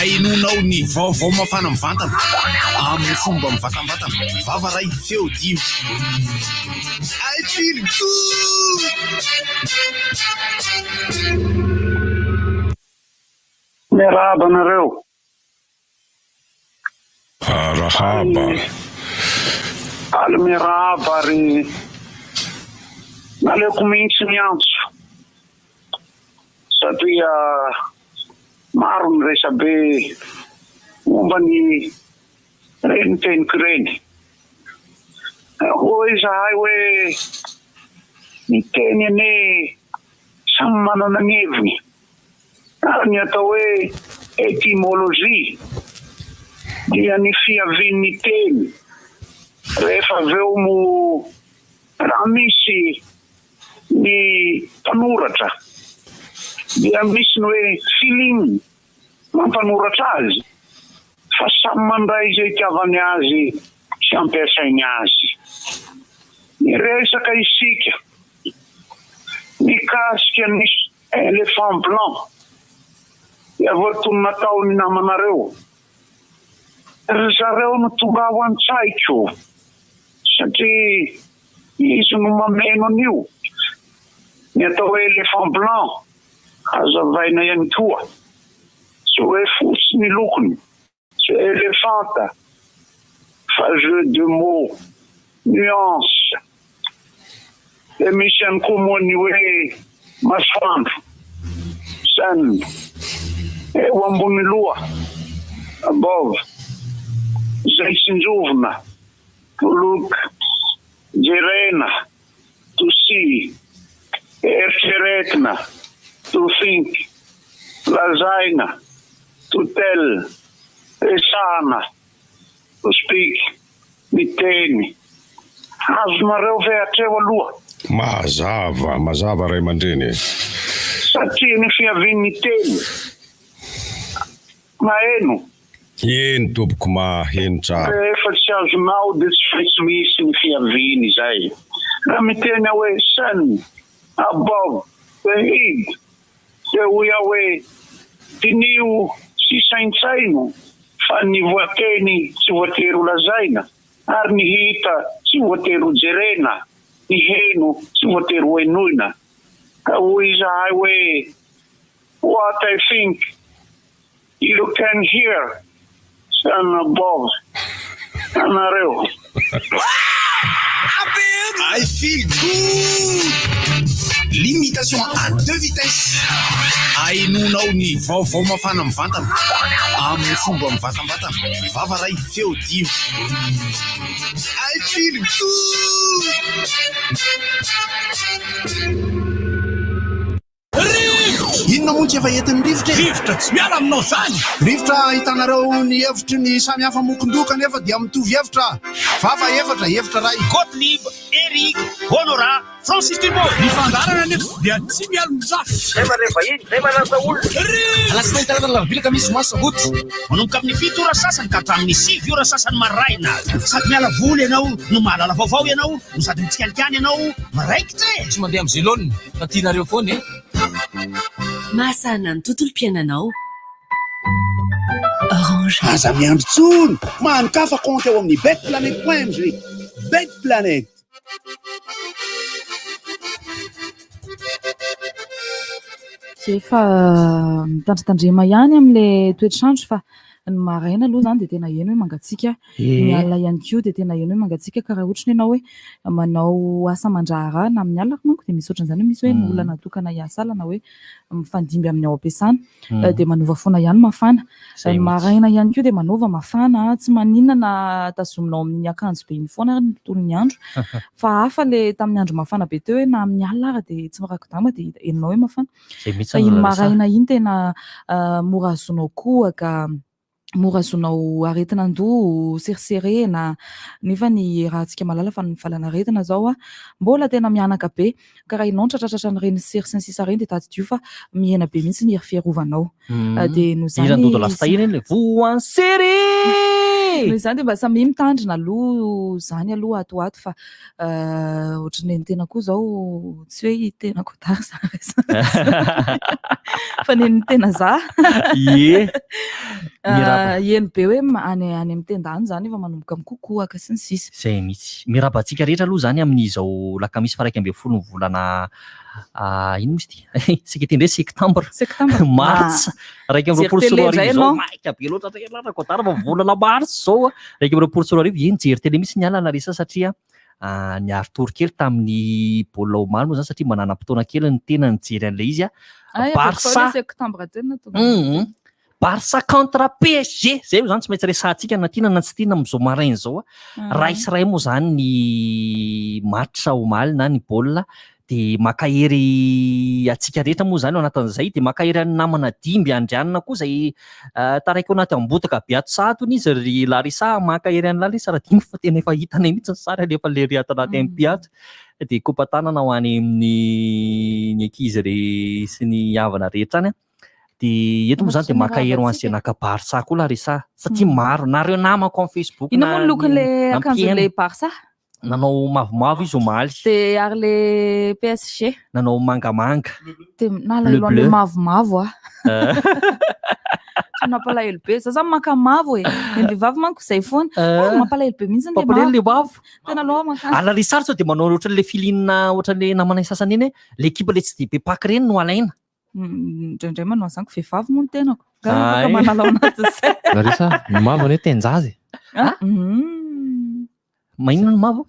Ahenoanao ny vaovao mafana mivantana amin'ny fomba mivantambatana. Vava ray, feo dimy. I feel good! Miarahaba anareo. Arahaba. Faly miarahaba ary naleoko mihitsy ny antso satria maro ny resabe momba ny ireny teniko ireny. Hoy izahay hoe ny teny anie samy manana ny heviny. Ary ny atao hoe étymologie dia ny fiavian'ny teny rehefa avy eo moa raha misy ny mpanoratra dia misy ny hoe feeling mampanoratra azy fa samy mandray izay itiavany azy sy ampiasainy azy. Niresaka isika mikasika ny Elephant blanc dia voatonona tao ny namanareo. Ry zareo no tonga ao an-tsaiko satria izy no mameno an'io. Ny atao hoe elephant blanc hazavaina ihany koa, tsy hoe fotsy ny lokony. Tsy elefanta fa jeu de mots, nuance. Dia misy ihany koa moa ny hoe masoandro, sun, eo ambony loha, above, izay tsinjovina, to look, jerena, to see, eritreretina, to think, lazaina, to tell, resahana, to speak, miteny. Azonareo ve hatreo aloha? Mazava, mazava ray aman-dreny e. Satria ny fiavian'ny teny maheno. Eny tompoko maheno tsara. Rehefa tsy azonao dia tsy maintsy misy ny fiaviany izay. Raha miteny aho hoe sun above the head dia hoy aho hoe diniho sy saintsaino fa ny voateny tsy voatery ho lazaina ary ny hita tsy voatery ho jerena, ny heno tsy voatery ho henoina. Ka hoy izahay hoe what I think You can hear sun above anareo. I feel good! Limitation à deux vitesses. Ahenoanao ny vaovao mafana mivantana amin'ny fomba mivantambatana. Vava ray, feo dimy. I feel good! Inona moa tsy efa entin'ny rivotra e? Rivotra tsy miala aminao zany! Rivotra ahitanareo ny hevitry ny samy hafa mokondoha kanefa dia mitovy hevitra. Vava efatra, hevitra iray. Gottlieb, Eric, Honorat, Francis Turbo. Ny fandaharana anefa dia tsy mialon-jafy. Zay mandray vahiny, zay manasa olona. Rivotra! Alatsinainy, talata, alarobia, alakamisy, zoma, sabotsy. Manomboka amin'ny fito ora sasany ka hatramin'ny sivy ora sasany maraina. Sady miala voly ianao no mahalala vaovao ianao no sady mitsikalikany ianao miraikitra e! Tsy mandeha amin'ny zelone fa tianareo foana e! Mahasahana ny tontolom-piainanao. Orange. Aza miandry intsony! Manokafa kaonty ao amin'ny betplanet point mg. Betplanet. Efa mitandritandrema ihany amin'ilay toetr'andro fa ny maraina aloha izany dia tena heno hoe mangatsiaka, ny alina ihany koa dia tena heno hoe mangatsiaka ka raha ohatra ny ianao hoe manao asa aman-draharaha na amin'ny alina ary manko dia misy ohatran'izany hoe misy hoe ny olona natokana hiasa alina na hoe mifandimby amin'ny ao am-piasana dia manova foana ihany mafana. Ny maraina ihany koa dia manova mafana, tsy maninona na tazominao amin'iny akanjo be iny foana ary ny tontolon'ny andro. Fa hafa ilay tamin'ny andro mafana be teo hoe na amin'ny alina ary dia tsy mirako-damba dia henonao hoe mafana. Fa iny maraina iny tena mora azonao kohaka. mora azonao aretina an-doha, seriserena, nefa ny rahantsika mahalala fa ny valanaretina zao mbola tena mihanaka be, ka raha ianao no tratratratra an'ireny sery sy ny sisa ireny dia tadidio fa mihena be mihitsy ny hery fiarovanao. Dia noho izany Hiran'i Dodo Lasta iny le voan'ny sery! Noho izany dia mba samia mitandrina aloha izany aloha ato ho ato fa ohatran'ny ny tena koa izao tsy hoe i tena Godard izany resaka fa ny ny tena za. Ie. Miraba. Heno be hoe any any amin'ny tenda any izany efa manomboka mikokoaka sy ny sisa. Izay mihitsy. Miraba antsika rehetra aloha izany amin'izao lakamisy faha 11 ny volana inona moa izy ity? Saika hiteny hoe septembre. Septembre. Martsa 2021 izao. Maika be loatra ndray ialahy Ragodara fa volana martsa izao 2021. Ie nijery télé mihitsy ny alina Larissa satria niary tory kely tamin'ny baolina omaly moa izany satria mba nanam-potoana kely ny tena nijery an'ilay izy. Barça. Septembre teo no tonga. Barça contre PSG, zay moa zany tsy maintsy resahantsika na tiana na tsy tiana amin'izao maraina izao. Ray sy ray moa zany ny match omaly na ny baolina dia mankahery antsika rehetra moa zany ao anatin'izay dia mankahery an'ny namana Dimby Andrianina koa izay taraiky ao anaty ambotaka be ato sahady hono izy ry Larissa, mankahery an'i Larissa Radimby fa tena efa hitanay mihitsy ny sary alefan'ilay ry ato anaty MP ato dia kopa-tanana ho any amin'ny ny ankizy re sy ny havana rehetra any. Dia eto moa izany dia maka hery ho an'izay naka Barça koa Larissa satria maro nareo namako amin'ny Facebook Inona moa ny lokon'ilay akanjon'ilay Barça? Nanao mavomavo izy omaly. Dia ary ilay PSG? Nanao mangamanga. Dia nalahelo an'ilay mavomavo aho. Tena nampalahelo be. Za zany maka mavo e. Ny vehivavy manko izay foana. Ah, mampalahelo be mihitsy ilay mavo. Mampalahelo ilay mavo. Tena aloha maka. Ary Larissa ary sao dia manao ohatran'ilay feeling ohatran'ilay namanay sasany iny hoe ilay ekipa ilay tsy dia be mpaka ireny no alaina. Indraindray manao an'izany ko vehivavy moa ny tenako. Nga afaka manala ao anatin'izay. Larissa, ny mavo anie tenjaza e. Ah, Maninona ny mavo?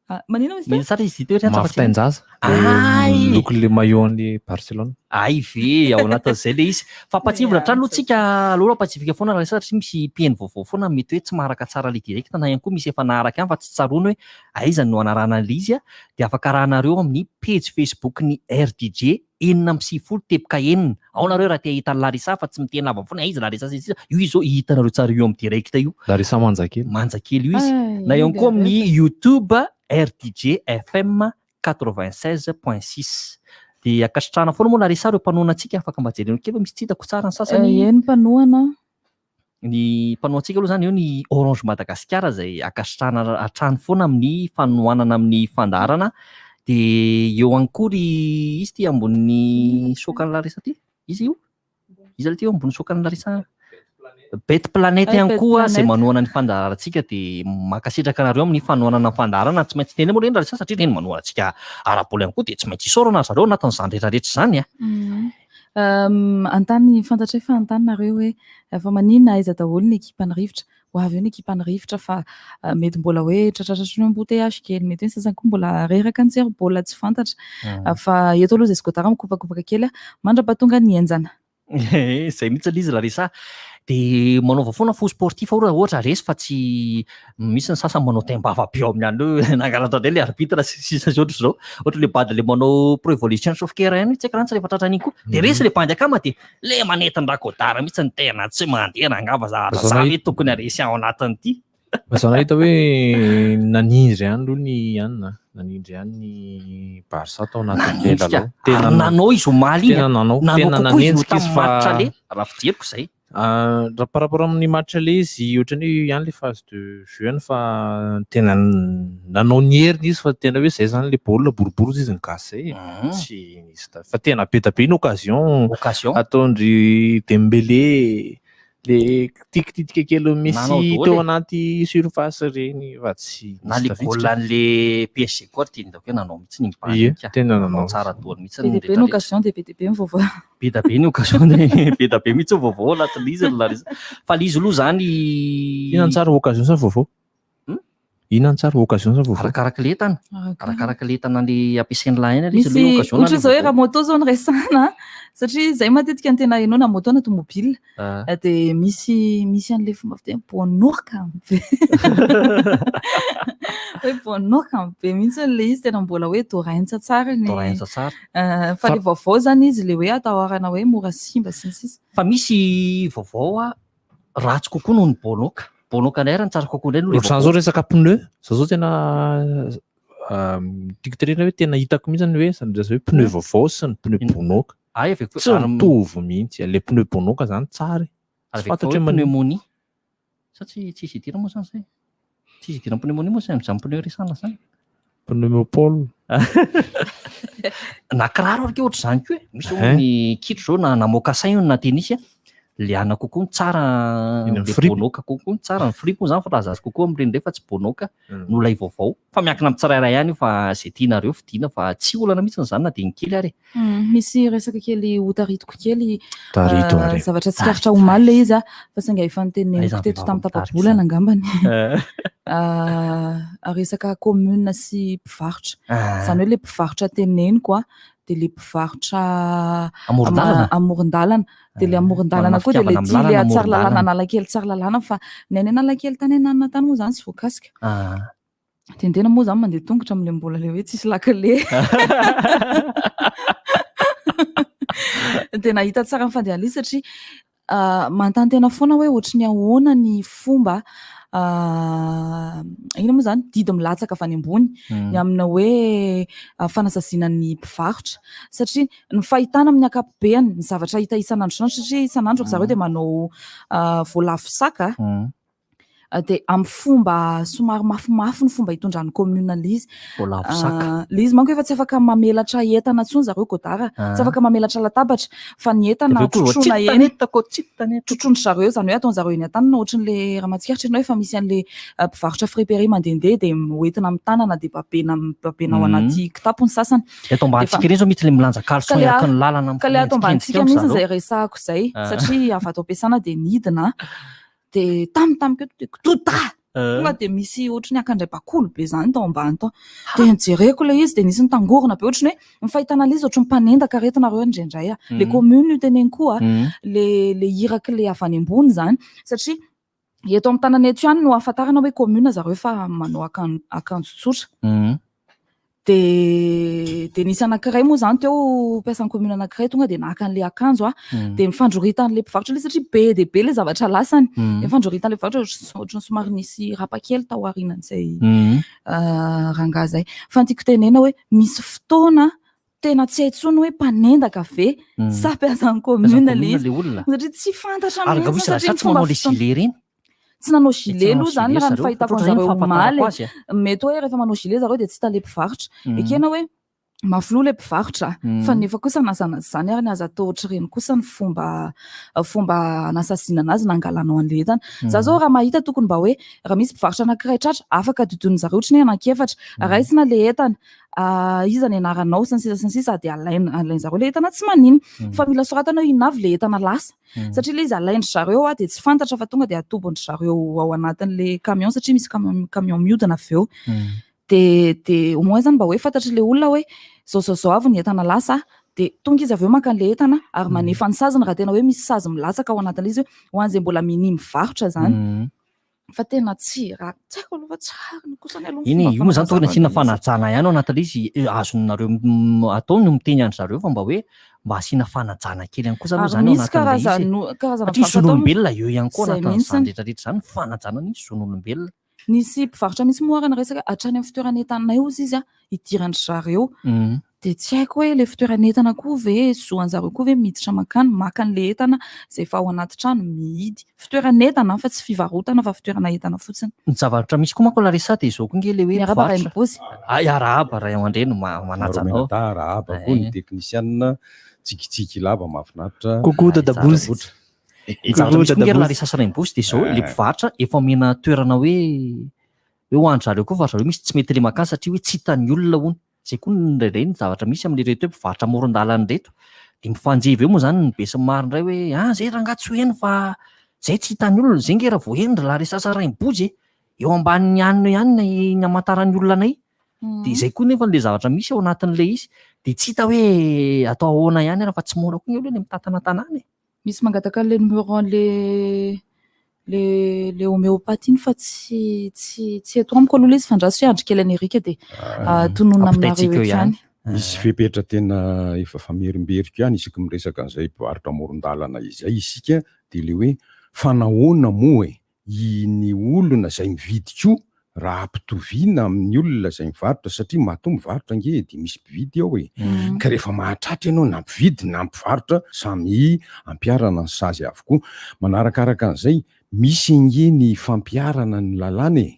Ah, maninona izy Mety tsara izy ity hoe Mavo tenjaza. Ay! Lokon'ilay maillot an'ilay Barcelone. Ay ve, ao anatin'izay ilay izy. Fa ampahatsiahivina hatrany aloha tsika, aleo aloha ampahatsiahivika foana Larissa satria misy mpihaino vaovao foana mety hoe tsy maharaka tsara ilay direct na ihany koa misy efa naharaka ihany fa tsy tsaroany hoe aiza no hanarahana an'ilay izy dia afaka arahanareo amin'ny pejy Facebook-n'ny RDJ 96.6. Ao nareo raha te hahita an'i Larissa fa tsy miteny lava foana aiza Larissa sy ny sisa. Io izy zao hitanareo tsara io amin'ny direct io. Larissa Manjakely. Manjakely io izy. Na ihany koa amin'ny YouTube RDJ FM 96.6. Dia ankasitrahana foana moa Larissa ireo mpanohana antsika afaka mba jerena kely fa misy tsy hitako tsara ny sasany. Eny mpanohana. Ny mpanohantsika aloha izany eo ny Orange Madagascar izay ankasitrahana hatrany foana amin'ny fanohanana amin'ny fandaharana. Dia eo ihany koa ry izy ity ambonin'ny soakan'i Larissa ity? Iza io? Iza ity eo ambony soakan'i Larissa? Bet Planet ihany koa izay manohana ny fandaharantsika dia mankasitraka anareo amin'ny fanohanana ny fandaharana. Tsy maintsy teneno moa ireny Larissa satria ireny manohana antsika ara-bola ihany koa dia tsy maintsy isaorana ry zareo anatin'izany rehetra rehetra izany a. Anontany, fantatray fa anontany nareo hoe fa maninona aiza daholo ny ekipan'ny rivotra? Ho avy eo ny ekipan'ny rivotra fa mety mbola hoe tratratratry ny embouteillage kely, mety hoe ny sasany koa mbola reraka nijery baolina tsy fantatra. Fa eto aloha izay Sgodara mikopakopaka kely mandra-pahatonga ny henjana. Izay mihitsy ilay izy Larissa. Dia manaova foana fo sportif raha ohatra resy fa tsy misy ny sasany manao taim-bava be ao amin'ny an'ireo hoe nangalatra indray ilay arbitre sy ny sisa sy ohatr'izao. Ohatra ilay bandy ilay manao pro evolution sofkera ihany, tsy haiko raha tsy rehefa tratran'iny koa. Dia resy ilay bandy akama dia ilay manentina Ragodara mihitsy ny tena tsy mandeha rangaha fa zavatra za ve tokony haresy ao anatin'ity. Fa za nahita hoe nanindry ihany aloha ny anona, nanindry ihany ny Barça tao anatin'ilay lalao. Tena nanao izy omaly iny. Tena nanao, tena nanenjika izy fa match aller raha fijeriko izay. Raha par rapport amin'ny match aller izy ohatran'ny hoe io ihany ilay phase de jeu-ny fa tena nanao ny heriny izy fa tena hoe izay izany ilay baolina boribory izy ny gasy izay e. Tsy nisy ta- fa tena be dia be ny occasion ataon-dry Dembélé Le kitikititika kely Messi teo anaty surface reny fa tsy Na le goal an'le PSG koa ry tiany hoe nanao mihitsy ny Ie, tena nanao. tsara daholo mihitsy ny Be dia be ny occasion dia be dia be ny vaovao. Be dia be ny occasion dia be dia be mihitsy ny vaovao anatin'ilay izy ry Larissa. Fa ilay izy aloha izany Inona ny tsara occasion sa vaovao? Inona ny tsara occasion sa vaovao? Arakaraka ilay entana. Arakaraka ilay entana ilay ampiasain'ny lahy iny ilay izy Misy ohatra izao hoe raha moto izao no resahana satria izay matetika no tena henoina moto na tomobile dia misy misy an'ilay fomba fiteny bonoka be hoe bonoka be mihitsy ilay izy tena mbola hoe doraintsa tsara ny Doraintsa tsara. Fa ilay vaovao izany izy ilay hoe atahorana hoe mora simba sy ny sisa. Fa misy vaovao ratsy kokoa noho ny bonoka. Bonoka indray ary ny tsara kokoa indray noho ilay Ohatr'izany zao resaka pneu, zao zao tena tiako tenenina hoe tena hitako mihitsy ny hoe zany hoe pneu vaovao sy ny pneu bonoka. Ay avy eo Tsy mitovy mihitsy, ilay pneu bonoka zany tsara e. Ary Tsy avy eo fantatro hoe hoe maninona. pneumonie. Sa tsy tsisy idirana moa zany zay? Tsisy idirana pneumonie moa zay amin'izany pneu resahana zany. Pneumopole. Na kiraro ary ke ohatr'izany koa e. Misy hono ny kitro zao na na mocassin io na tennis a, liana kokoa ny tsara Eny amin'ny le fripy. bonoka kokoa ny tsara, ny fripy moa zany fa laza azy kokoa amin'ireny indray fa tsy bonoka no ilay vaovao. Fa miankina amin'ny tsirairay ihany io fa izay tianareo vidiana fa tsy olana mihitsy izany na dia ny kely ary e. Misy resaka kely hotaritiko kely Tarito ary. zavatra tsikaritra omaly ilay izy fa saingy efa noteneniko Aiza teto tamin'ny vehivavy mitarika tapa-bolana izany? angambany. Resaka commune sy mpivarotra. Izany hoe ilay mpivarotra teneniko dia ilay mpivarotra Amoron-dalana? amoron-dalana. Dia ilay amoron-dalana Manana koa dia ilay fitiavana tia amin'ny ilay lalana, Tsaralalàna, amoron-dalana. Analakely Tsaralalàna fa ny any Analakely tany Ananona tany moa izany tsy voakasika. Dia ny tena moa izany mandeha tongotra amin'ilay mbola ilay hoe tsisy lakile. Dia nahita tsara ny fandehan'ilay izy satria manontany tena foana hoe ohatry ny ahoana ny fomba inona moa izany didy milatsaka avy any ambony ny amina hoe fanasaziana ny mpivarotra satria ny fahitana amin'ny ankapobeny ny zavatra hita isan'andro isan'andro satria isan'andro ry zareo dia manao voalavo saka dia amin'ny fomba somary mafimafy ny fomba hitondran'ny commune ilay izy. Voalavo saka. Ilay izy manko efa tsy afaka mamelatra entana intsony zareo Godard, tsy afaka mamelatra latabatra fa ny entana Avy eo koa trotroina tsy eny. tanetako, tsy tanetako. Trotroin-dry zareo, izany hoe ataon-dry zareo eny an-tanana ohatran'ilay raha mahatsikaritra ianao efa misy an'ilay mpivarotra friperie mandehandeha dia hoentina amin'ny tanana dia babena babena ao anaty kitapo ny sasany. Eto ambanintsika ireny izao mihitsy ilay milanja caleçon eraky ny lalana Ka ilay ato ambanintsika mihitsy izay resahako izay satria avy ato am-piasana dia nidina dia tampotampoka eto dia kidodà! Tonga dia misy ohatry ny akandray bakoly be izany tao ambany tao. Dia nojereko ilay izy dia nisy nitangorona be ohatry ny hoe ny fahitana an'ilay izy ohatry ny mpanendaka ireto nareo indraindray a. Ilay commune io teneniko io a, ilay ilay iraky ilay avy any ambony izany satria eto amin'ny tanana eto ihany no ahafantarana hoe commune zareo fa manao akan- akanjo tsotra. Dia dia nisy anankiray moa izany teo mpiasan'ny commune anankiray tonga dia naka an'ilay akanjo aho. Dia nifandroritan'ilay mpivarotra ilay izy satria be dia be ilay zavatra lasany. Dia nifandroritan'ilay mpivarotra ohatry ny somary nisy rapa kely tao aorianan'izay rangahy izay. Fa ny tiako tenenina hoe misy fotoana tena tsy hay intsony hoe mpanendaka ve sa mpiasan'ny commune ilay izy. Satria tsy fantatra Ary mihitsy misy satria raha ny tsy fomba manao ilay fitondra- gilet ireny. Tsy nanao Tsy gilet nanao aloha izany gilet raha ny zareo. fahitako Ohatr'izay ny an'zareo fahafantarako omaly. azy a. Mety hoe rehefa manao gilet zareo dia tsy hita ilay mpivarotra. Ekena hoe mafy loha ilay mpivarotra fa nefa kosa na izany na tsy izany ary ny aza atao ohatr'ireny kosa ny fomba fomba anasaziana anazy na angalanao an'ilay entana. Za zao raha mahita tokony mba hoe raha misy mpivarotra anankiray tratra afaka dodon'zareo ohatry ny hoe anankiefatra, raisina ilay entana, iza ny anaranao sy ny sisa sy ny sisa dia alaina alain'zareo ilay entana tsy maninona fa mila soratana hoe inona avy ilay entana lasa. Satria ilay izy alain-dry zareo dia tsy fantatra fa tonga dia atobin-dry zareo ao anatin'ilay camion satria misy camion camion mihodina avy eo. Dia dia au moins zany mba hoe fantatr'ilay olona hoe zao zao zao avy ny entana lasa dia tonga izy avy eo maka an'ilay entana ary manefa ny saziny raha tena hoe misy sazy milatsaka ao anatin'ilay izy hoe ho an'izay mbola minia mivarotra izany. Fa tena tsy raha tsy haiko aloha fa tsy rariny kosa aloha ny Iny fomba io moa zany tokony asiana fanazavana izy. fanajana ihany ao anatin'ilay izy eh, azonareo atao ny miteny an-dry zareo fa mba hoe mba asiana fanajana kely ihany kosa aloha Ary zany ao misy anatin'ilay izy e. karazano- karazana Satria mpivarotra atao zon'olombelona eo ihany koa Izay anatin'izany mihitsy. rehetra rehetra izany, fanajana ny zon'olombelona. Nisy mpivarotra mihitsy moa ary niresaka hatrany amin'ny fitoeran'entanay hozy izy hidiran-dry zareo. Dia tsy haiko hoe ilay fitoeran'entana koa ve, zo an'zareo koa ve miditra mankany maka an'ilay entana izay efa ao anaty trano mihidy. Fitoeran'entana an, fa tsy fivarotana fa fitoerana entana fotsiny. Ny zavatra misy koa manko Larissa dia izao koa nge ilay hoe Miarahaba mpivarotra. Rainibozy. Ay arahaba ray aman-dreny manaja anao. Miarahaba arahaba koa ny teknisianina tsikitsiky lava mahafinaritra. Coucou Dadabozy. Ny zavatra misy koa nge ry Larissa sy Rainibozy dia izao ilay mpivarotra efa omena toerana hoe hoe ho an-dry zareo koa fa ry zareo misy tsy mety le mankany satria hoe tsy hitan'ny olona hono. Izay koa indraindray ny zavatra misy amin'ireto hoe mpivarotra amoron-dalana ireto. Dia mifanjevy eo moa izany ny besinimaro indray hoe ah izay rangahy tsy ho heno fa izay tsy hitan'ny olona, izay nge raha vao heno ry Larissa sa Rainibozy e! Eo ambanin'ny hanina eo ihany ny ny hamantaran'ny olona anay. Dia izay koa nefa ilay zavatra misy ao anatin'ilay izy. Dia tsy hita hoe atao ahoana ihany ary fa tsy mora koa ny aloha ny mitantana tanàna e! Misy mangataka an'ilay numéro an'le le le homéopathie iny fa tsy tsy tsy eto amiko aloha ilay izy fa andraso hoe andry kely an'i Eric dia tononina aminareo eto ihany. Misy fepetra tena efa famerimberiko ihany isaky miresaka an'izay mpivarotra amoron-dalana izay isika dia ilay hoe fa nahoana moa e? Ny olona izay mividy koa Raha ampitoviana amin'ny olona izay mivarotra satria matoa mivarotra ange dia misy mpividy ao e. Ka rehefa mahatratra ianao na mpividy na mpivarotra samy ampiharana ny sazy avokoa. Manarakaraka an'izay, misy ange ny fampiharana ny lalàna e.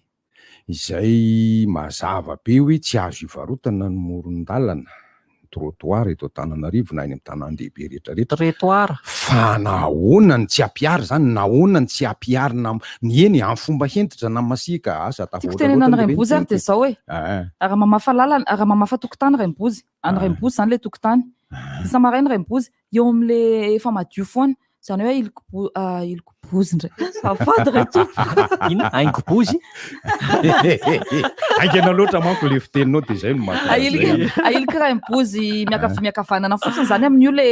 Izay mazava be hoe tsy azo ivarotana ny moron-dalana, ny trottoir eto Antananarivo na eny amin'ny tanàn-dehibe rehetra rehetra. Trottoir. Fa nahoana no tsy ampiharina izany? Nahoana no tsy ampiharina ny eny amin'ny fomba hentitra na masiaka? Asa Tiako tafahoatra tenenana loatra ve ny Rainibozy ary teniko dia e? izao e. Raha mamafa lalana, raha mamafa tokotany Rainibozy, any Rainibozy izany ilay tokotany. Isa-maraina Rainibozy, eo amin'ilay efa madio foana. Izany hoe ahiliko ahiliko bozy indray. Azafady re tompoko. Inona? Haingo bozy? Haingana loatra manko ilay fiteninao dia izay no mahatonga Ahiliko ahiliko raim-bozy miakavia miakavanana fotsiny izany amin'io le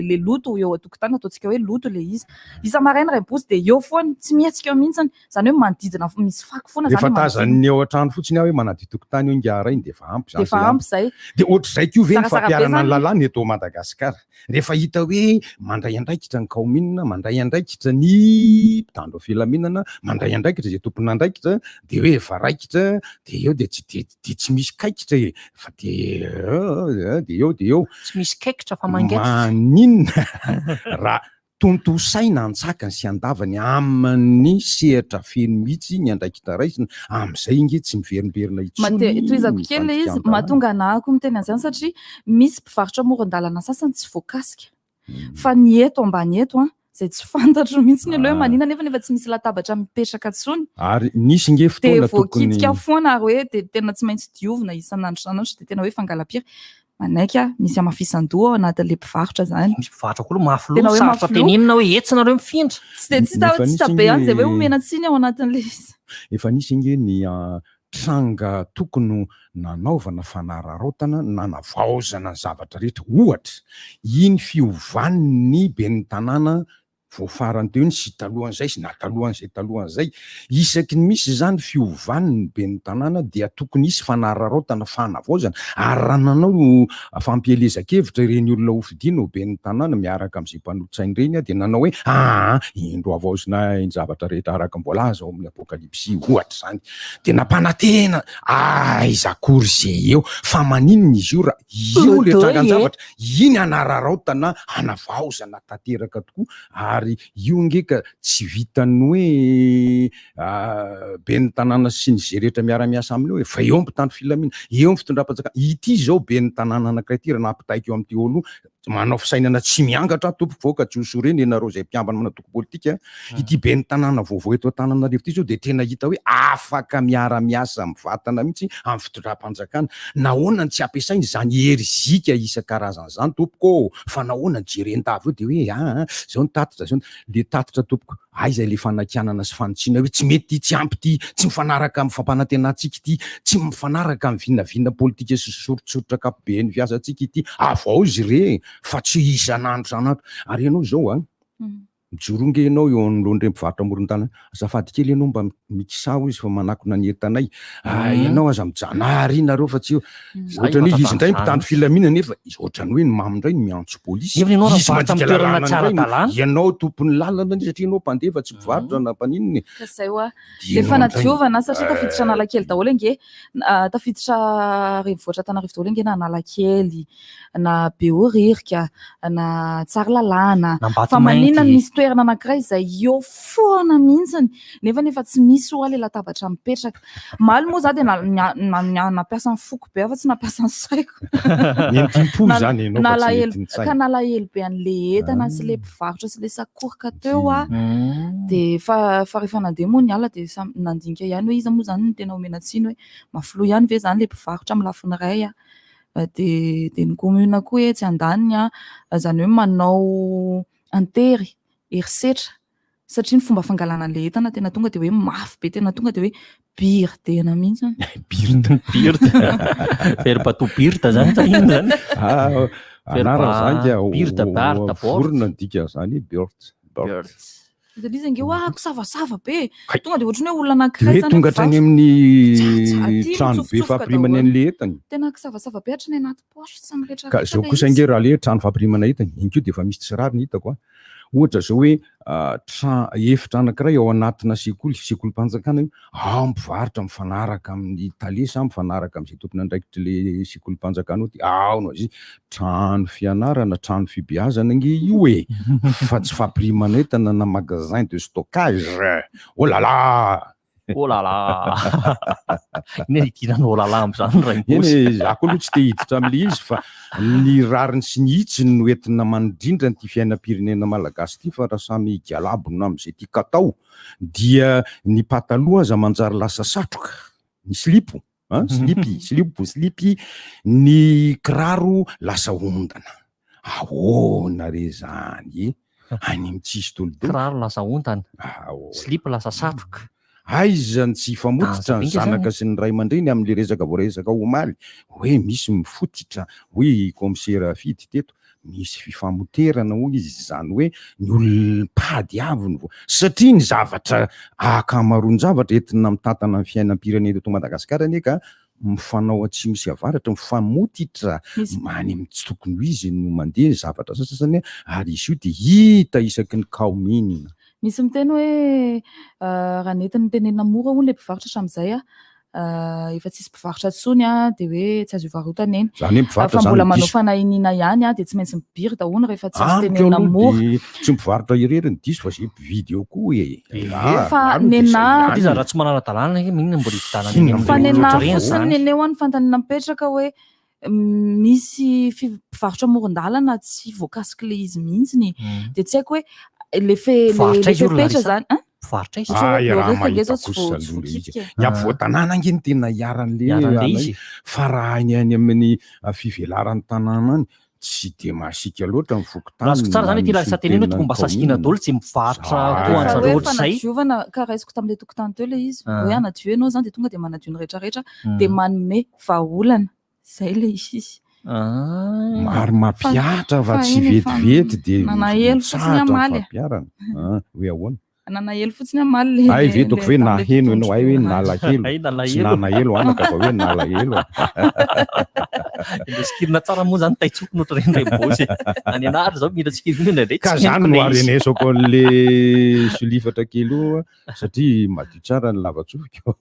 le loto eo an-tokotany ataontsika hoe loto ilay izy. Isa-maraina raim-bozy dia eo foana, tsy mihetsika eo mihitsiny. Izany hoe manodidina misy fako foana Rehefa izany manodidina. tazan'ny ao an-trano fotsiny aho hoe manadio tokotany eo ingahy rainy dia efa ampy Dia izany efa izay ampy izay. Dia ohatr'izay koa ve ny Zarazara be fampiharana ny izany. lalàna eto Madagasikara? Rehefa hita hoe mandray andraikitra ny kaominina, mandray andraikitra ny mpitandro filaminana, mandray andraikitra izay tompon'andraikitra, dia hoe efa raikitra, dia eo dia tsy dia dia tsy misy kaikitra e, fa dia dia eo dia eo. Tsy misy kaikitra fa mangaititra. Maninona raha tontosaina antsakany sy andavany amin'ny sehatra feno mihitsy ny andraikitra raisina, amin'izay ange tsy miverimberina intsony Mate, tohizako ny kely ilay izy, fandikan-dalàna. mahatonga anah koa miteny an'izany satria misy mpivarotra amoron-dalana sasany tsy voakasika. Fa ny eto ambany eto an, izay tsy fantatro mihitsy ny aloha hoe maninona nefa nefa tsy misy latabatra mipetraka intsony. Ary nisy nge Dia fotoana tokony. voakitika foana ary hoe dia tena tsy maintsy diovina isan'andro isan'andro dia tena hoe fangalam-pira. Manaiky aho, misy hamafisan-doha ao anatin'ilay mpivarotra izany. Misy mpivarotra koa aloha mafy Tena loha, hoe sarotra mafy loha. tenenina hoe etsy nareo mifindra. Tsy dia tsy hita Efa tsy nisy hita be ihany izay hoe ange omena tsiny ao anatin'ilay izy. Efa nisy ange ny tranga tokony nanaovana fanararaotana nanavaozana ny zavatra rehetra. Ohatra, iny fiovan'ny ben'ny tanàna vao farany teo iny sy talohan'izay sy na talohan'izay talohan'izay, isaky ny misy izany fiovan'ny ben'ny tanàna dia tokony hisy fanararaotana fanavaozana ary raha nanao fampielezan-kevitra ireny olona hofidiana ho ben'ny tanàna miaraka amin'izay mpanolotsaina ireny dia nanao hoe aa indro havaozina ny zavatra rehetra araka ny voalaza ao amin'ny apokalypsy ohatra izany dia nampanantena aiza akory izay eo fa maninona izy io raha io le trangan-javatra iny hanararaotana hanavaozana tanteraka tokoa ary io nge ka tsy vitan'ny hoe ben'ny tanàna sy ny ze rehetra miara-miasa aminy eo e, fa eo ny mpitandro filaminana, eo ny fitondram-panjakana, ity izao ben'ny tanàna anankiray ity raha nampitaiko eo amin'ity oloa manao fisainana tsy miangatra aho tompoko vao ka tsy ho sorena ianareo izay mpikambana manatoko politika, ity ben'ny tanàna vaovao eto Antananarivo ity izao dia tena hita hoe afaka miara-miasa mivantana mihitsy amin'ny fitondram-panjakana. Nahoana no tsy ampiasaina izany herizika isan-karazany izany tompoko ô? Fa nahoana no jeren-dava eo dia hoe aa izao ny tatitra, izao ny, le tatitra tompoko, aiza ilay fanakianana sy fanitsiana hoe tsy mety ity, tsy ampy ity, tsy mifanaraka amin'ny fampanantenantsika ity, tsy mifanaraka amin'ny vinavina politika sy soritsoritra ankapobeny fiasantsika ity, avaozy re fa tsy isan'andro isan'andro. Ary ianao izao an, Mijoroa nge ianao eo anoloan'ireny mpivarotra amoron-dalana, azafady kely ianao mba mikisaho izy fa manakona ny entanay, ah ianao aza mijanona ary nareo fa tsy ohatran'ny hoe izy indray mpitandro filaminana nefa izy ohatran'ny hoe ny mamo indray no miantso polisy, Nefa ianao raha izy mivarotra mandika amin'ny toerana lalàna tsy indray no ara-dalàna. ianao tompon'ny lalana anie satria ianao mpandeha fa tsy mpivarotra na mpaninona e. Ka zay hoa. Dia Le ianao indray no fanadiovana satria tafiditra Analakely daholo ange, tafiditra renivohitra Antananarivo daholo ange na Analakely, na Behoririka, na Tsaralalàna, fa maninona no misy toerana anankiray izay eo foana mihitsiny nefa nefa tsy misy hoa le latabatra mipetraka. Omaly moa za dia nampiasa ny foko be aho fa tsy nampiasa ny saiko. Nentim-po izany ianao fa tsy nentin-tsaina. Ka nalahelo be an'le entana sy le mpivarotra sy le sakoroka teo aho. Dia fa fa rehefa nandeha moa ny alina dia samy nandinika ihany hoe iza moa izany no tena omena tsiny hoe mafiloha ihany ve izany le mpivarotra amin'ny lafiny iray Dia dia ny commune koa etsy andaniny an, izany hoe manao an-tery, herisetra, satria ny fomba fangalana an'ilay entana tena tonga dia hoe mafy be, tena tonga dia hoe birdena mihitsy. Birda. Birda. Verbe to birda zany sa inona zany? Ah, anarana zany ka Birda, barda, bord. vorona ny dikan'izany bird. Bird. Dia ilay izy ange hoa kisavasava be. Hay. Tonga dia ohatran'ny hoe olona anankiray Dia izany tonga hatrany mpivarotra. amin'ny Aty trano be mitsofotsofoka fampirimana daholo. an'ilay entana. Tena kisavasava be hatrany anaty poche sy ny rehetra Ka rehetra zao ilay kosa izy. ange raha le trano fampirimana entana, iny koa dia efa misy tsy rariny hitako an. Ohatra izao hoe tra- efitra anankiray ao anatina sekoly, sekolim-panjakana io, ao mpivarotra mifanaraka amin'ny tale sa mifanaraka amin'izay tompon'andraikitr'ilay sekolim-panjakana ao dia ao no azy. Trano fianarana, trano fibeazana ange io e! Fa tsy fampiriman'entana na magasin de stockage. Oh là là! Oh là là! Inona idirana oh là là amin'izany Raibosy? Eny e, za koa aloha tsy te hiditra amin'ilay izy fa ny rariny sy ny hitsiny no entina mandrindra an'ity fiainam-pirenena malagasy ity fa raha samy higalabona amin'izay tian-katao dia ny pataloha aza manjary lasa satroka, ny silipo an, silipy, silipo, silipy, ny kiraro lasa ondana. Ahoana re zany e? Any amin'ny tsisy dolidoly. Kiraro lasa ondana, slip lasa satroka. Aiza ny tsy hifamototra ny Danza binga zanaka zany e. sy ny ray aman-dreny amin'ilay resaka voaresaka omaly hoe misy mifotitra hoy i kaomisera Fidy teto, misy fifamoterana hoy izy, izany hoe ny olona mpady avy no voa, satria ny zavatra ankamaroan-javatra entina mitantana ny fiainam-pirenena eto Madagasikara anie ka mifanao atsimo sy avaratra, mifamotitra any amin'ny tsy tokony ho izy no mandeha ny zavatra sasany ary izy io dia hita isaky ny kaominina. Misy miteny hoe raha nentiny notenenina mora hono ilay mpivarotra hatramin'izay efa tsisy mpivarotra intsony dia hoe tsy azo ivarotana eny. Izany hoe mpivarotra Fa izany mbola no manao diso. fanahiniana ihany dia tsy maintsy mibiry daholo rehefa tsy azo Amiko tenenina aloha mora. dia tsy mpivarotra irery no diso fa izay mpividy eo koa e. Ah, Fa aloha dia izay nenà ihany Iza e. raha tsy manara-dalàna ange maninona mbola hividianana eny Inona Fa amin'ireny nenà ohatry ireny fotsiny izany? neneo an ny fanontaniana mipetraka hoe misy fi- mpivarotra amoron-dalana tsy voakasik'ilay izy mihitsy dia tsy haiko hoe le fe le Mpivarotra le aiza io ry fepetra Larissa? izany hein? Mpivarotra aiza? Ohatra hoe Ah, Behoririka raha ange mahita izao tsy kosa voa- tsy aloha ilay izy. voakitika e. Ny ampovoan-tanàna ange no tena iharan'ilay Iharan'ilay anay. izy. Fa raha any any amin'ny fivelaran'ny tanàna any, tsy dia masiaka loatra ny fokontany Azoko tsara na zany ny ity Larissa teneno hoe tokony solontenan'ny mba sasiana kaominina. daholo tsy mivarotra Zay. toa Fa an-dry hoe zareo ohatr'izay. fanadiovana ka raisiko tamin'ilay tokotany teo ilay izy Ah. hoe hanadio ianao izany dia tonga dia manadio ny rehetrarehetra dia manome vahaolana. Izay ilay izy. Ah. Ary mampihatra fa Fa tsy eny efa vetivety dia nanahelo fotsiny mitsahatra ny hamaly e. fampiharana. Ah, hoe ahoana? Nanahelo fotsiny hamaly le Hay ve le toko ve tamin'ilay naheno ianao, hay hoe tontolo nalahelo. Hay Tsy nalahelo. nanahelo anaka fa hoe nalahelo. Ilay sikirina tsara moa zany taitsokina ohatran'ireny ray bosy e. Any anary zao mila tsikirina indraindray Ka tsy zany henoko no ilay izy. arenesako an'le solifatra kely io satria madio tsara ny lavatsofiko.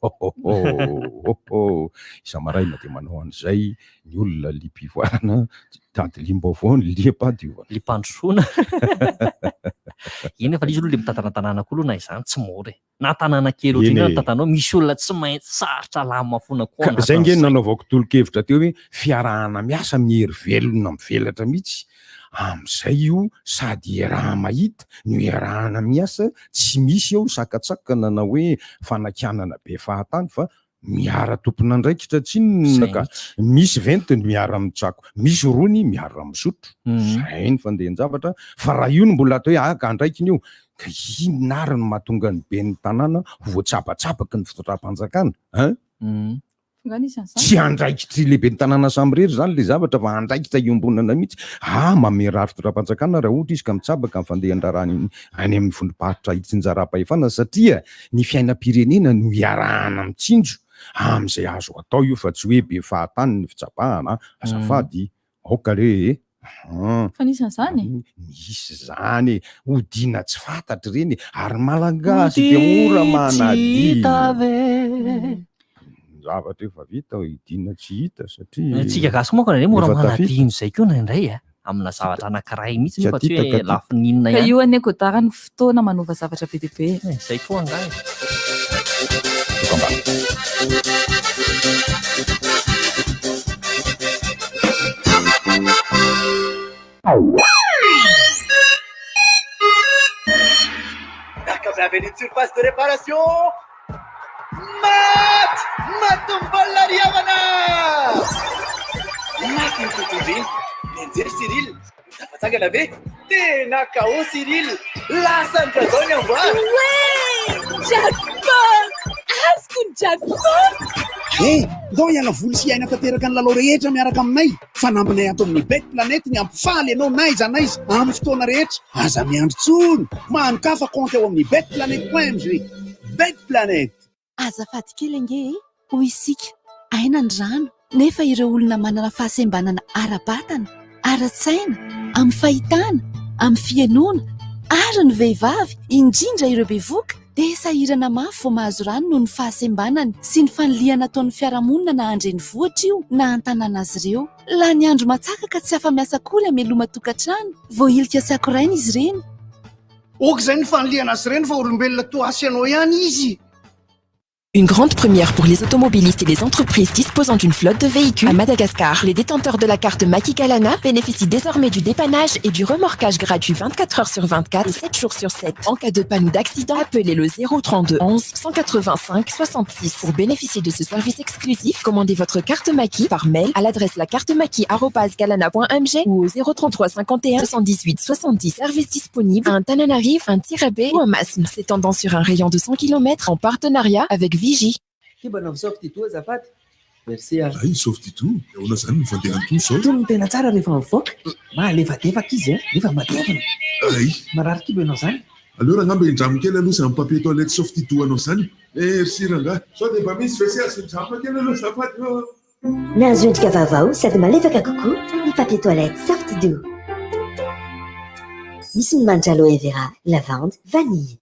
Isa-maraina dia manao an'izay ny olona liam-pivoarana, mitady liam-baovao ny liam-pahadiovana. Liam-pandrosoana. Eny fa ilay izy aloha ilay mitantana tanàna koa aloha na izany tsy mora e. Na tanàna kely Eny ohatran'inona e. tantanao, misy olona tsy maintsy sarotra alama foana koa Ka izay ange no anatin'izay. nanaovako tolo-kevitra teo hoe fiarahana miasa amin'ny hery velona mivelatra mihitsy, amin'izay io sady iaraha-mahita no iarahana miasa, tsy misy eo sakatsakana na hoe fanakianana be fahatany fa Miara tompon'andraikitra tsinona ka. Misy ventiny miara mitsako, misy rony miara misotro. Zay ny fandehan-javatra. Fa raha io no mbola atao hoe ah ka andraikiny io, ka inona ary no mahatonga ny ben'ny tanàna ho voatsabatsabaky ny fitondram-panjakana hein? Tsy andraikitry le ben'ny tanàna samirery zany le zavatra fa andraikitra iombonana mihitsy. Ah mamerary fitondram-panjakana raha ohatra izy ka mitsabaka ny fandehan-draharahany any amin'ny vondrom-paritra itsinjaram-pahefana satria Ny fiainam-pirenena no iarahana mitsinjo amin'izay azo atao io fa tsy hoe be fahatany ny fitsabahana a! Azafady, aoka re e! An! Fa nisy an'izany e? Nisy izany e! Odiana tsy fantatra ireny e! Ary ny Malagasy dia mora manadino. Ny zavatra efa vita odiana tsy hita satria. Antsika gasy manko indraindray mora efa tafita. manadino izay koa indraindray a! Amina zavatra anankiray mihitsy nefa tsy hoe lafiny inona Ka ihany. io anie Godard ny fotoana manova zavatra be dia be e. Izay koa angaha e. Daka avy any surface de réparation. Maty! Maty ny baolina ry havana! Mafy ny tontolo iny. Nianjera Cyril. Tafatsangana ve? Tena KO Cyril. Lasa ny gazon ny amboara. Ouais! Jackpot! Azoko ny jackpot! He! Ndao hiala voly sy hiaina tanteraka ny lalao rehetra miaraka aminay. Fanambinay ato amin'ny Bet Planet ny hampifaly anao n'aiza n'aiza amin'ny fotoana rehetra. Aza miandry intsony! Manokafa kaonty ao amin'ny betplanet point mg. Bet Planet! Azafady kely ange e! Hoy isika, aina ny rano, nefa ireo olona manana fahasembanana ara-batana, ara-tsaina, amin'ny fahitana, amin'ny fihenoana, Ary ny vehivavy, indrindra ireo bevoka, dia sahirana mafy vao mahazo rano noho ny fahasembanany sy ny fanilihana ataon'ny fiarahamonina na an-drenivohitra io na an-tanàna azy ireo. Lany andro matsaka ka tsy afa-miasa akory hameloma tokantrano. Voahilika sy akoraina izy ireny. Ok izay ny fanilihana azy ireny fa olombelona toa ahy sy ianao ihany izy. Une grande première pour les automobilistes et les entreprises disposant d'une flotte de véhicules à Madagascar. Les détenteurs de la carte Makigalana bénéficient désormais du dépannage et du remorquage gratuit 24 heures sur 24 et 7 jours sur 7. En cas de panne ou d'accident, appelez le 032 11 185 66. Pour bénéficier de ce service exclusif, commandez votre carte Maki par mail à l'adresse lacartemaki@galana.mg ou au 033 51 78 70. Service disponible à Antananarivo, Antsirabe ou à Toamasina, s'étendant sur un rayon de 100 km en partenariat avec Vigie. Ty mba nanao Softito azafady. Merci ah. Ay, Softito, ahoana zany ny fandehan'itony zao? Tony no tena tsara rehefa mivoaka. Mahalefadefaka izy a, nefa matevina. Ay. Marary kibo ianao zany? Aleo rangah mba hindramo kely aloha izany papier toilette Softito anao izany. Merci rangah. Sao dia mba misy WC azo hindramina kely aloha azafady ô. Nahazo endrika vaovao sady malefaka kokoa ny papier toilette Softdo. Misy ny manitra aloe vera, lavande, vanille.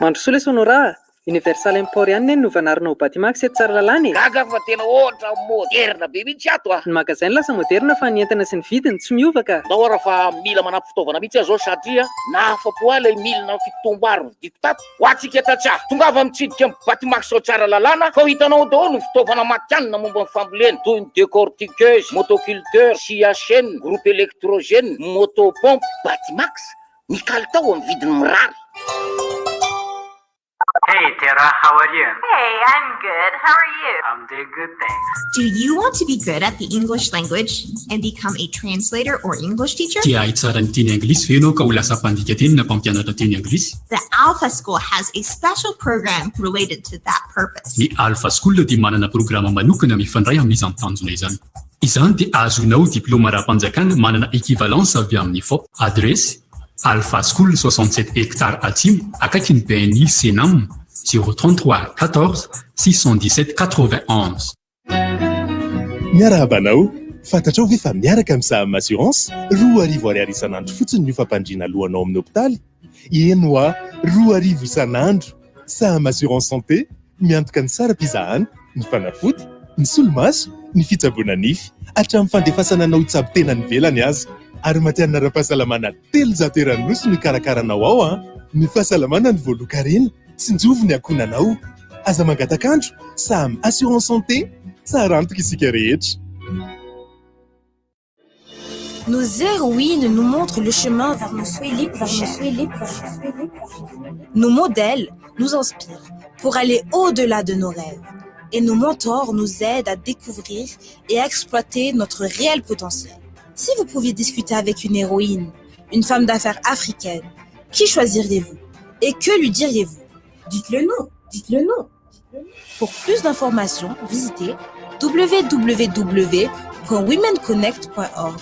Mandrosoa lesy Honora a! Universal Import ihany ne no novanarina ho Batimax eto Tsaralalàna e! Gaga aho fa tena ohatra moderna be mihitsy ato a! Ny magasin lasa moderna fa ny entana sy ny vidiny tsy miova ka! Ndao ara fa mila manampy fitaovana mihitsy aho zao satria nahafapo ahy ilay milina fitotom-bary novidiako tato. Ho antsika tantsaha, tongava mitsidika ny Batimax ao Tsaralalàna fa ho hitanao ao daholo ny fitaovana matihanina momba ny fambolena toy ny décortiqueuse, motoculteur, scie à chaîne, groupe électrogène, motopompe. Batimax, ny kalitao amin'ny vidiny mirary. Hey Tara, how are you? Hey, I'm good. How are you? I'm doing good, thanks. Do you want to be good at the English language and become a translator or English teacher? Te hahay tsara ny teny anglisy ve ianao ka ho lasa mpandika teny na mpampianatra teny anglisy? The Alpha School has a special program related to that purpose. Ny Alpha School dia manana programa manokana mifandray amin'izany tanjona izany. Izany dia ahazoanao diplaoma ara-panjakana manana équivalence avy amin'ny FOP. Adiresy, Alpha School 67 hectares Atsimo, akaikin'ny BNI Cenam, 033 14 617 91. Miarahaba anao! Fantatrao ve fa miaraka amin'ny Saham Assurance, 2000 ariary isan'andro fotsiny ny fampandriana alohanao amin'ny hopitaly? Eny hoa, 2000 isan'andro! Saham Assurance Santé, miantoka ny saram-pizahana, ny fanafody, ny solomaso, ny fitsaboana nify, hatramin'ny fandefasana anao hitsabo tena any ivelany aza. Ary matihanina ara-pahasalamana 300 eran'ny nosy no hikarakaranao ao an! Ny fahasalamana no voalohan-karena, tsinjovy ny ankohonanao. Aza mangatak'andro, Saham Assurance Santé, tsara antoka isika rehetra. Nos héroïnes nous montrent le chemin vers nos souhaits les plus chers. Nos modèles nous inspirent pour aller au-delà de nos rêves. Et nos mentors nous aident à découvrir et à exploiter notre réel potentiel. Si vous pouviez discuter avec une héroïne, une femme d'affaires africaine, qui choisiriez-vous et que lui diriez-vous? Dites-le nous, dites-le nous. Pour plus d'informations, visitez www.womenconnect.org.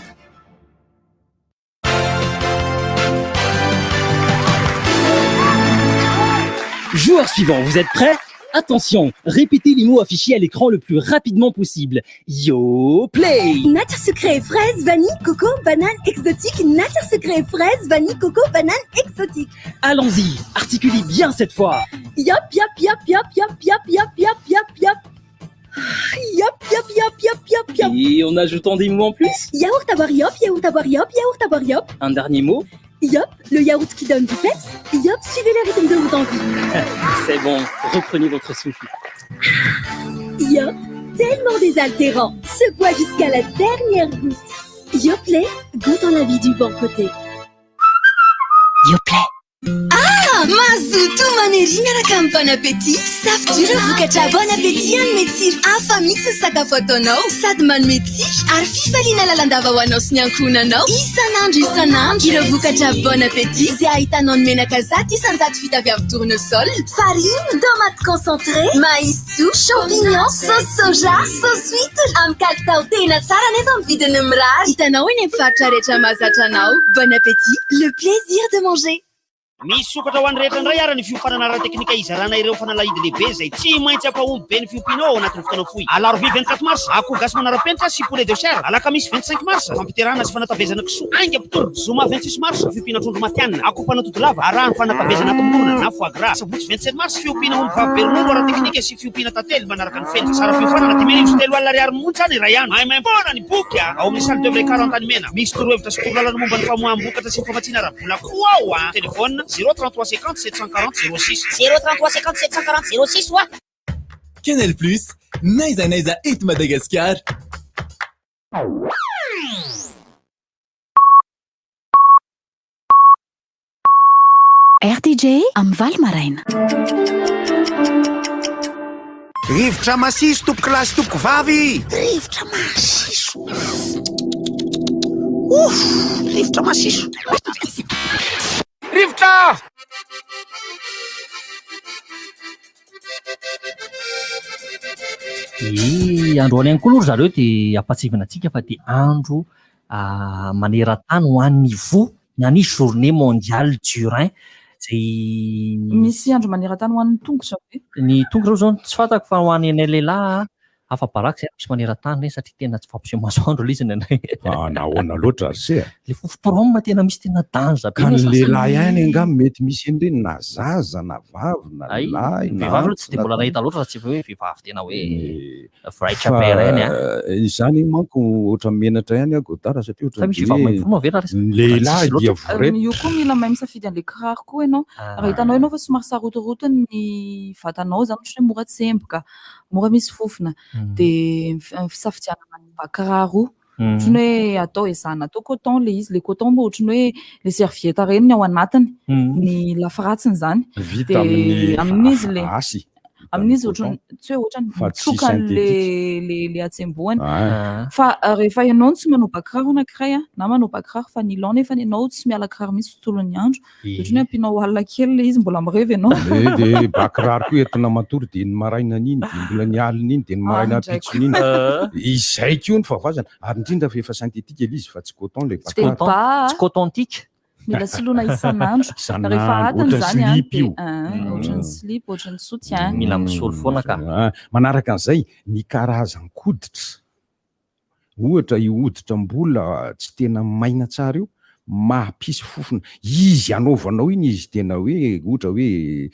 Joueur suivant, vous êtes prêts? Attention, répétez les mots affichés à l'écran le plus rapidement possible. Yo play! Nature sucrée, fraise, vanille, coco, banane, exotique. Nature sucrée, fraise, vanille, coco, banane, exotique. Allons-y, articulez bien cette fois. Yop, yop, yop, yop, yop, yop, yop, yop, yop, yop. Yop, yop, yop, yop, yop, yop. Et en ajoutant des mots en plus? Yaourt à boire yop, yaourt à boire yop, yaourt à boire yop. Un dernier mot? Yop, le yaourt qui donne du peps. Yop, suivez le rythme de vos envies. C'est bon, reprenez votre souffle. Yop, tellement désaltérant, se boit jusqu'à la dernière goutte. Yoplait, goûte en la vie du bon côté. Yoplait. Ah! Mazotoa homana ery miaraka amin'ny Bon Appétit. Safidio ireo vokatra Bon Appétit hanome tsiro hafa mihitsy ny sakafo ataonao. Sady manome tsiky ary fifaliana lalandava ho anao sy ny ankohonanao isan'andro isan'andro. Ireo vokatra Bon Appétit izay ahitanao ny menaka 100% vita avy amin'ny tournesol, farine, tomate concentrée, maïs doux, champignons, sauce soja, sauce huître amin'ny kalitao tena tsara nefa amin'ny vidiny mirary. Hitanao eny amin'ny faritra rehetra mahazatra anao. Bon Appétit, le plaisir de manger. Misokatra ho an'ny rehetra indray ary ny fiofanana ara-teknika hizarana ireo fanalahidy lehibe izay tsy maintsy hampahomby be ny fiompianao ao anatin'ny fotoana fohy. Alarobia 24 mars, akoho gasy manara-penitra sy poulet de chair. Alakamisy 25 mars, fampiterahana sy fanatavezana kisoa haingam-pitombo. Zoma 26 mars, fiompiana trondro matihanina, akoho mpanao todilava arahan'ny fanatavezana atomorona na foie gras. Sabotsy 27 mars, fiompiana omby vavy be ronono ara-teknika sy fiompiana tantely manaraka ny fenitra. Sara fiofanana 35 000 ariary monja ny iray andro. Maimaim-poana ny boky ao amin'ny salle de vrai 40 Antanimena. Misy torohevitra sy torolalana momba ny famoaham-bokatra sy ny famatsiana ara Mbola koa ao a! Téléphone, 0 33 50 740 06. 0 33 50 740 06 oa! Canal Plus, n'aiza n'aiza eto Madagasikara. Rtj amin'ny valo maraina. Rivotra masiso tompoko lahy sy tompoko vavy. Rivotra masiso. Ouf, rivotra masiso. Rivotra! Ee, androany ihany koa aloha ry zareo dia ampahatsiahivina antsika fa dia andro ah, maneran-tany ho an'ny voa na ny journée mondiale du rein izay Misy andro maneran-tany ho an'ny tongotra ve? Ny tongotra aloha izao tsy fantako fa ho an'ny anay lehilahy afa-baraka izay misy maneran-tany ireny satria tena tsy fampiseho masoandro ilay izy ny anay. Ah, nahoana loatra ry se a? Ilay fofo-prôme tena misy tena danger be Ka ny ny sasany. lehilahy ihany angaha mety misy an'ireny na zaza na vavy na Hay, lahy na vehivavy aloha tsy antitra dia na mbola tanora. nahita loatra raha tsy hoe vehivavy tena hoe Fa Vraitra be ireny a. izany manko ohatran'ny menatra ihany aho Godard satria Fa ohatran'ny misy vehivavy mahay voa ve raha resaka ny lehilahy dia voretra. Io koa mila mahay misafidy an'ilay kiraro koa ianao. Raha hitanao ianao fa somary sarotirotiny ny vatanao izany ohatra hoe mora tsemboka, mora misy fofona dia ny fisafidianana ny ba kiraro ohatran'ny hoe atao ezahana atao coton ilay izy, ilay coton moa ohatran'ny hoe ilay serviette ireny ny ao anatiny, ny lafiratsiny izany. Vita Dia amin'ny amin'izy ilay hasy. Amin'izy ohatran'ny tsy hoe ohatran'ny Fa tsy mitroka an'le synthétique. le le hatsembohany. Ah. Fa rehefa ianao no tsy manao ba kiraro anankiray a, na manao ba kiraro fa nylon nefa ianao tsy miala kiraro mihitsy tontolon'ny andro, Ie. ohatran'ny hoe ampianao alina kely le izy mbola mirevy ianao. De de ba kiraro koa entina matory dia ny maraina an'iny dia mbola ny alina iny dia ny Ah, maraina indraiko. ampitsony iny. Izay koa ny fahavoazana ary indrindra fa efa synthétique ilay izy fa tsy coton ilay ba Tsy dia kiraro. ba. Tsy coton-tique. Mila soloina isan'andro. Isan'andro, Rehefa atiny ohatran'ny izany an, slip dia io. ohatran'ny slip, ohatran'ny soutien. Mila misolo foana ka. Manaraka an'izay, ny karazan-koditra. Ohatra io hoditra mbola tsy tena maina tsara io, mampisy fofona. Izy anaovanao iny izy tena hoe ohatra hoe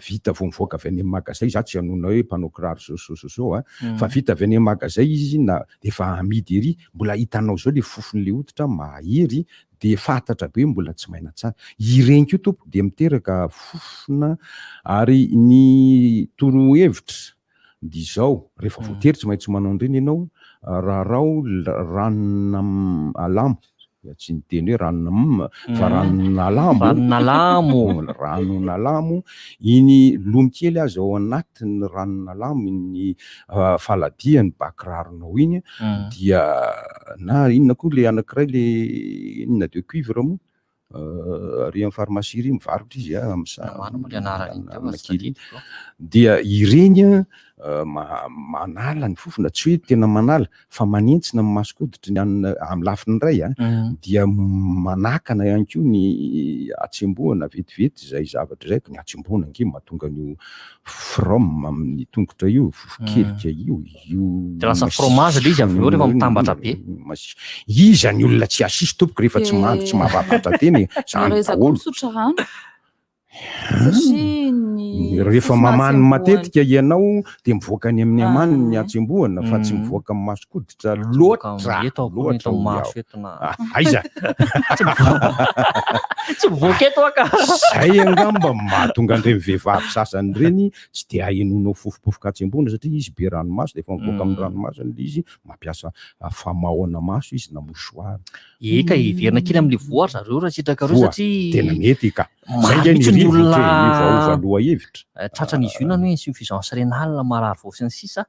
vita vao mivoaka avy any amin'ny magazay, za tsy hanonona hoe mpanao kiraro zao zao zao zao a, fa vita avy any amin'ny magazay izy na efa amidy ery, mbola hitanao zao le fofon'le hoditra mahery dia fantatra be hoe mbola tsy maina tsara. Ireny koa tompoko dia miteraka fofona ary ny torohevitra dia izao, rehefa voatery tsy maintsy manao an'ireny ianao, rarao ranona alamo, tsy niteny hoe ranona m fa ranon'alamo, Ranon'alamo. ranon'alamo, iny lomy kely aza ao anatin'ny ranon'alamo iny faladia ny ba kiraronao iny dia na inona koa le anankiray le inona de cuivre moa ary amin'ny pharmacie ry mivarotra izy a amin'ny kely iny dia ireny manala ny fofona tsy hoe tena manala fa manentsina ny mason-koditry ny anona amin'ny lafiny iray a dia manakana ihany koa ny hatsembohana vetivety izay zavatra izay ny hatsembohana ange mahatonga an'io from amin'ny tongotra io fofokelika io io Dia lasa fromage ilay izy avy eo rehefa mitambatra be. Masiso. Iza ny olona tsy asiso tompoko rehefa tsy mandry tsy mahavabatra tena e. Zany Nareo daholo. misotro rano. Satria ny Rehefa fofona mamany hatsembohana. matetika ianao dia mivoaka any amin'ny amany ny hatsembohana fa tsy mivoaka amin'ny mason-koditra loatra. Eto aho koa Loatra eto hoy maso aho. eto na. Ah, aiza? Tsy mivoaka eto aho ka. Zay angamba mahatonga an'ireny vehivavy sasany ireny tsy dia ahenoanao fofopofoka hatsembohana satria izy be ranomaso dia efa mivoaka amin'ny ranomasony ilay izy, mampiasa famaoana maso izy na mouchoir. Eka, hiverina kely amin'ilay voa ry zareo raha sitrakareo Voa, satria tena mety ka. Zay maro ange ny mihitsy ny rivotra olona e, miovaova lohahevitra. Tratran'izy io na ny hoe insuffisance rénale, marary voa sy ny sisa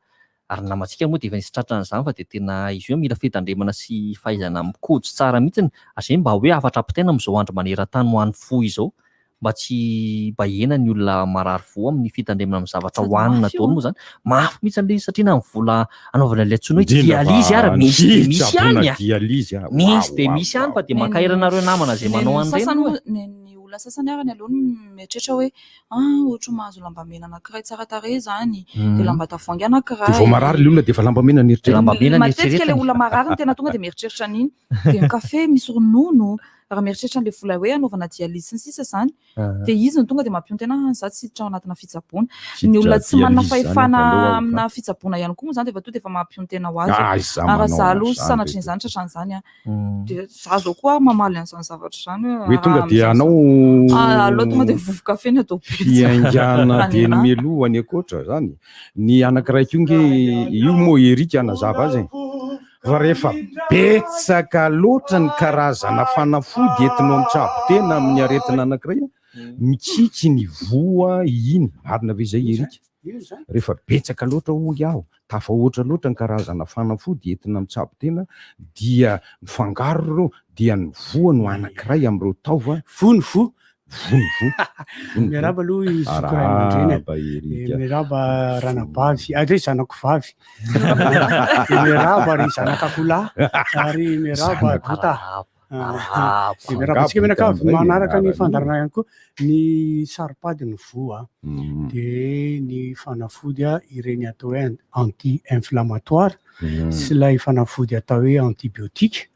Ary ny namantsika moa dia efa nisy tratran'izany fa dia tena izy io mila fitandremana sy fahaizana mikojy tsara mihitsiny ary izay mba hoe hafatra ampitaina amin'izao andro maneran-tany ho an'ny fo izao mba tsy mba hihena ny olona marary voa amin'ny fitandremana amin'ny zavatra Sady hohanina mafy io daholo an. moa izany. Mafy mihitsy ilay izy satria na ny vola anaovana ilay antsoina hoe Indrindra fa dialyse ary misy dia misy fitsaboana ihany a! dialyse a. Misy Waouh, dia waouh, misy ihany fa waouh. dia mankahery anareo namana izay Ny manao an'ireny sasany aloha moa e. ny ny olona olona sasany ary aloha no mieritreritra hoe ah ohatry ny mahazo lambamena anankiray tsara tarehy izany, dia lamba tavoahangy anankiray. Dia vao marary ilay olona dia efa lambamena no eritreretiny. Matetika ilay olona marary no tena tonga dia mieritreritra an'iny. Dia ny kafe misy ronono, raha mieritreritra an'ilay vola hoe hanaovana dialyse sy ny sisa izany, dia izy no tonga dia mampiontena ah za tsy hiditra ao anatina fitsaboana. Ny olona tsy manana fahefana amina fitsaboana ihany koa moa izany dia efa tonga dia efa mampiontena ho azy. Ah, Raha za aloha sanatria an'izany tratran'izany ah. Dia za zao koa mamaly an'izany zavatra izany hoe Hoe tonga dia hanao Ah, aleo tonga dia vovo kafe no atao betsaka. Fiaingàna dia ny mialoha any ankoatra zany. Ny anankiray koa nge io moa Eric hanazava azy e. Fa rehefa betsaka loatra ny karazana fanafody entinao mitsabo tena amin'ny aretina anankiray, mikiky ny voa iny. Marina ve izay Eric? Rehefa betsaka loatra hoy aho, tafahoatra loatra ny karazana fanafody entina mitsabo tena dia mifangaro ireo dia ny voa no anankiray amin'ireo taova. Voa ny voa. Voa ny voa. Miarahaba aloha i zoky ray aman-dreny a. Arahaba Eric. Eh, Miarahaba ranabavy, ah, ry zanako vavy. Eh, Miarahaba ry zanak'akoholahy ary miarahaba Zanako. Bota. Ah, dia miarahaba antsika mianakavy manaraka ny fandaharana ihany koa ny saro-pady ny voa dia ny fanafody a, ireny atao hoe anti-inflammatoire sy ilay fanafody atao hoe antibiotique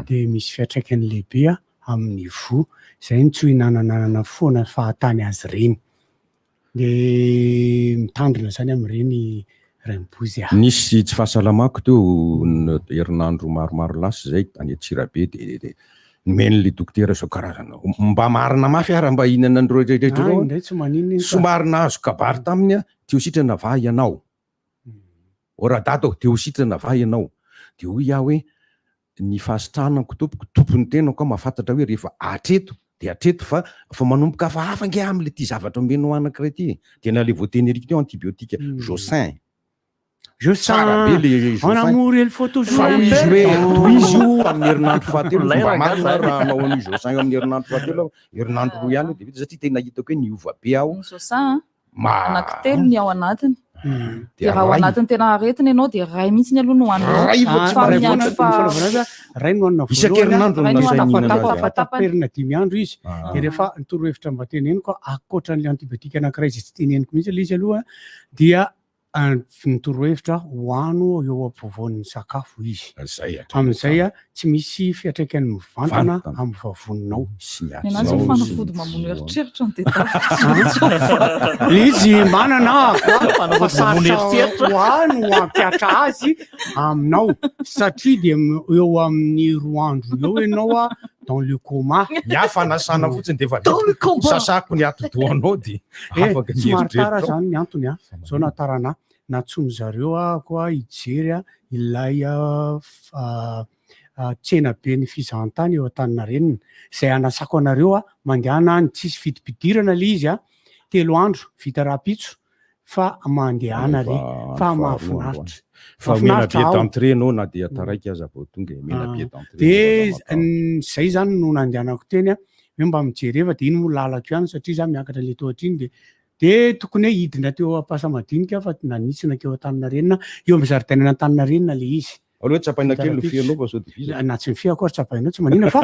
dia misy fiantraikany lehibe a amin'ny voa. Izay no tsy ho hinanananana foana fahatany azy ireny. Dia mitandrina izany amin'ireny raim-bozy a. Nisy tsy fahasalamako teo herinandro maromaro lasa izay tany Antsirabe dia dia nomen'ilay dokotera izao karazana mba marina mafy aho raha mba hihinana an'ireo rehetra ireo Ah, indray tsy maninona iny fa. Somary nahazo kabary taminy aho, te ho sitrana va ianao? O Radada ô, te ho sitrana va ianao? Dia hoy aho hoe ny fahasitranako tompoko, tompon'ny tenako aho mahafantatra hoe rehefa hatreto dia hatreto fa fa manomboka hafahafa ange aho amin'ilay ity zavatra omenao anankiray ity e. Dia na ilay voateny Eric teo antibiotique Josin. Josin. Tsara be le Josin. En amour il faut toujours Fa hoy izy hoe tohizo io amin'ny herinandro fahatelo, Milay mba rangahy marina zany. raha hanao an'io Josin io amin'ny herinandro fahatelo aho, herinandro roa ihany dia vita satria tena hitako hoe niova be aho. Ny Josin an. Ma. Anankitelo ny ao anatiny. Dia Dia raha ao ray. anatin'ny tena aretina ianao dia ray mihitsy aloha no hohaninao. Ray vao tsy Fa ray amin'ny vao andro tsy- fa Ny fanaovana azy, ray no hohanina voalohany. Isan-kerinandro no Ray no nasainy hohanina nihinana azy. tapatapany. Taperina dimy andro izy. Ah. Dia rehefa ny torohevitra mba teneniko, ankoatran'ilay antibiotique anankiray izay tsy teneniko mihitsy ilay izy aloha, dia ny torohevitra hohano eo ampovoan'ny sakafo izy. Zay hatrany. Amin'izay tsy misy fiantraikany mivantana Mivantana. amin'ny vavoninao. Sy ny Ny anazy atinao sy fanafody ny mamono voa. eritreritra no tadiaviko. Izy manana fa Fanafody mamono sarotra eritreritra. ho ahy no hampiatra azy aminao satria dia eo amin'ny roa andro eo ianao a dans le coma. Ny ahy fanasana fotsiny dia efa Dans le vita. combat. Sasako ny atidohanao dia Eh, afaka ny somary tara eritreritrao. zany ny antony a. Zao nahatara anahy. Nantsoin-dry zareo aho koa hijery a ilay tsena be ny fizahantany eo Antaninarenina. Izay hanasako anareo a, mandehana any, tsisy vidim-pidirana ilay izy a, 3 andro, vita rahampitso fa mandehana re fa mahafinaritra. Fa omena Mahafinaritra billet ao. d'entrée ianao na dia taraiky aza vao tonga e, omena billet d'entrée Dia ianao aza matahotra. zay zany no nandehanako teny a, hoe mba mijereva dia iny moa lalako ihany satria za miakatra le tohatra iny dia dia tokony hoe hidina teo Ampasamadinika aho fa nanitsy nankeo Antaninarenina, eo amin'ny zaridainan'Antaninarenina le izy. Aleo tsapaina kely ny feanao fa sao dia vizana. Na tsy ny feako ary tsapainao tsy manina fa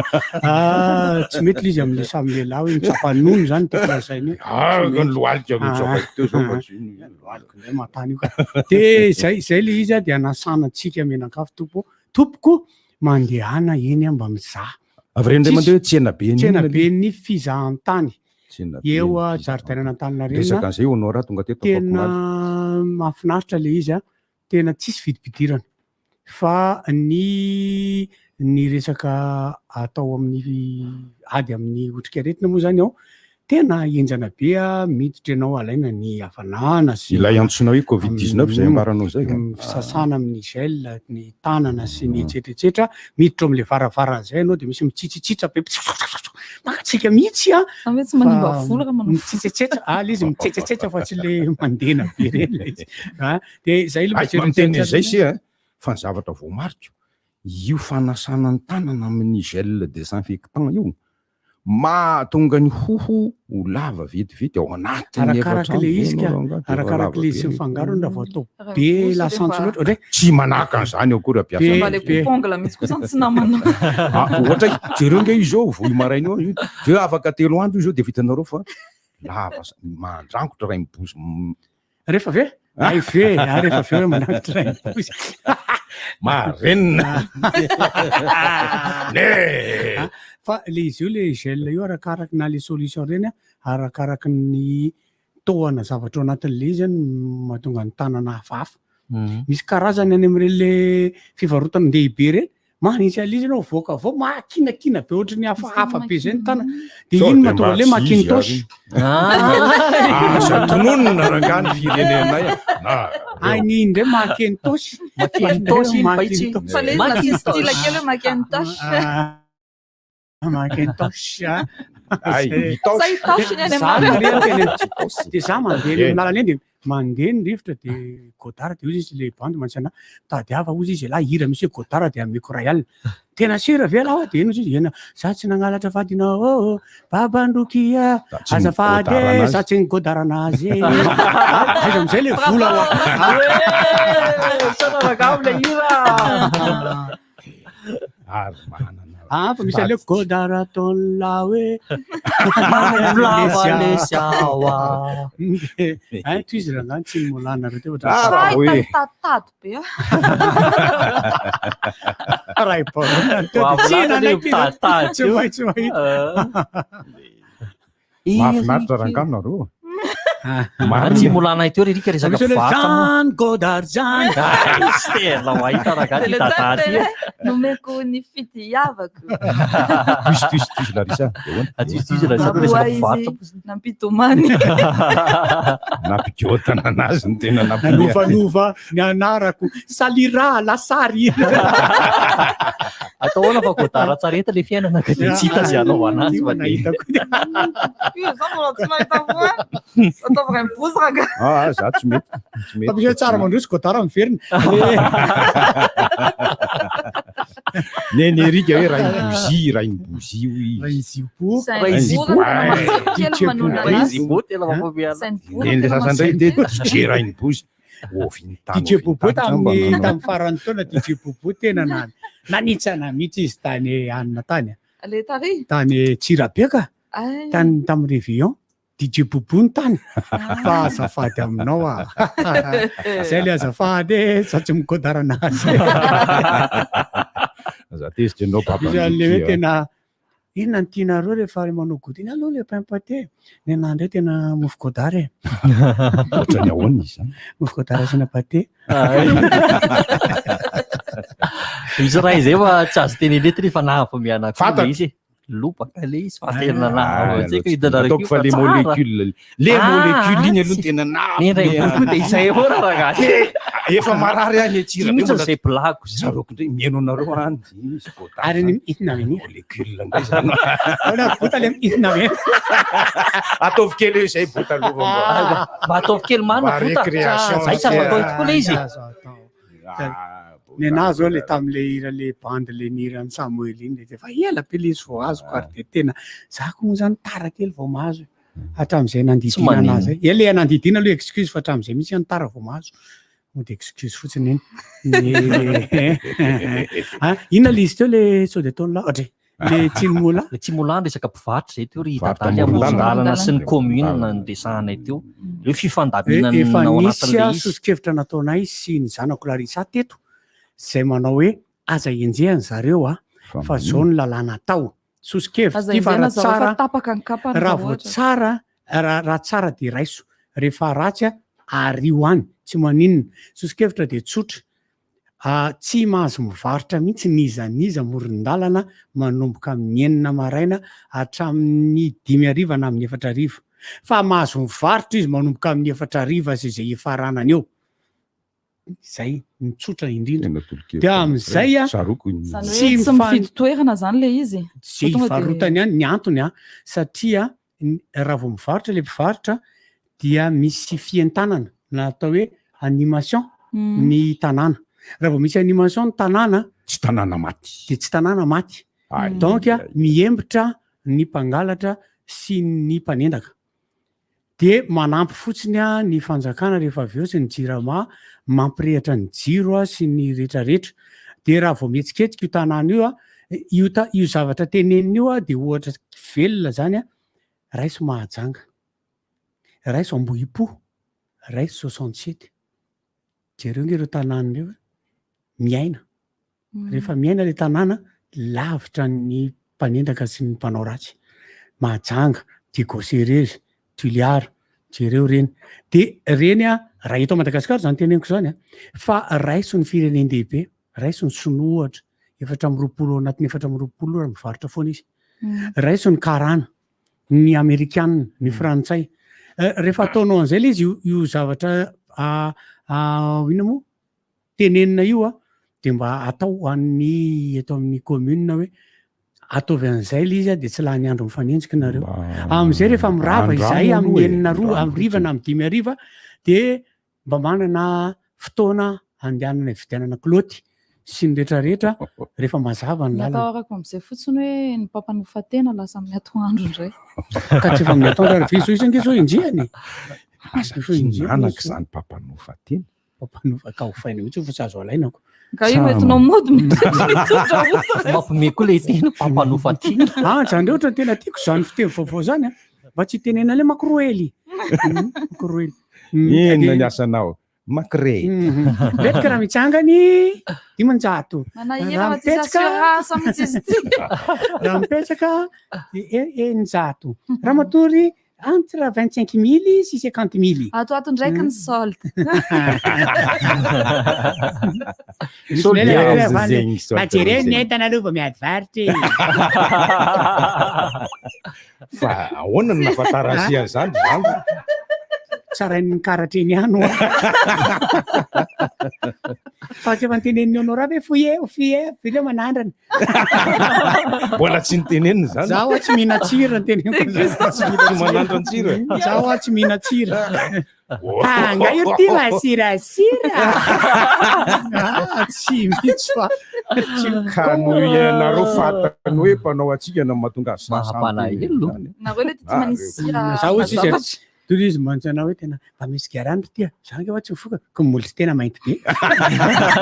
tsy mety ilay izy amin'ilay samy lehilahy hoe mitsapa nono izany no tiako lazaina hoe. Ah, Tsy ny mety. lohalika no tsapaiko teo zao fa tsy Ah, lohalika indray mahatany io ka. Dia izay izay ilay izy dia anasana antsika mianakavy tompo tompoko mandehana eny mba mizaha. Avy indray mandeha hoe tsena be ny Tsena inona be ny fizahantany. Tsena be Eo ny a zaridainan'Antaninarenina. Resaka an'izay Honora tonga teto Tena afakomaly. mahafinaritra ilay izy a. Tena tsisy vidim-pidirana fa ny ny resaka atao amin'ny ady amin'ny otrikaretina moa zany ao tena henjana be a, miditra ianao alaina ny hafanana sy Ilay antsoina hoe covid 19 izay ambaranao izay ka. fisasana amin'ny gel ny tanana sy ny etsetra etsetra, miditra ao amin'ilay varavarana izay ianao dia misy mitsitsitsitra be mangatsiaka mihitsy a. Zany hoe tsy manimba vola raha manao Mitsitsitsitra, ah ilay izy mitsetsetsetsra fa tsy ilay mandena be ireny ilay izy. Ah, dia izay ilay Ay, mijery miteny mijery izay se a, fa ny zavatra voamariko, io fanasana ny tanana amin'ny gel désinfectant io, Mahatonga ny hoho ho lava vetivety ao anatin'ny Arakaraka efatra le andro izy ka, ianao rangahy dia efa arakaraka lava le izy be sy ny ny fangarony raha vao atao Raha be voa lasantsy rehefa- loatra, ohatra hoe Tsy manahaka an'izany akory Be- ampiasa. Mba le coupe-ongle mihitsy koa zany tsy namana. Ah, ohatra hoe jereo nge izy zao voy maraina eo io, de afaka 3 andro izy zao de efa hitanareo fa lava sa- mandrangotra rainibozy m- Rehefa avy eo? Ay ve, ah, rehefa avy eo manangitra rainibozy. Marenina. Ne. Ah, Fa le izy io le gel io arakaraky na le solution reny a, arakaraky ny tohana zavatra ao anatin'le izy a no mahatonga ny tanana hafahafa. Misy karazany any amin'ireny le fivarotana lehibe ireny, Manitsy an'ilay izy ianao voaka avy ao, mahakinakina be ohatry ny hafahafa be zay ny tanana. Dia Sao iny dia mahatonga mba an'ilay tsy izy Macintosh. ary. Aza tononina rangahy ny firenenay a. Na, Ay, ny iny indray Macintosh. Macintosh iny fa itsy. Fa le izy nasiany style kely hoe Macintosh. Ah, Macintosh. ah. Ay, Itaosy. Sa Itaosy ny any Za aminareo. mandeha teny- Dia za mandeha eny Eny. amin'ny lalana eny dia mandeha ny rivotra dia Godard dia hozy izy le bandy mantsy anahy mitadiava hozy izy elah hira misy hoe Godard dia ameko iray alina. Tena sera ve elah dia eny hozy izy ena za tsy nangalatra vadinao ô baba ndrokia Za tsy azafady nigodara e anazy. za tsy nigodara anazy e. Aiza amizay le vola wa. Misaotra rangahy amin'ilay hira. Ary manana. Ah, fa misy aleo Godard ataon'la hoe Lava lesy aho ah. Ay, toy izy rangahy tsy ny molana reo teo Ah, raha Ay, hoe. taditady be ah. Ray baolina teo Ho dia tsy avy lava le nanaiky izy. mitaditady Tsy eo. maintsy mahita. Mahafinaritra rangahy nareo. Ah, Tsy molana teo ry Rika resaka Misy hoe mpivarotra moa. Zany Godard zany. Ay, tsy tena mahita rangahy ty Tele tsara dadady tele. ty. Nomeko ny fitiavako. Toizy, toizy, toizy Larissa. Dia ahoana? Toizy, toizy Larissa, resaka Nampoa mpivarotra izy nampitomany. Nampigôtana anazy ny tena nampiomehy. Nanovanova ny anarako. Salira lasary. Atao ahoana fa Godard tsara enta le fiainana ka dia tsy hita izay hanaovana azy fa dia Nahitako. Io zao mbola tsy nahita voa. Ataovy rainibozy rangahy. Ah, ah, za tsy mety. Tsy mety. Fa misy hoe tsara mandroso Godard miverina. Neny Erika hoe Rainibozy, Rainibozy hoy izy. Rainizipo. Sainbourg tena matsiro kely manonona anazy. Rainizipo tena mampiomehy anazy. Sainbourg Neny le tena sasany indray matsiro dia kely. DJ Rainibozy. Ovintany, DJ Bobo ovintany tamin'ny angamba tamin'ny faran'ny taona DJ Bobo tena na nanitsana mihitsy izy tany anina tany Le tary. tany Tsirabe ka Ay. tany tamin'ny réveillon DJ Bobo ny tany fa azafady aminao ah zay le azafady e za tsy mikodara anazy Za tezitra ianao baba. Izy an'le hoe Ndriky, ah. tena inona ny tianareo rehefa manao goûter iny aloha le pain pâté ny anahy indray tena mofo godard e Ohatran'ny ahoana izy zany? mofo godard asiana pâté Misy ray izay fa tsy azo tenenina eto rehefa nahafameana koa Fantatra. le izy e. Lobaka le izy fa tena Ah, nahafa- hitanareo Ataoko fa le tsara. molécule, le Ah, molécule iny aloha tsy- tena Ny ray boky dia izay avao raha rangahy. Efa marary ahy ny Tsy tsira mihitsy izay blague zay. Tsaroako indray mihaino anareo any. Izy Godard ary ny zany. inona mini Molécule indray zany. Ahoana bota le inona mini Ataovy kely eo izay bota aloha mba. Mba ataovy kely marina Mba bota. récréation Zay tsy azo atao tokoa le izy. Azo atao. Ny anahy zao le tamin'le hira le bandy le nihiran'i Samuel iny de efa ela be le izy vao azoko ary de tena za koa moa zany tara kely vao mahazo hatramin'izay nandidiana maninona. anazy zay. E le nandidiana aloha excuse fa hatramin'izay mihitsy any tara vao mahazo. Mody excuse fotsiny iny. Ny- Ah, inona le izy teo le sao de ataon'la ohatra e, le tsimola. Le Tsimolà resaka mpivarotra zay teo ry Mpivarotra dadaly amoron-dalana. amoron-dalana sy ny commune niresahanay teo. Le fifandaminana Efa ao nisy anatin'ilay a izy. soso-kevitra nataonay sy ny zanako Larissa teto izay manao hoe aza enjehana zareo a fa zao ny lalàna atao. Soso-kevitra Aza ity fa enjehana raha zareo fa tsara tapaka ny kapany raha raha vao ohatra. tsara raha raha tsara de raiso rehefa ratsy a ario any tsy maninona. Soso-kevitra de tsotra. Ah, tsy mahazo mivarotra mihitsy n'iza n'iza amoron-dalana manomboka amin'ny 6 maraina hatramin'ny 5 hariva na amin'ny 4 hariva. Fa mahazo mivarotra izy manomboka amin'ny 4 hariva sy izay hifaranany eo. Izay ny tsotra indrindra. Tena tolo-kevitra Dia amin'izay a, Tsaroako iny. Zany tsy hoe tsy mifan- mifidy toerana zany le izy. Zay Fa tonga de- ivarotany ihany ny antony a, satria raha vao mivarotra ilay mpivarotra dia misy fientanana na atao hoe animation ny tanàna. Raha vao misy animation ny tanàna tsy tanàna maty. Dia tsy tanàna maty. Ay, Donc ay, ay. mihembotra ny mpangalatra sy ny mpanendaka. Dia manampy fotsiny ny fanjakana rehefa avy eo sy ny jirama mampirehatra ny jiro sy ny retraretra. Dia raha vao mihetsiketsika io tanàna io, io ta- io zavatra tenenina io dia ohatra velona zany, raiso Mahajanga, raiso Ambohipo, raiso 67. Jereo nge ireo tanàna ireo e, miaina. Rehefa miaina ilay tanàna, lavitra ny mpanendaka sy ny mpanao ratsy. Mahajanga, Diego Cerezo, Tuliara, jereo ireny. Dia ireny an, raha eto Madagasikara izany teneniko izany an, fa raiso ny firenen-dehibe, raiso ny sinoa ohatra, 24 ao anatin'ny 24 ora mivarotra foana izy. Raiso ny karana, ny amerikana, ny frantsay. Rehefa ataonao an'izay ilay izy, io zavatra inona moa? Tenenina io a, dia mba atao ho an'ny eto amin'ny commune hoe ataovy an'izay ilay izy a, dia tsy lany andro mifanenjika nareo. Amin'izay rehefa mirava izahay amin'ny enina roa, amin'ny hariva na amin'ny dimy hariva dia mba manana fotoana andehanana hividianana kilaoty sy ny rehetrarehetra rehefa mazava ny Ny lalana. atahorako amin'izay fotsiny hoe ny mpampanofa tena lasa amin'ny atoandro indray. Ka tsy efa amin'ny atoandro ary ve izao izy ange izao enjehina e. Aza kihinanaka izany mpampanofa tena. Mpampanofa ka hofaina mihitsy fa tsy azo alaina ko. Ka io entinao mody mihitsy mitondra ota. Mampime koa ilay teny mpampanofa tena. Ah, zany ohatra ny tena tiako zany fiteny vaovao zany a. Mba tsy hitenena ilay makroely. Makroely. Inona ny asanao? Makrely. Mety raha mitsangany 500. Manahirana fa tsisy assurance mihitsy izy ity. Raha mipetraka 600. Raha matory Entre 25 mily sy 50 mily. Ato ato ndraiky ny solde. Solde Mba jereo ny entana aloha vao miady varotra e. Fa ahoana no nahafantaran'i Sia an'izany ry Vango? Tsarain'ny karatra eny ihany hoa. Fa tsy efa notenenin'i Honorable hoe fohy e, fohy e, veleo manandrana. Mbola tsy nitenenina izany. Zaho aho tsy mihinan-tsira ny teneniko. Tsy manandran-tsira. Zaho aho tsy mihinan-tsira. Ah, nga io ty masirasira. Ah, tsy mihitsy fa. Ka noho ianareo fantany hoe mpanao hatsikana no mahatonga azy sahy sahy miteny Mampalahelo. izany. Nareo le ty tsy manisy sira. Zaho ozy izy mazava. Toy izy mantsy anao hoe tena mba misy garana ry ty a! Za ange hoa tsy mifoka ka mbola tena mainty be.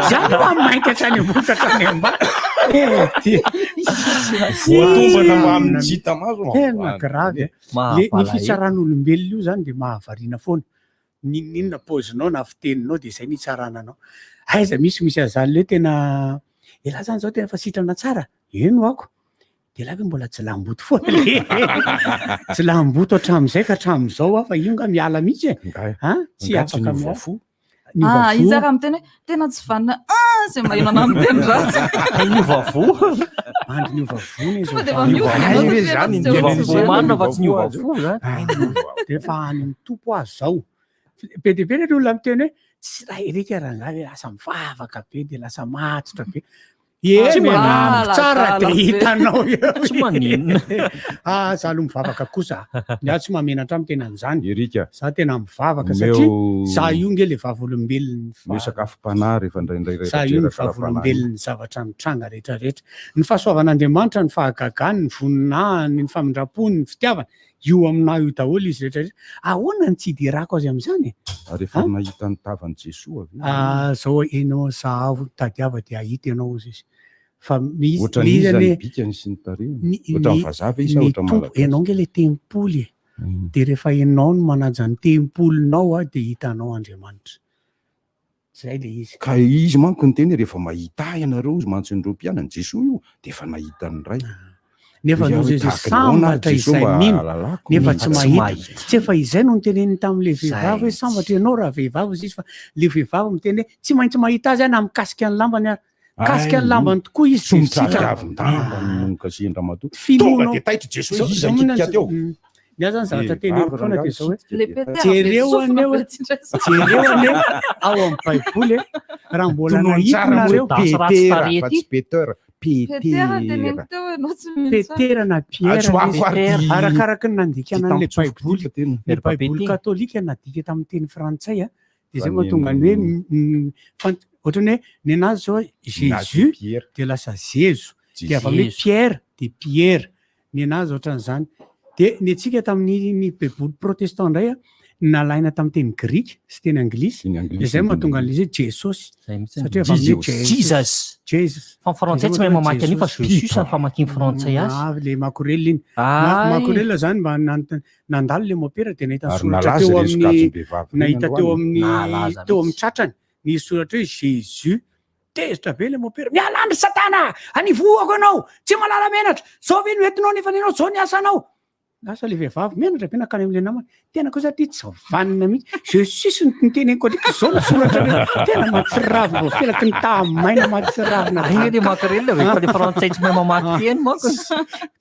Za aloha mainty hatrany ambony ka hatrany ambany. Eh, ty. Voatombana mbamin'ny tsy hita maso. Tena grave e. Le ny fitsaran'olombelona io zany dia mahavariana foana. N'inon'inona paozinao na fiteninao dia izay no hitsarana anao. Aiza misy misy an'izany le hoe tena elah zany zao tena efa sitrana tsara? Eny ho'ako. Dia lahy ve mbola jilamboto foana le? Jilamboto hatramin'izay ka hatramin'izao aho fa io nga miala mihitsy e. Ha? Tsy Nga tsy afaka niova miala. fo. Niova Ah, fo. izy ary miteny hoe tena tsy vanona ah zay maheno anah miteny ratsy. Niova fo. Andry niova fo ne Tonga dia efa miova Hay ianao ve satria zany efa tsy ny teo tena Niova intsony. fo marina fa tsy niova fo zany. Dia efa any amin'ny tompo aho zao. Be dia be ny olona miteny hoe tsy raha Eric rangahy hoe lasa mivavaka be dia lasa matotra be. Tsy Eny maninona. tsara dia hitanao eo. Tsy maninona. Ah, za aloha mivavaka kosa. Ny ahy tsy mahamenatra ahy miteny an'izany. Erika. Za tena mivavaka Omeo- satria za io nge le vavolombelon'ny Omeo sakafom-panahy rehefa indraindray Za io ny reratreraka ara-panahy. vavolombelon'ny zavatra mitranga rehetrarehetra. Ny fahasoavan'Andriamanitra, ny fahagagany, ny voninahiny, ny famindrampony, ny fitiavany, io aminahy io daholo izy rehetrarehetra. Ahoana no tsy hiderako azy amin'izany e? Ary efa nahita ny tavan'i Jesoa ve? Ah, zao enao zahavo tadiava dia hahita ianao hozy izy. Fa misy Ohatran'ny le izy iza ny anie bikany sy ny tarehiny? ny Ohatran'ny ny vazaha ve izy sa ny ohatran'ny tompo malagasy? enao nge le tempoly e. Dia rehefa enao no manaja ny tempolinao a dia hitanao Andriamanitra. Zay le izy. Ka izy manko niteny hoe rehefa mahita ahy ianareo hozy mantsy ireo mpianany, Jesoa io, dia efa nahita ny Ray. Nefa Hoy aho noho hoe izy tahaka ny ahoana ary sambatra Jesoa izay mba mino hahalalako nefa ny tsy tsy mahita. mahita. Tsy efa izay no noteneniny tamin'ilay Zay vehivavy hoe mihitsy. sambatra ianao raha vehivavy hozy izy fa le vehivavy miteny hoe tsy maintsy mahita azy aho na mikasika ny lambany ary. Mikasika ny Ay, lambany tokoa izy Tsy dia sitrana. mitadiavin-damba no nokasihin-dramatoa. Finoanao. Tonga dia taitra Jesoa Zao- iza zao moa nikitika ny- teo. Ny ahy zany zavatra Vehivavy teneniko foana dia rangahy zao hoe misitrika Le dia Petera jereo be sofina anie hoe be tsy indray jereo anie ao amin'ny baiboly e raha mbola Tonony nahita tsara moa nareo Dasy ratsy Petera tarehy fa ity. tsy Peter. Petera Petera. teneniko teo ianao tsy mino tsara. Petera na Pierre Antso ilay izy. ako ary ty Arakaraky ny nandikana ty an'ilay tampon-tsofiko baiboly ty fa tena. ny Verbe baiboly ty. katolika nadika tamin'ny teny frantsay a dia Fa zay ny mahatonga ny hoe fant- ohatran'ny hoe ny anazy zao Nazy Jésus Pierre. dia lasa Zezo dia avy amin'ny hoe Jezo. Pierre dia Pierre. Ny anazy ohatran'izany. Dia ny antsika tamin'ny ny baiboly protestant indray a, nalaina tamin'ny teny grika sy teny anglisy. Dia izay no mahatonga an'ilay izy hoe Jesosy. Satria avy amin'ny hoe Jesus. Jesus. Fa ny frantsay tsy mahay mamaky an'io fa Jesus ny famakian'ny frantsay azy. Ah, le makorelina iny. Ay. Makorelina zany mba nandalo le mopera dia nahita Ary soratra nalaza teo ireny amin'ny sokajim-behivavy ireny nahita teo androany. amin'ny Nalaza teo amin'ny mihitsy. tratrany ny soratra hoe Jésus. Tezitra be le mopera. Miala any ry satana! Anivohako ianao! Tsy mahalala menatra! Zao ve no entinao nefa ny anao zao ny asanao? Lasa le vehivavy menatra be nankany amin'ilay namany. Tena kosa ty tsy vanona mihitsy. Je suis no niteneniko an'ity zao no soratra reo. Tena mahatsiravina voafelaky ny tahamaina mahatsiravina. Ay, le makarelina ve fa le frantsay tsy mahay mamaky teny manko.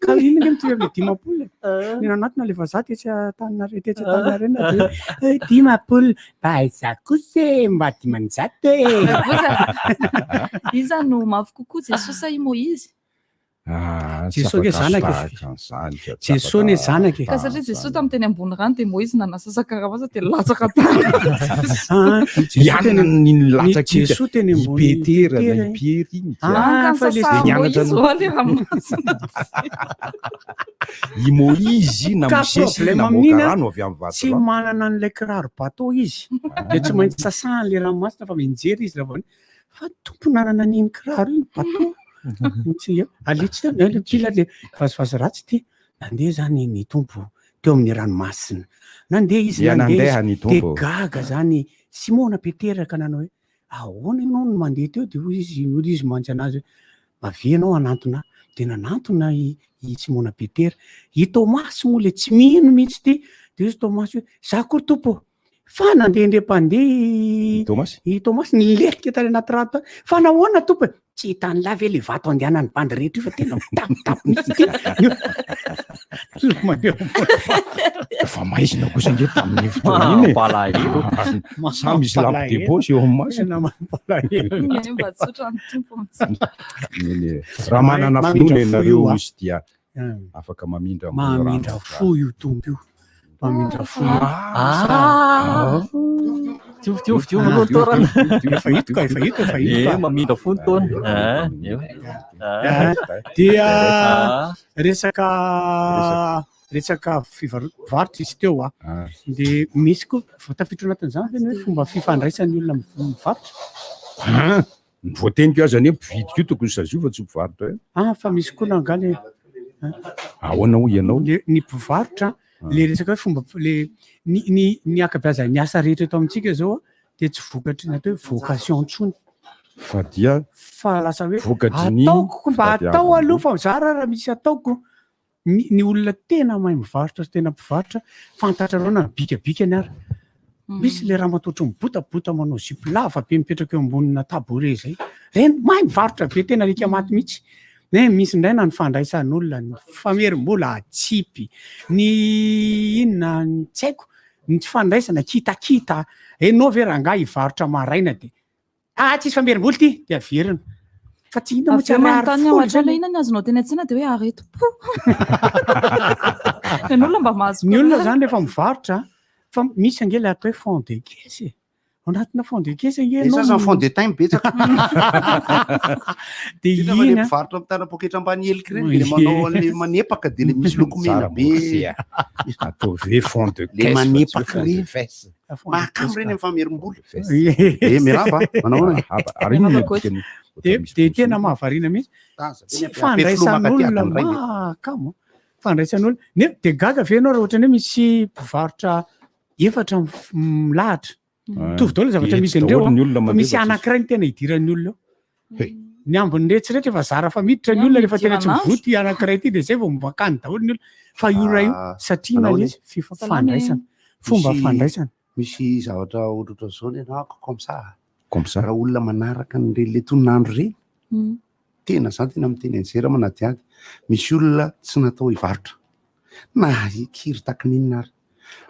Ka iny nge mitovy amin'ilay 50 e. Ny nanatona le vazaha tetsy Antaninarenina tetsy Antaninarenina dia hoe 50 mba aiza kosa e mba 500 e. Iza no mafy kokoa Jesosy sa i Moizy? Ah, tsy Jesoa nge afaka zanaka e. tahaka an'izany ka, tsy Jesoa ne afaka zanaka e. Ka satria Jesoa tamin'ny teny ambony rano dia Moizy nanasasaka ranomasina dia latsaka tany. Ah, Jesoa teny ny latsaka iny ka, Jesoa teny i ambony Petera na Petera i iny. Pierre iny ka. Ah, Ah, ka fa le Dia nisasahan'i nianatra Moizy no- ho'a le ranomasina. I Moizy na Ka Mosesy problème namoaka amin'iny a, rano avy amin'ny tsy vatolampy. manana an'ilay kiraro bateau izy. Dia tsy maintsy sasahany le ranomasina fa mianjera izy raha vao fa tompo nanana an'iny kiraro iny bateau. Tsy eo. Aleo tsy teo, aleo kila le vazivazy ratsy ity. Nandeha zany ny tompo teo amin'ny ranomasina. Nandeha izy, Dia nandeha nandeha ny izy. Dia Tompo. gaga zany Simona Petera ka nanao hoe ahoana ianao no mandeha teo? Dia hoy izy, hoy izy mantsy anazy hoe avia ianao hanantona ahy. Dia nanantona i i Simona Petera. I Tomasy moa le tsy mino mihitsy ity. Dia hoy izy Tomasy hoe za koa ry Tompo ô. Fa nandeha indray mpandeha i Tomasy? I Tomasy nilentika tany anaty rano tany. Fa nahoana tompo e? Tsy hitan'ny lahy ve le vato andehanan'ny bandy rehetra io fa tena mitapitapy mihitsy ity. Mandeha ambony vato. Efa maizina kosa ange tamin'iny fotoana iny e. Mampalahelo. Sa misy lampe de poche eo amin'ny masony. Tena mampalahelo. Ny mba tsotra ny tompo amintsika. Eny e. Raha manana Mamindra finoana fo ianareo io, ah. izy dia afaka mamindra ambony rano Mamindra avy fo io tompo io. Mamindra fo io. Ah! Diovy, diovy, diovy aloha ny taorana. Efa hito ka, efa hito, efa hito Eh, ka. mamindra fo ny taona. Ah, eo. Ah, Dia resaka resaka fivarotra izy teo a. Dia misy koa vao tafiditra ao anatin'izany ve ny hoe fomba fifandraisan'ny olona mivarotra? Ah, Ny voateniko aza anie mpividy koa tokony sazio fa tsy mpivarotra ihany. Ah, fa misy koa nangaha le Ahoana hoy ianao? Le ny mpivarotra, le resaka hoe fomba le ny ny ny ankabeazan'ny asa rehetra eto amintsika izao dia tsy vokatry ny atao hoe vocation intsony. Fa dia Fa lasa hoe vokatry ny ataoko mba atao fitadiavam-bola. aloha fa zara raha misy ataoko. Ny ny olona tena mahay mivarotra sy tena mpivarotra fantatrareo na ny bikabikany ary. Misy le ramatoa ohatry ny botabota manao zipo lava be mipetraka eo ambonina tabouret zay. Reny mahay mivarotra be tena alika maty mihitsy. Ne misy indray na ny fandraisan'olona, ny famerim-bola atsipy, ny inona ny tsy haiko, ny tsy fandraisana kitakita. Enao ve rangahy hivarotra maraina de Ah, tsisy famerim-bola ity, dia averina. Fa tsy inona moa Avy tsy eo ariary manontany ao folo an-trano zany. hoe inona ny azonao teny an-tsena dia hoe aretim-po. Ny olona mba mahazo Ny olona koa. zany rehefa mivarotra, fa misy ange ilay atao hoe fond de caisse e. Ao anatina fond de caisse ange Ny ianao sasany no- fond de teint betsaka. Dia Indrindra fa le iny a. mpivarotra mitana poketra ambany helika ireny dia le manao an'le manepaka dia le misy loko mena Tsara be. moa sia. Ataovy hoe fond de Le caisse fa tsy hoe manepaka fond de ireny. fesse. Mahakamo ireny amin'ny famerim-bola. Eh, miraba, manao ahoana? Miraba. Ary inona no dikany? Dia dia tena mahavariana mihitsy. Taza be Tsy ny ampiafiloha fandraisan'olona makaty adiny iray ve? mahakamo. Fandraisan'olona. Nefa dia gaga ve ianao raha ohatra hoe misy mpivarotra efatra milahatra. Mitovy daholo ny zavatra Dia misy etsy indreo daholo ny olona fa mandeha misy fa tsisy. anankiray no tena idiran'ny olona eo. Hey. Ny ambiny rehetra rehetra efa zara fa miditra ny Ny olona ambiny rehefa tena tsy idiran'andro. mivoa ity anankiray ity dia izay vao makany daholo ny olona. Fa io ray io Ah, satria manao na ahoana izy fifa- Salama e. fandraisana. Fomba Misy- fandraisana. Misy zavatra ohatrohatran'izao ny anako comme ça. Comme ça. Raha olona manaraka an'ireny le tononandro ireny, tena za tena miteny an'izay raha manadihady. Misy olona tsy natao hivarotra. Na hikiry tahaky ny inona ary.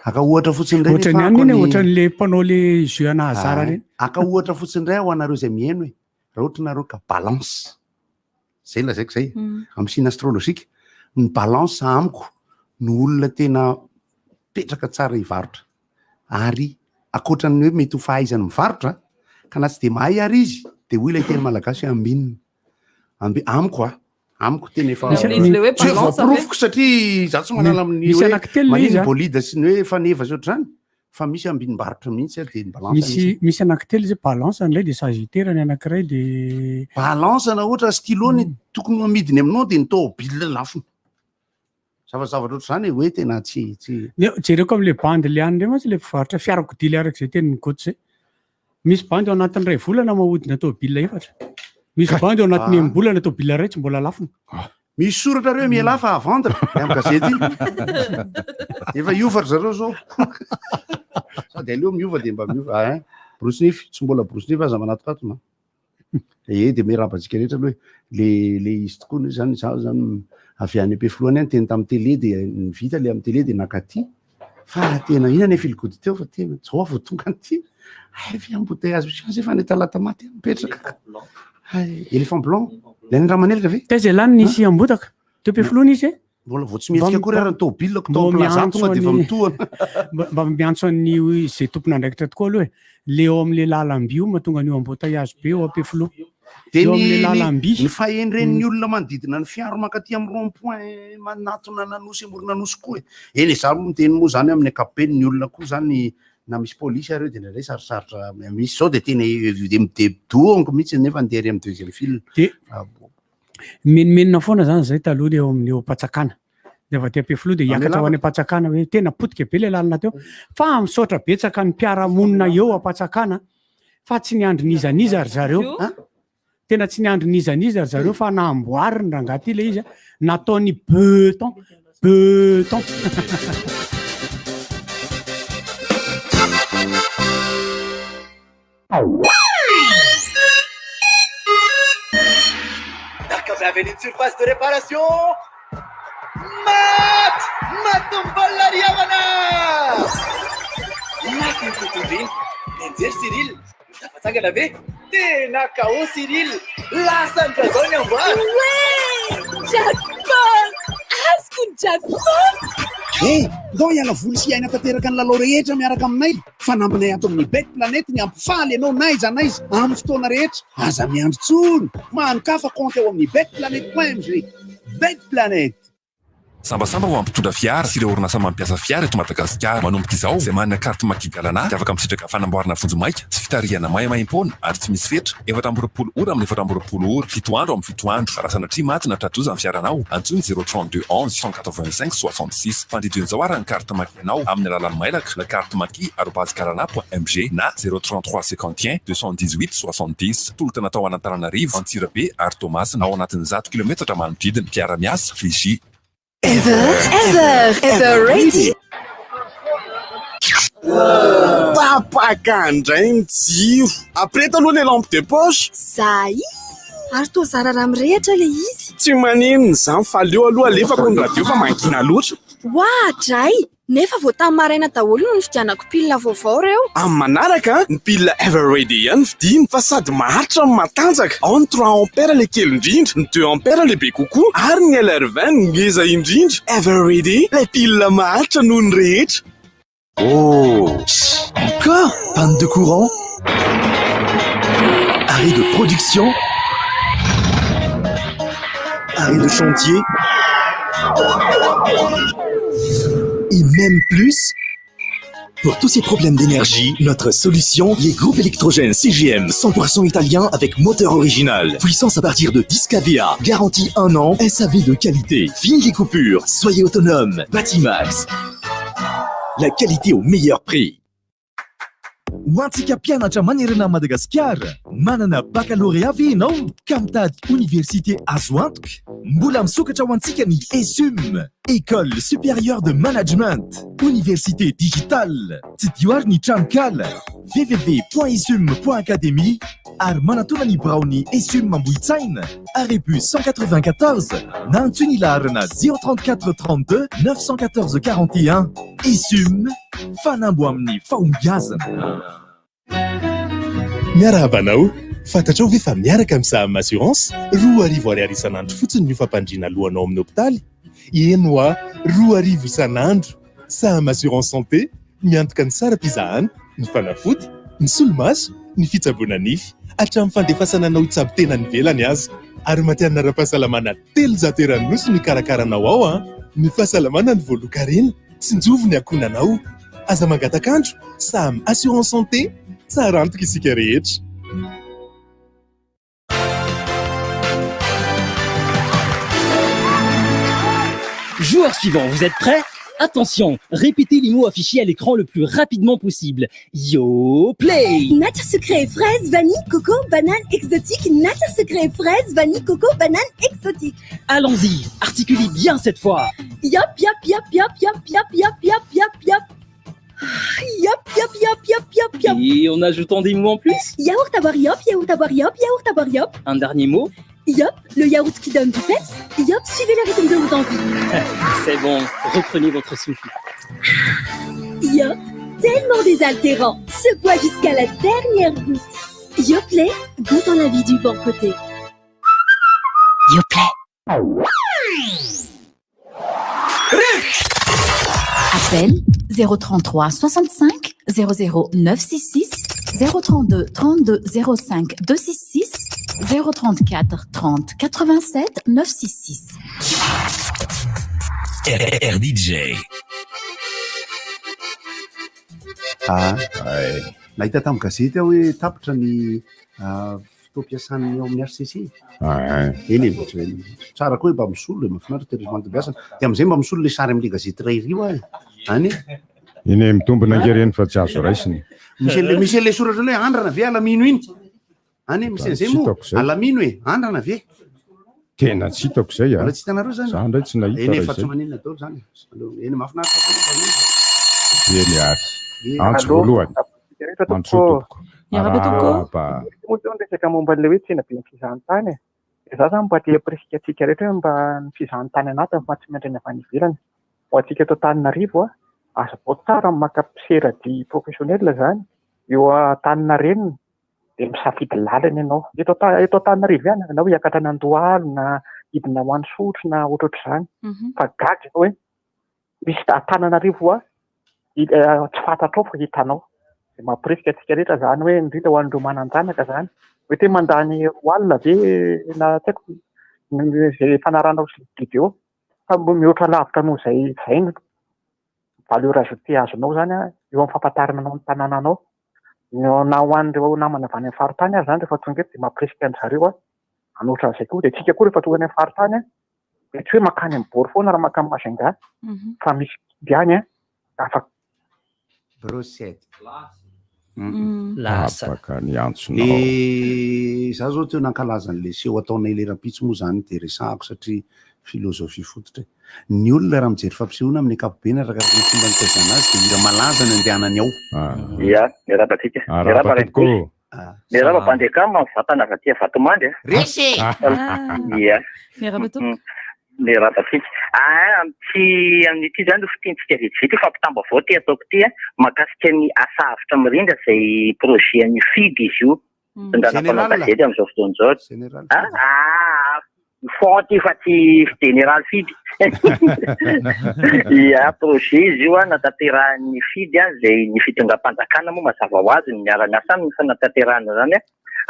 Aka ohatra fotsiny indray Ohatran'ny nefa anona ako iny, ny- ohatran'le mpanao le jeu ana hasard Ah, ireny. Aka ohatra fotsiny indray ho anareo izay mihaino e. Raha ohatra nareo ka balance. Zay lazaiko zay. Amin'ny signe astrologique, ny balance amiko no olona tena petraka tsara hivarotra. Ary ankoatran'ny hoe mety ho fahaizany mivarotra, ka na tsy dia mahay ary izy, dia hoy ilay teny malagasy hoe ambinina. Ambi-, amiko a. Amiko tena efa Misy- Ilay izy ilay hoe tsy hoe balance ve? voaporofoko satria za tsy manala amin'ny Misy hoe anankitelo ilay manino izy, a. bolide sy ny hoe faneva sy ohatr'izany fa misy ambinim-barotra mihitsy a dia ny balance Misy mihitsy. misy anankitelo izy balance ny iray dia sagittaire ny anankiray dia Balance na ohatra stylo ny tokony ho amidiny aminao dia ny tômôbila lafony. Zavazavatra ohatr'izany e, hoe tena tsy tsy Ne- Jereko amin'ilay bandy le any indray mantsy ilay mpivarotra fiarakodia ilay araka izay tenin'i Goty izay. Misy bandy ao anatin'ny iray volana mahodina tômôbila efatra. Misy bandy ao anatin'ny Ah. enim-bolana tômôbila iray tsy mbola lafony. Misy soratra reo mialà fa à vendre le amin'ny gazety iny. Efa hiova ry zareo zao. Sady aleo miova dia mba miova. Ah, hein. Borosy nify, tsy mbola borosy nify aza manatokatona. Ee dia miarahaba antsika rehetra aloha e. Le le izy tokoa aloha zany izaho zany avy any Ampefiloha any aho niteny tamin'ny télé dia ny vita le amin'ny télé dia nakaty fa tena inona anie filogoty teo fa tena zao aho vao tonga an'ity. Hay ve embouteillage misy azy efa any Talatamaty any mipetraka. Hay, éléphant blanc. Le any Ramanelika ve? Taiza ialahy no nisy ambotaka? Teo Ampefiloha nisy e? Mbola vao tsy mihetsika akory ary ny tômôbilako tao amin'ny plaza tonga dia efa mitohana. Mba miantso an'ny izay tompon'andraikitra tokoa aloha e. Le eo amin'le lalam-by io mahatonga an'io embouteillage be eo Ampefiloha. Dia Eo ny amin'le lalam-by. ny fahendren'ny olona manodidina ny fiaro mankaty amin'ny rond point manatona an'Anosy amoron'Anosy koa e. Eny e, za moa miteny moa zany amin'ny ankapobeny ny olona koa zany na misy polisy ary eo dia indraindray sarosarotra misy zao dia tena dia midedohonko mihitsy nefa ny tery amin'ny deuxième file. Dia Mimenomenona foana zany zay taloha le eo amin'ny eo Ampatsakana. Rehefa aty Ampefiloha dia hiakatra ho any Ampatsakana hoe tena potika be le lalana teo. Fa misaotra betsaka ny mpiara-monina eo Ampatsakana fa tsy niandry n'iza n'iza ry zareo. Tena tsy niandry n'iza n'iza ry zareo fa namboariny rangahy ty le izy a. Nataony beton. Beton. Daka avy any surface de réparation. Maty! Maty ny baolina ry havana! Lafo ny tontolo iny. Nianjery Cyril. Tafatsangana ve? Tena KO Cyril. Lasan-dRajao ny amboara. Ouais! Jackpot! Azoko ny jackpot! Hey, ndao hiala voly sy hiaina tanteraka ny lalao rehetra miaraka aminay. Fanampinay ato amin'ny Bet Planet ny hampifaly anao n'aiza n'aiza amin'ny fotoana rehetra. Aza miandry intsony! Manokafa kaonty ao amin'ny betplanet.mg. Bet Planet! Sambasamba ho an'ny mpitondra fiara sy ireo orinasa mampiasa fiara eto Madagasikara. Manomboka izao, izay manana carte Maki Galana dia afaka misitraka fanamboarana vonjimaika sy fitarihana maimaimpoana ary tsy misy fetra, 24 ora amin'ny 24 ora, fito andro amin'ny fito andro. Raha sanatria maty na tra-doza ny fiaranao, antsoy ny 032 11 185 66. Fandidio izao ary ny carte Maki. Anao amin'ny alalan'ny mailaka la carte maki arobase galana point mg na 0 33 51 218 70. Tolotra natao an'Antananarivo, Antsirabe ary Toamasina ao anatin'ny 100 kilometatra manodidina. Mpiara-miasa, Vigie. Ever, ever, ever ready. Tapaka indray ny jiro. Apreto aloha ilay lampe de poche. Zay! Ary toa zara raha mirehitra ilay izy. Tsy maninona izany fa aleo aloha alefako ny radio fa mangina loatra. Oadray! Nefa vao tamin'ny maraina daholo no nividianako pile vaovao ireo. Amin'ny manaraka, ny pile Everready ihany vidiana fa sady maharitra no matanjaka. Ao ny trois ampères ilay kely indrindra, ny deux ampères lehibe kokoa ary ny LR 20 no ngeza indrindra. Everready, ilay pile maharitra noho ny rehetra. Oh! Encore? Panne de courant? Arrêt de production? Arrêt de chantier? Et même plus? Pour tous ces problèmes d'énergie, notre solution, les groupes électrogènes CGM 100% italien avec moteur original. Puissance à partir de 10 kVA. Garantie 1 an, SAV de qualité. Fini les coupures. Soyez autonome. Batimax. La qualité au meilleur prix. Ho antsika mpianatra manerana an'i Madagasikara, manana baccalauréat ve ianao ka mitady oniversite azo antoka? Mbola misokatra ho antsika ny ESUM, École Supérieure de Management, Université Digitale. Tsidiho ary ny tranonkala www.esum.academy ary manatona ny biraon'ny ESUM Ambohitsaina, arrêt bus 194, na antsoy ny laharana 034 32 914 41. ESUM, fanamby ho amin'ny fahombiazana. Miarahaba anao! Fantatrao ve fa miaraka amin'ny Saham Assurance, 2000 ariary isan'andro fotsiny ny fampandriana alohanao amin'ny hopitaly? Eny hoa, 2000 isan'andro! Saham Assurance Santé, miantoka ny saram-pizahana, ny fanafody, ny solomaso, ny fitsaboana nify. Hatramin'ny fandefasana anao hitsabo tena any ivelany aza. Ary matihanina ara-pahasalamana 300 eran'ny Nosy no hikarakara anao ao an! Ny fahasalamana no voalohan-karena, tsinjovy ny ankohonanao. Aza mangatak'andro, Saham Assurance Santé, tsara antoka isika rehetra. Joueur suivant, vous êtes prêts Attention, répétez les mots affichés à l'écran le plus rapidement possible. Yo play Nature sucrée, fraise, vanille, coco, banane, exotique. Nature sucrée, fraise, vanille, coco, banane, exotique. Allons-y, articulez bien cette fois. Yop, yop, yop, yop, yop, yop, yop, yop, yop, yop. Yop, yop, yop, yop, yop, yop. Et en ajoutant des mots en plus Yaourt à boire yop, yaourt à boire yop, yaourt à boire yop. Un dernier mot Yop, le yaourt qui donne du peps. Yop, suivez le rythme de vos envies. C'est bon, reprenez votre souffle. Yop, tellement désaltérant. Se boit jusqu'à la dernière goutte. Yoplait, goûte en la vie du bon côté. Yoplait. Appel 033 65 00 966 032 32 05 266 034 30 87 966. RDJ. Ah, nahita tamin'ny gazety aho hoe tapitra ny fotoam-piasan'ny ao amin'ny HCC. Eny e, tsara koa hoe mba misolo e, mahafinaritra tery mandimbiasana. Dia amin'izay mba misolo le sary amin'le gazety iray ry hoa e. Any e. Iny e, mitombina ange ireny fa tsy azo raisina. Misy an'le misy an'le soratra hoe andrana ve alamino iny? Any e, misy an'izay moa. Alamino e, andrana ve? Tena tsy hitako izay a. Mbola tsy hitanareo izany? Za indray tsy nahita Eny e, raha fa tsy izay. maninona daholo izany. Eny, mahafinaritra foana fa iny. Eny ary. Eny. Antso Allô, voalohany. rehetra Antso tompoko. tompoko. Miarahaba tompoko. Arahaba. Moa teo ny resaka momba an'ilay hoe tsena be ny fizahantany e. Dia za zany mba te hampirisika antsika rehetra hoe mba ny fizahantany anatiny fa tsy miandry ny avy any ivelany. Ho antsika eto Antananarivo a, azo atao tsara ny maka mpiseradia professionnel zany eo Antaninarenina dia misafidy lalana ianao. Eto Anta- eto Antananarivo ihany na hoe hiakatra any Andohalo na hidina ho any Sotry na ohatrohatr'izany. Fa gaga ianao hoe misy Antananarivo hoa tsy fantatrao fa hitanao. Dia mampirisika antsika rehetra izany hoe indrindra ho an'ireo manan-janaka izany. Mety hoe mandany 20 alina ve na tsy haiko izay fanaranao sy biby eo fa mihoatra lavitra noho izay izay ny valeur ajoutée azonao izany eo amin'ny fampahafantarana anao ny tanànanao. Na ho an'ireo namana avy any amin'ny faritany aza izany rehefa tonga eto dia mampirisika an-dry zareo hanoatra an'izay koa. Dia isika koa rehefa tonga any amin'ny faritany dia tsy hoe mankany amin'ny Bord foana raha mankany Majunga fa misy kidy any afaka Brochette. Lasa. Tapaka ny antsonao. Le za zao teo nankalaza an'le seho ataonay le rahampitso moa zany de resahako satria philosophie fototra e. Ny olona raha mijery fampisehoana amin'ny ankapobeny arakaraka ny fomba nitaizana azy de hira malaza ny andehanany ao. Ia, miarahaba antsika. Arahaba Miarahaba tompoko. Miarahaba Bandekam vatana avy aty Vatomandry a. Resy e! Ia. Miarahaba tompoko. Miarahaba antsika. Ah, amin'ity amin'ity izany ho fintintsika vetivety fampitam-baovao ity ataoko ity a, mahakasika ny asa avotra mirindra izay projet an'ny FID izy io. Fitondrana mpanao Général. gazety amin'izao fotoana izao. Général Ah, ah, fond ity fa tsy général FID. Ia, projet izy io a natanterahan'ny FID a, izay ny fitondram-panjakana moa mazava ho azy ny miara-miasa aminy fanatanterahana izany a.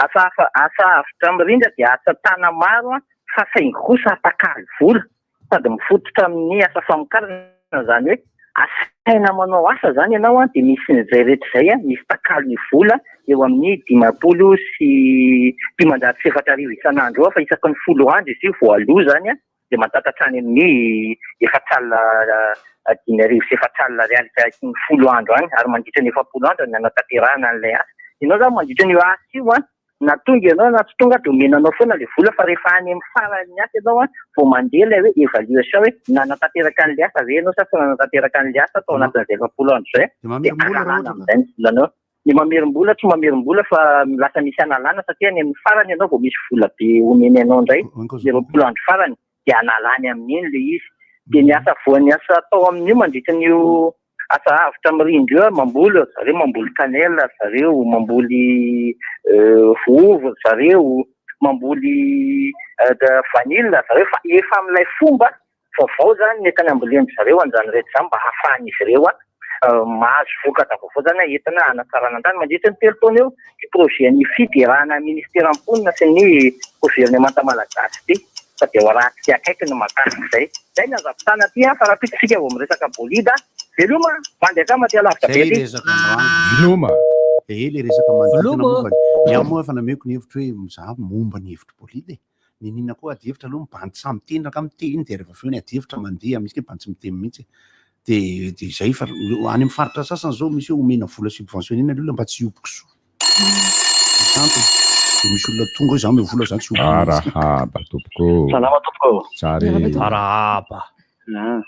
Asa hafa asa avotra mirindra dia asa tana-maro a, fa saingy kosa atakalo vola sady mifototra amin'ny asa famokarana izany hoe asaina manao asa izany ianao an, dia misy an'izay rehetra izay an, misy takalo ny vola eo amin'ny 450 isan'andro eo fa isaky ny 10 andro izy io voaloa izany an, dia mahatratra hatrany amin'ny 440 ariary isaky ny 10 andro any ary mandritra ny 40 andro no hanatanterahana an'ilay asa. Ianao izany mandritra an'io asa io an, na tonga ianao na tsy tonga dia omena anao foana ilay vola fa rehefa any amin'ny faran'ny asa ianao an, vao mandeha ilay hoe évaluation hoe nanatanteraka an'ilay asa ve ianao sa tsy nanatanteraka an'ilay asa tao anatin'izay 40 andro izay, Dia dia mamerim-bola raha analana ohatra ka. amin'izay ny volanao. Ny mamerim-bola tsy mamerim-bola fa lasa misy analana satria any amin'ny farany ianao vao misy vola be omeny anao indray, ny 20 andro farany dia analany amin'iny ilay izy. Dia ny asa voan'ny asa atao amin'io mandritra an'io asa avotra mirindra io, mamboly ry zareo, mamboly cannelle ry zareo, mamboly vovo ry zareo, mamboly vanille ry zareo fa efa amin'ilay fomba vaovao izany ny entana ambolen-dry zareo an'izany rehetra izany mba hahafahan'izy ireo Mahazo vokatra vaovao izany entina hanatsarana ny tany mandritra ny 3 taona eo ity projet an'ny fiderana ministeran'ny mponina sy ny governemanta malagasy ity fa dia ho arahantsika akaiky ny mahakasika izay. Izay ny azo ampitana aty fa rahampitso isika vao miresaka bolida. Veloma! Bandy akama aty alavitra be Zay aty. resaka androany. Veloma! Ee le resaka manodidina Veloma! momba ny ahy moa efa nameko ny hevitro hoe za momba ny hevitro bolida e. Niniana koa adihevitra aloha ny bandy samy miteny raka miteny dia rehefa avy eo ny adihevitra mandeha misy ny bandy tsy miteny mihitsy dia dia izay fa any amin'ny faritra sasany izao misy hoe omena vola subventionner-na ny olona mba tsy hihoby kisoa. Santony. Dia misy olona tonga hoe za omeo vola za tsy hihoby mihitsy. Arahaba tompoko. Salama tompoko. Tsara e. Arahaba. Ah,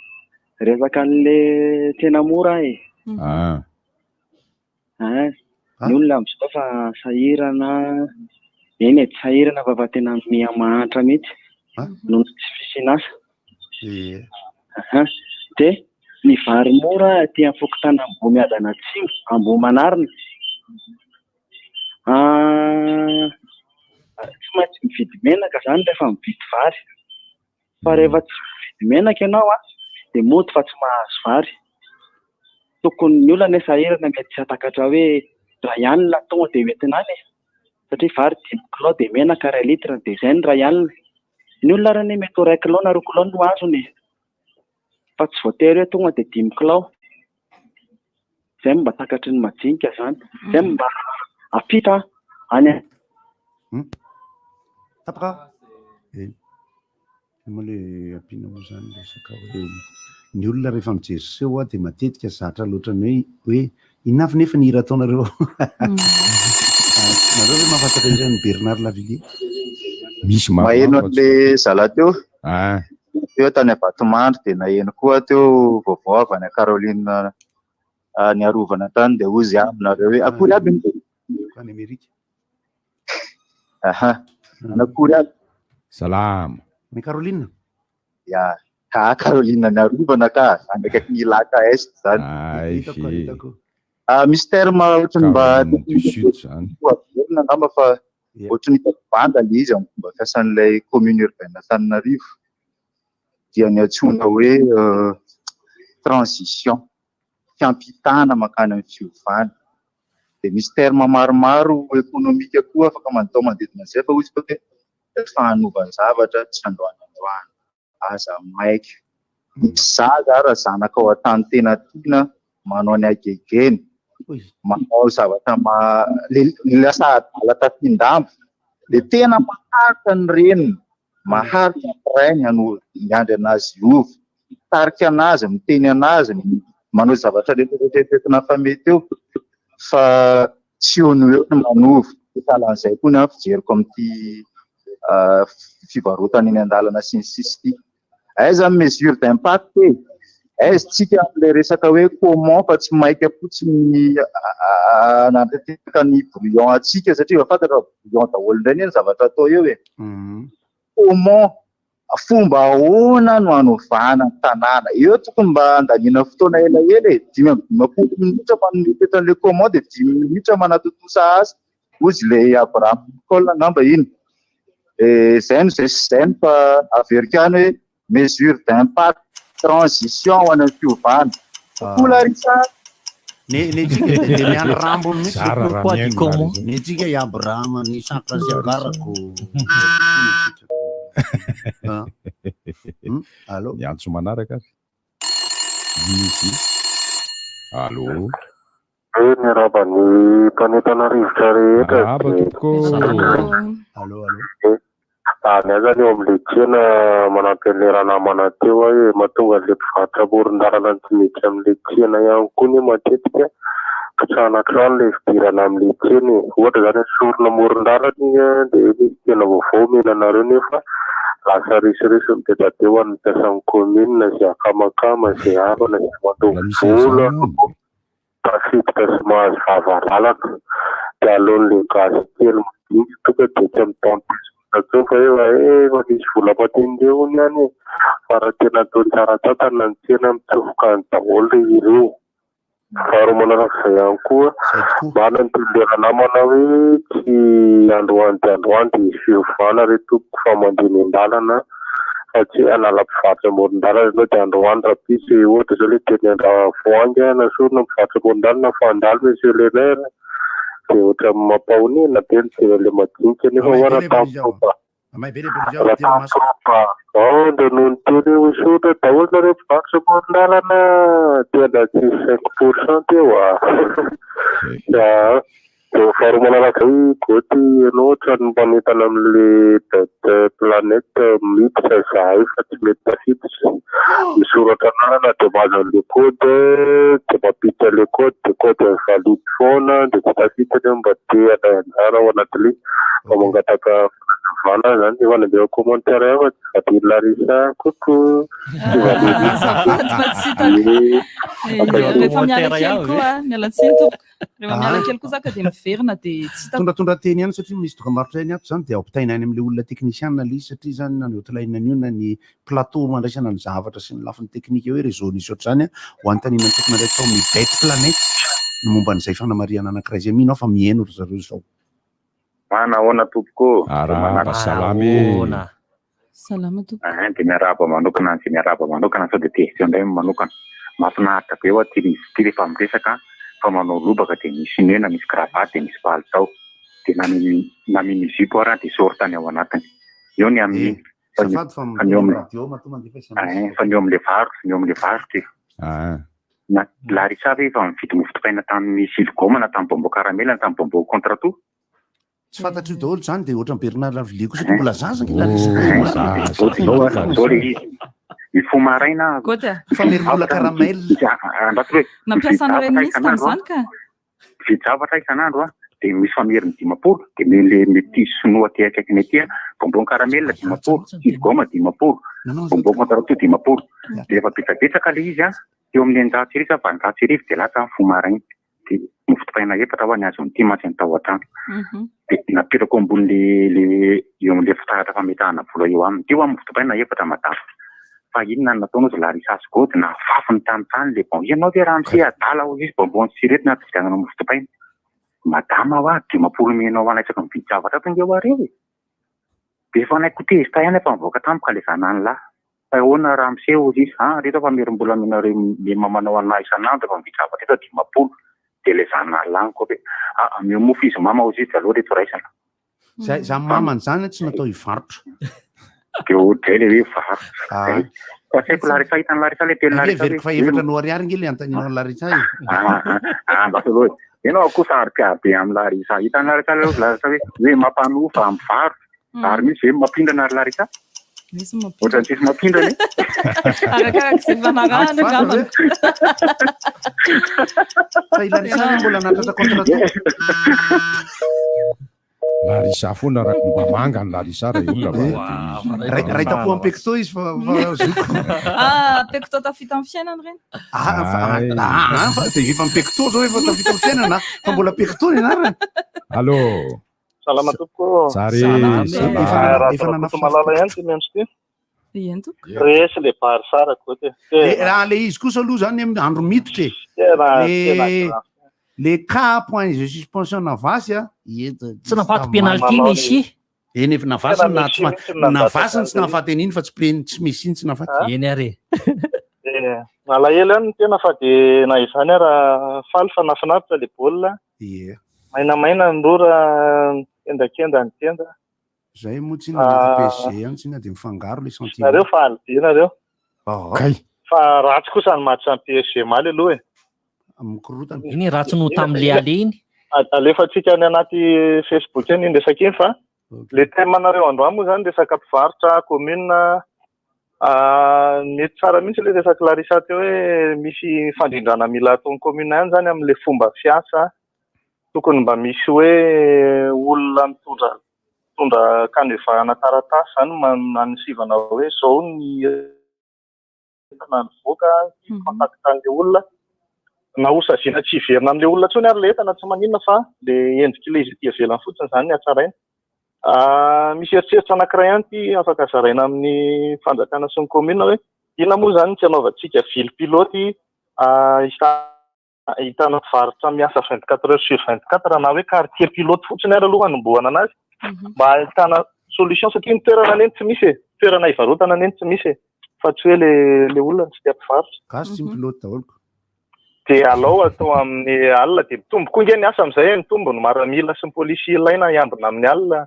resaka an'le tsena mora e. Ah. Ah, ny olona amin'izao fa sahirana, eny e, tsy sahirana fa efa tena miha mahantra mihitsy noho ny tsy fisian'asa. Aha. Dia ny vary mora aty amin'ny fokontany Ambohimiadana Atsimo, Ambohimanarina. Ah, tsy maintsy mividy menaka izany rehefa mividy vary. Fa rehefa tsy mividy menaka ianao an, dia mody fa tsy mahazo vary. Tokony ny olona anie sahirana mety tsy hahatakatra hoe iray alina tonga dia hoentina any e. Satria vary 5 kilao dia menaka iray litre dia izay ny iray alina. Ny olona ary anie mety ho iray kilao na roa kilao no azony e. Fa tsy voatery hoe tonga dia 5 kilao. Izay no mba takatry ny majinika izany. Izay no mba ampita any Tapaka? Eny. Io moa le ampiana moa zany resaka hoe ny olona rehefa mijery seho dia matetika zatra loatra ny hoe hoe inona avy nefa ny hira ataonareo ao. Nareo ve mahafantatra hiran'i Bernard Lavilliers? Misy Maheno an'le zalahy teo. Ah. Teo tany Avatomandry dia naheno koa teo vaovao avy any Caroline niarovana tany dia hozy aho aminareo hoe akory aby ny Any Amerika. Aha. Anakory aby. Salama. Ny Caroline. Ya, ka Caroline niarovana ka any akaikin'ny Ilaka Est zany. Ay, Hitako, hitako. Ah, misy terme ohatran'ny mba Caroline du Sud zany. averina angamba fa ohatran'ny hitako banda le izy amin'ny fomba fiasan'ilay commune urbaine Antananarivo dia ny antsoina hoe transition, fiampitana mankany amin'ny fiovana. Dia misy terme maromaro ekonomika koa afaka manatao manodidina an'izay fa hoy izy hoe rehefa hanova zavatra tsy androany androany. Aza maika. Misy zaza ara zanaka ao an-tany tena tiana manao ny hagegeny, manao zavatra ma le lasa adala tafin-damba. Le tena maharitra ny reniny, maharitra ny rainy hano- miandry anazy hiova, mitarika anazy, miteny anazy, manao zavatra rehetra rehetra eritreretina fa mety eo fa tsy eo no eo ny manova. Sahalan'izay koa ny ahy fijeriko amin'ity fivarotana eny an-dalana sy ny sisa ity. Aiza ny mesure d'impact e? Aiza tsika amin'ilay resaka hoe comment fa tsy maika fotsiny hanatanteraka ny brouillon antsika satria efa fantatra fa brouillon daholo indray anie ny zavatra atao eo e. Comment, fomba ahoana no hanovana ny tanàna? Eo tokony mba handaniana fotoana elaela e, 55 minitra manome fetra an'ilay comment dia dimy minitra manatontosa asa. Hozy ilay Abraham Lincoln angamba iny. Dia izay no izay sy izay no fa averiko ihany hoe mesure d'impact, transition ho any amin'ny fiovana. Coucou Larissa! Ne ne tsika de de miandry rambony mihitsy. Zara raha Pourquoi du mihaino comment? Larissa. Ne tsika i Abraham, ny Isaka sy Agarako. Ah. Allô? Ny antso manaraka ary. Inona izy io? Allô? Eh, miarahaba ny mpanentana rivotra rehetra. Arahaba tompoko. Allô, allô. Eh, ah, ny ahy zany eo amin'ilay tsena manampy an'ilay ranamana teo aho hoe mahatonga an'ilay mpivarotra amoron-dalana tsy miditra amin'ilay tsena ihany koa anie matetika fitsahana hatrany ilay fidirana amin'ilay tsena e. Ohatra izany esorina amoron-dalana iny an, dia hoe misy tsena vaovao omena anareo nefa lasa risoriso mipetrabe ho an'ny mpiasan'ny commune izay akamakama, izay havana, izay mandoa Mbola misy vola. an'izany hono. Tafiditra sy mahazo vava lalana dia aleon'ilay gasy kely madinika tonga dia tsy mitante intsony fa efa eh efa misy vola matin'ireo hono ihany e fa raha tena atao tsara tantana ny tsena mitsofoka any daholo ry ireo. Faharoa manarak'izay ihany koa, marina ny tenin'ilay ranamana hoe tsy androany dia androany dia hisy fiovana re tompoko fa mandeha miandalana. fa tsy hoe hanala mpivarotra amoron-dalana ianao dia androany rahampitso ohatra izao ilay teny Andravoahangy a, nasorina ny mpivarotra amoron-dalana fa handalo monsieur le maire dia ohatran'ny mampahonena be mijery an'ilay madinika nefa Mamay hoa be raha le président. tampoka Mamay be le président, raha tena maso. tampoka no niteny hoe hosorina daholo nareo mpivarotra amoron-dalana tena tsisy 5% teo a. Dia dia faharoa manaraka izay Goty ianao ohatran'ny mpanentana amin'le date planète miditra izahay fa tsy mety tafiditra. Misoratra anarana dia mahazo an'le code dia mampiditra an'le code dia code invalide foana dia tsy tafiditra nefa mba te handray anjara ao anatin'le mba mangataka fanazavana zany efa nandefa commentaire ihany fa tsy valian'i Larissa coucou tsy valian'i Azafady fa tsy hitako. Eh, Rehefa miala kely koa, miala tsiny tompoko. Rehefa miala kely koa za ka dia miverina dia tsy hitako. Tondratondra teny ihany satria misy dokam-barotra ihany ato zany dia ampitaina any amin'ilay olona teknisiana ilay izy satria zany na ny hotline an'io na ny plateau mandraisana ny zavatra sy ny lafiny teknika hoe réseau nisy ohatr'izany ho anontaniana ny tompon'andraikitra ao amin'ny Bet Planet ny momba an'izay fanamarihana anankiray izay. Mino aho fa mihaino ry zareo izao. Manahoana tompoko ô? Arahaba salama e. Salama tompoko. Ein dia miarahaba manokana an'izay miarahaba manokana sao dia tezitra indray ny manokana. Mahafinaritra be hoa ity izy ity rehefa miresaka fa manao lobaka dia misy nœud na misy cravate dia misy palitao dia na mini na mini jupe ara dia short ny ao anatiny. Eo ny amin'iny. Fa ny Azafady fa fa ny miteny eo amin'ny radio matoa mandefa SMS. ein fa ny eo amin'ilay varotra ny eo amin'ilay varotra e. Na Larissa ve efa nividy mofo dipaina tamin'ny siligaoma na tamin'ny bonbon caramel na tamin'ny bonbon contre tout? Tsy fantatr'io daholo izany dia ohatran'i Bernard Lavilliers koa satria mbola zaza ange Larissa. Zao zao zao le izy. Mifoha maraina aho. Goty a. Famerim-bola caramel. Andraso hoe Nampiasa an'ireny mihitsy tamin'izany ka. Mividy zavatra isan'andro aho dia misy fameriny 50 dia me le le petit sinoa aty akaikinay aty a, bonbon caramel 50, siligaoma 50, bonbon contre tout 50. Dia rehefa betsabetsaka le izy a, teo amin'ny 1600 sa 1800 dia lasa aho mifoha maraina. Dia mofo dipaina efatra hoa ny azon'ity mantsy ny tao an-trano. Dia napetrako ambony le le eo amin'le fitaratra fametahana vola eo aminy. Teo aho mofo dipaina efatra madama. Fa inona no nataonao ry Larissa sy Gody nafafy ny tany tany le bon. Ianao ve ramose adala hoy izy bonbon sy ireto no ampividianana mofo dipaina. Madama hoa 50 omenao anay isaky ny mividy zavatra ato ange hoa reo e. Dia efa naiko tezitra ihany aho fa nivoaka tampoka le zanany lahy. Fa ahoana ramose hoy izy, ah reto fa merim-bola omenareo mamanao anah isan'andro rehefa mividy zavatra eto 50. Dia le zanany lahy nikoa hoe ah ameo mofo izy mama hoy izy dia aleo reto raisana. Zay zany mamany zany tsy natao hivarotra. Dia ohatray le hoe varotra. Zay. Fa tsy haiko Larissa hitan'i Larissa le teny Larissa. Heveriko fa efatra no ariary nge le antaninao an'i Larissa e. Ah mba soloy. Ianao koa saro-piaro be amin'i Larissa. Hitan'i Larissa le Larissa hoe hoe mampanofa mivarotra. Ary misy ve mampindrana ry Larissa? Misy mampindrana. Ohatran'ny tsisy mampindrana e. Arakaraka izay fanarahana angambany. Fa i Larissa anie mbola nahatratra contrat. Larissa foana raha mba manga ny Larissa raha olona va Ray ray tapo am pecto izy fa fa zoko. Ah, pecto tafita amin'ny fiainana ireny. Ah, fa ah, fa dia efa pecto zao efa tafita amin'ny fiainana fa mbola pecto ny anarany. Allô. Salama tompoko. Tsara e, salama. Efa Rakotomalala ihany ty miantso ty. Eny tompoko. Resy le Barça Rakoto e. Le raha le izy kosa aloha zany amin'ny andro miditra e. Tena Le tena grave. le cas point de suspension Navas a. Tsy nahafaty penalty Messi. Eny efa Navas Tena no Messi nahatsy mihitsy no Navas nandatsaka no tsy nahafaty an'iny fa tsy pen tsy Messi no tsy nahafaty. Eny ary e. Eh, Nalahelo ihany ny tena fa dia na izany ara faly fa nahafinaritra le baolina. Ie. Mainamaina ny rora, kendakenda ny tenda. Zay moa tsy inona Ah. PSG ihany tsy inona dia mifangaro le sentiment. Nareo faly be nareo. Kay. Fa ratsy kosa ny match an'ny PSG omaly aloha e. Mikorotana. Iny ratsy no tamin'le aller iny. Alefantsika any anaty Facebook any iny resaka iny fa le thème anareo androany moa zany resaka mpivarotra commune ah, mety tsara mihitsy le resaka Larissa teo hoe misy fandrindrana mila ataon'ny commune ihany zany amin'le fomba fiasa tokony mba misy hoe olona mitondra mitondra canevas-na taratasy zany manisivana hoe zao ny entana nivoaka, contact an'le olona, na ho saziana tsy hiverina amin'le olona intsony ary le entana tsy maninona fa le endrik'ilay izy ety ivelany fotsiny zany ny hatsaraina. Misy eritreritra anankiray ihany ity afaka zaraina amin'ny fanjakana sy ny commune hoe inona moa zany ny tsy hanaovantsika ville pilote ahitana mpivarotra miasa 24 heures sur 24 na hoe quartier pilote fotsiny ary aloha hanombohana anazy mba ahitana solution satria ny toerana anie no tsy misy e. Toerana hivarotana anie no tsy misy e, fa tsy hoe le le olona no tsy te hampivarotra. Gasy tsy mipilote daholo ko. Dia alao atao amin'ny alina dia mitombo koa nge ny asa amin'izay e, mitombo ny maramila sy ny polisy ilaina hiambina amin'ny alina.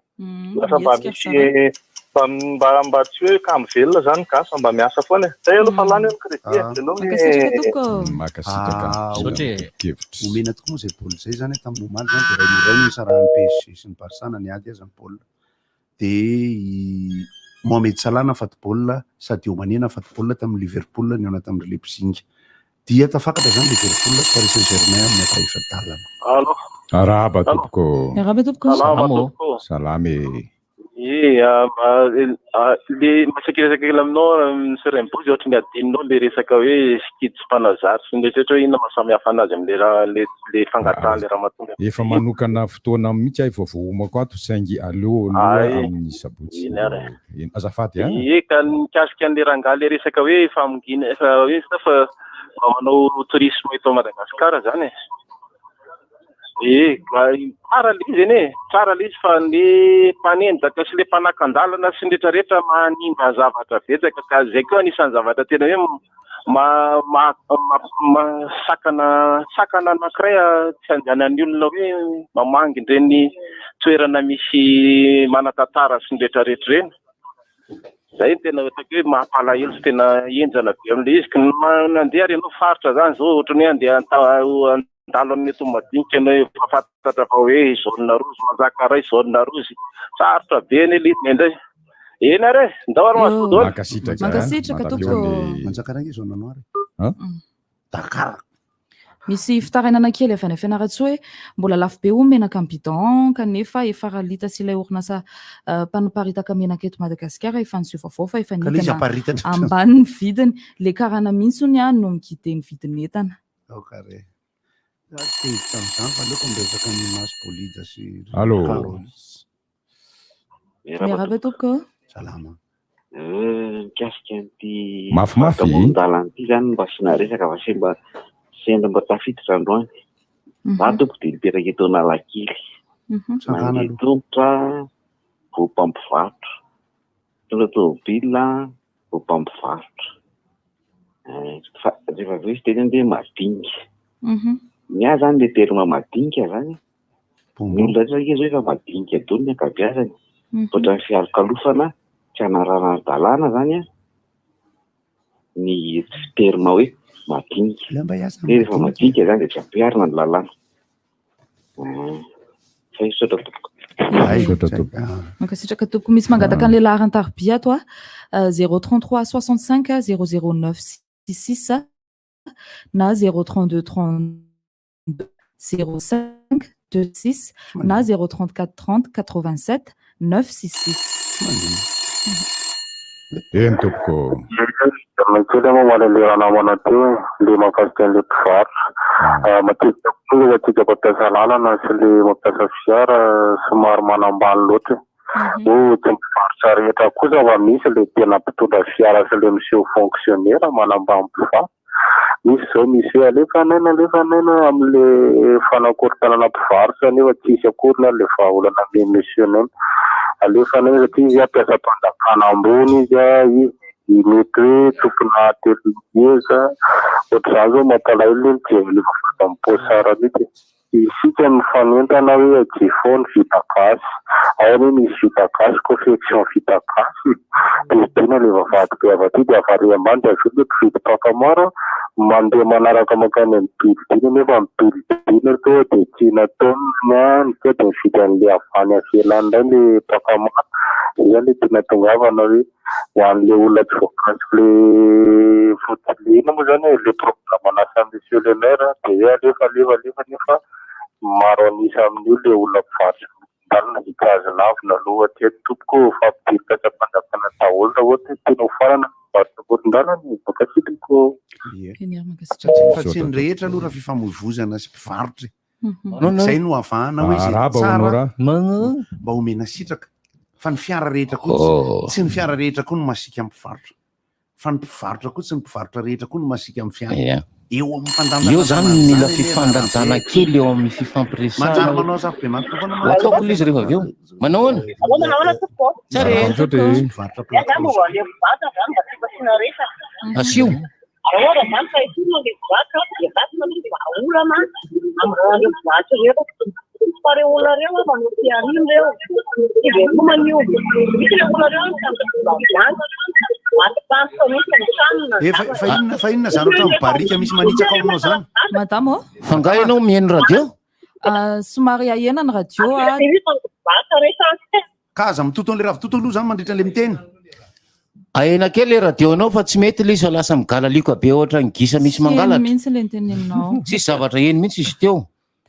Lasa mba mihetsika misy ry mba mba mba tsy hoe kamo velona zany ny gasy fa mba miasa foana e. Zay aloha fa lany eo ny crédit e. Veloma e. Mankasitraka tompoko. Mankasitraka. Ah, Misaotra e. Kevitra. Omena tokoa moa izay baolina izay izany tamin'ny omaly izany dia iray noho iray no nisarahan'ny PSG sy ny Barça na niady aza ny baolina. Dia i Mohamed Salah nahafaty baolina, Sadio Mané nahafaty baolina tamin'ny Liverpool nihaona tamin'ny Leipzig. Dia tafakatra izany Liverpool sy Paris Saint-Germain amin'ny ampahefa-dalana. Allo. Arahaba tompoko. Miarahaba tompoko. Salama tompoko. Salama e. Ie, le masaky resaka kely aminao Monsieur Raimbozy ohatry ny adinonao le resaka hoe sikidy sy mpanazary sy ny rehetra hoe inona maha samy hafa anazy amin'le raha le le fangatahan'le ramatoa le Efa manokana fotoana mihitsy aho efa voaomako ato saingy aleo aloha Ay, amin'ny sabotsy. eny ary e. Eny, azafady a. Ie, ka ny mikasika an'le rangahy le resaka hoe famongina efa hoe fa mba manao tourisme eto Madagasikara zany e. Ee, tsara le izy anie e, tsara le izy fa ny mpanendaka sy le mpanakan-dalana sy ny rehetrarehetra manimba zavatra betsaka ka zay koa anisan'ny zavatra tena hoe ma- ma- ma- ma- sakana sakana anankiray tsy andehanan'ny olona hoe mamangy ireny toerana misy manan-tantara sy ny rehetrarehetra ireny. Zay no tena hitako hoe mampalahelo sy tena henjana be amin'ilay izy. Ka nandeha ary ianao faritra zany zao ohatran'ny hoe andeha handalo amin'ny eto madinika ianao efa fantatra fa hoe zone rouge Manjakaray zone rouge. Sarotra be anie ilay izy indraindray. Eny ary e, ndao ary mazotoa daholo. Mankasitraka. Mankasitraka tompoko. Manjakaray ange zone noire. Dakar. Misy fitarainana kely avy any Fianarantsoa hoe mbola lafo be hono menaka amin'ny bidon kanefa efa Ralita sy ilay orinasa mpanaparitaka menaka eto Madagasikara efa niseho vaovao fa efa Ka ilay izy nidina aparitatra. ambany ny vidiny. Le karana mihitsy hono ihany no mi-guider ny vidin'entana. Aoka re. Za tsy te hiditra amin'izany fa aleoko miresaka ny Mas Bolida sy Allô. Carolis. Miarahaba tompoko. Salama. Mikasika an'ity Mafimafy. amoron-dalana ity izany mba asiana resaka fa sendra sendra mba tafiditra androany. Za tompoko dia mipetraka eto Analakely. Mandeha tongotra vao mpampivarotra. Mitondra tômôbila vao mpampivarotra. Fa rehefa avy eo izy teny hoe madinika. Ny ahy izany ilay terme madinika izany Ny olona rehetra ange zao efa madinika daholo ny ankabeazany. Ankoatra ny fialokalofana tsy hanarahana ara-dalàna zany an, ny terme hoe madinika. Hoe rehefa madinika zany dia tsy ampiharina ny lalàna. Zay, misaotra tompoko. Misaotra tompoko. Mankasitraka tompoko. Misy mangataka an'ilay laharan-tarobia ato a. 033 65 009 66 na 032 32 05 26 na 034 30 87 966. Eny tompoko. Miverina kely aho momba an'ilay ranamana teo e, ilay mahakasika an'ilay mpivarotra. Ah, Matetika koa ilay antsika mpampiasa lalana sy ilay mampiasa fiara somary manambany loatra e. Hoe tsy ny mpivarotra rehetra kosa fa misy ilay tena mpitondra fiara sy ilay miseho fonctionnaire manambany mpivarotra. Misy izao misy hoe alefa naina alefa naina amin'le fanakorontanana mpivarotra nefa tsisy akory na le vahaolana amen'i monsieur naina. Alefa naina satria izy mpiasam-panjakana ambony izy, izy mety hoe tompona atelier ohatr'izany zao mampalahelo le mijery an'io vavahady am-paosara mihitsy e. Isika mifanentana hoe ajefao ny vita gasy. Ao anie misy vita gasy, confection vita gasy e. Dia hidiana ilay vavahady be avy aty dia avy ary ambany dia avy eo ilay mpividy mpaka maro mandeha manaraka mankany amin'ny building nefa ny building toa dia tsy nataony any fa dia mividy an'ilay avy any ivelany indray ilay mpaka maro. Izay izany ilay tiana tongavana hoe ho an'ilay olona tsy voakasik'ilay fotsy inona moa izany e, ilay programme-nasa monsieur le maire dia hoe alefa alefa alefa nefa maro an'isa amin'io ilay olona mpivarotra amoron-dalana dia tsy azo lavina aloha hatreto tompoko ô, fampidirim-piasam-panjakana daholo raha ohatra hoe tiana ho farana ny mpivarotra amoron-dalana e, mankasitraka ô. Ie. Eny ary mankasitraka. Fa tsy ny rehetra aloha raha fifamoivoizana sy mpivarotra e. Non, non. Izay no avahana hoe izay Arahaba, tsara Honora. mba omena sitraka. Fa ny fiara rehetra koa tsy, Oh. tsy ny fiara rehetra koa no masiaka amin'ny mpivarotra. Fa ny mpivarotra koa tsy ny mpivarotra rehetra koa no masiaka amin'ny fiara. Ia. Eo amin'ny fandanjana. Eo zany mila fifandanjana kely eo amin'ny fifampiresahana. Manjary manao zafy be maty foana. Ataoko ilay izy rehefa avy eo. Manao ahoana? Ahoana ahoana tompoko? Tsara e. Mivarotra Ya za mba le mpivarotra zany mba tiako asiana resaka. Asio. Raha ohatra zany fa ity no le mpivarotra dia vatsina aloha dia vahaolana amin'ireo mpivarotra ireo. Fa ireo olona ireo a manao fihariana ireo. Fivelomana io. Misy ireo olona ireo mitandro vola Antipantoka mihitsy ny tranony. Eh, fa, fa inona fa inona zany ohatran'ny barika misy manitsaka ao aminao zany? Madame ô? Fa nga ianao mihaino radio? Ah, somary ahena ny radio a. Ka aza mitoto an'le ravitoto aloha zany mandritra an'le miteny. Ahena kely le radio anao fa tsy mety le izy fa lasa migalalioka be ohatran'ny gisa misy Tsy heno mangalatra. mihitsy le niteneninao. Tsisy zavatra heno mihitsy izy teo.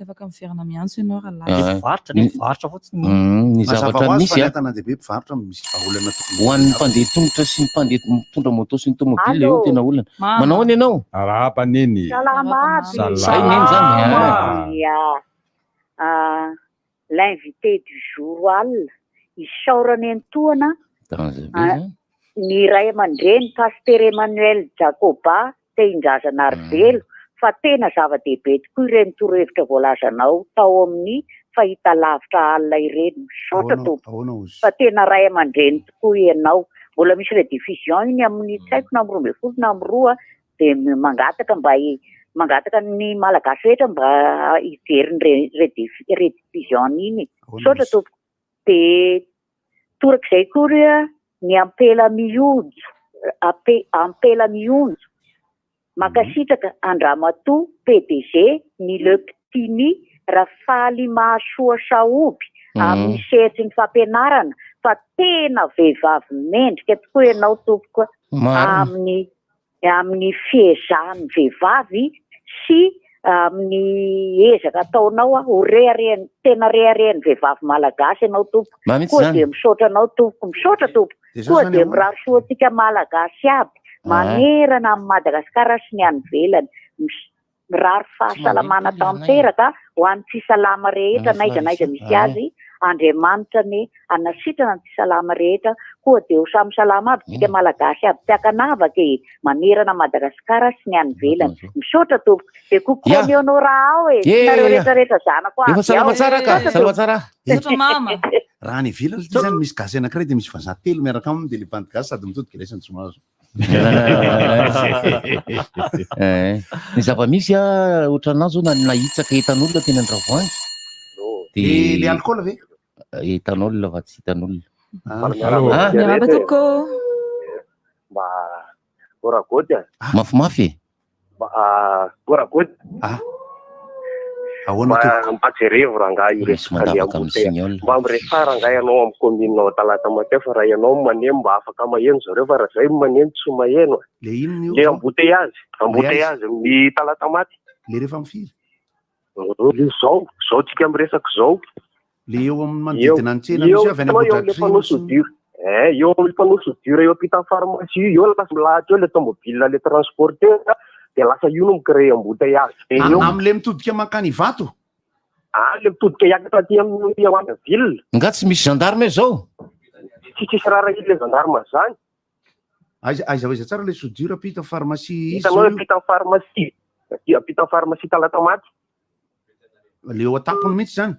Dia afaka miverina miantso ianao raha Ah. lasa. Mpivarotra ne mpivarotra fotsiny. Ny Mazava zavatra ho azy misy fa ny a. an-tanàn-dehibe mpivarotra misy vahaolana tokony Ho an'ny mpandeha tongotra sy ny mpandeha mitondra moto sy ny tomobile eo Allô. tena olana. Mama. Manao ahoana ianao? Arahaba neny. Salama aby. Zay neny zany. Salama. Ya. Ah, l'invité du jour alina. Isaorana entoana Danger be ah, zany. ny ray aman-dreny Pasteur Emmanuel Jacoba Tehindrazanarivelo fa tena zava-dehibe tokoa ireny torohevitra voalazanao tao amin'ny fahitalavitra alina ireny. Misaotra tompoko fa tena ray aman-dreny tokoa ianao. Mbola misy rediffusion iny amin'ny tsy haiko na amin'ny 12 na amin'ny 2 dia mangataka mba mangataka ny Malagasy rehetra mba hijery ny rediffusion iny. Misaotra tompoko. Dia torak'izay koa ry ny ampela mionjo, ampela mionjo. Mankasitraka an-dRamatoa PDG ny Le Ptini Rafaly Mahasoa Sahoby amin'ny sehatry ny fampianarana fa tena vehivavy mendrika tokoa ianao tompoko amin'ny amin'ny fiezahan'ny vehivavy sy amin'ny ezaka ataonao ho reharehan'ny tena reharehan'ny vehivavy malagasy ianao tompoko. Mba mihitsy Koa izany. dia misaotra anao tompoko, misaotra tompoko. Dia Koa zany dia ahoana? mirary soa antsika malagasy aby manerana an'i Madagasikara sy ny any ivelany. Mis- Mirary fahasalamana tanteraka ho an'ny tsy salama rehetra n'aiza n'aiza misy azy. Andriamanitra anie hanasitrana ny tsy salama rehetra. Koa dia ho samy salama aby tsika malagasy aby tsy ankanavaka e! Manerana Madagasikara sy ny any ivelany. Misaotra tompoko. Dia coucou Ya. an'i Honora ao e! Ye, Sy nareo ye, ye. rehetra rehetra zanako Efa aby salama ao. tsara ka, Misaotra salama tompoko. tsara. Misaotra mama. Raha any ivelany ity zany misy gasy anankiray dia misy vazaha telo miaraka aminy dia le bandy gasy sady mitodika ilay tsy mahazo. Eh, Ny zava-misy a, ohatran'ahy zao na nahitsaka etan'olona teny Andravoahangy. Le le alcool ve? Etanol fa tsy hitan'olona. Ah. Ah. Miarahaba tompoko. Mba goragoty a. Mafimafy e. Mba goragoty. Ah. Ahoana Mba mba jerevo rangahy io Misy resaka le mandavaka amin'ny embouteillage. signal. Mba miresaha rangahy ianao amin'ny commune ao Talatamaty fa raha ianao no maneno mba afaka maheno zareo fa raha zay no maneno tsy maheno. e. Le inona io? Le embouteillage, embouteillage amin'ny Talatamaty. Le rehefa mifiry? Le zao, zao tsika miresaka zao. Le eo amin'ny manodidina ny tsena eo misy avy any eo le Ambohidratrimo panneau sy ny- soudure. Eh, eo amin'ny panneau soudure eo ampitan'ny pharmacie io, eo lasa milahatra eo le tomobile le transporteur dia lasa io no mi-créer embouteillage be A- eo. Amin'le mitodika mankany Ivato? Ah, le mitodika hiakatra aty amin'ny ao any ville. Nga tsy misy gendarme zao? Tsy tsisy raharaha le gendarme zany. Aiza aiza aiza tsara le soudure ampita pharmacie izy Hitanao zao io? ampitan'ny pharmacie. Aty ampitan'ny pharmacie Talatamaty. Le eo an-tampony mihitsy zany.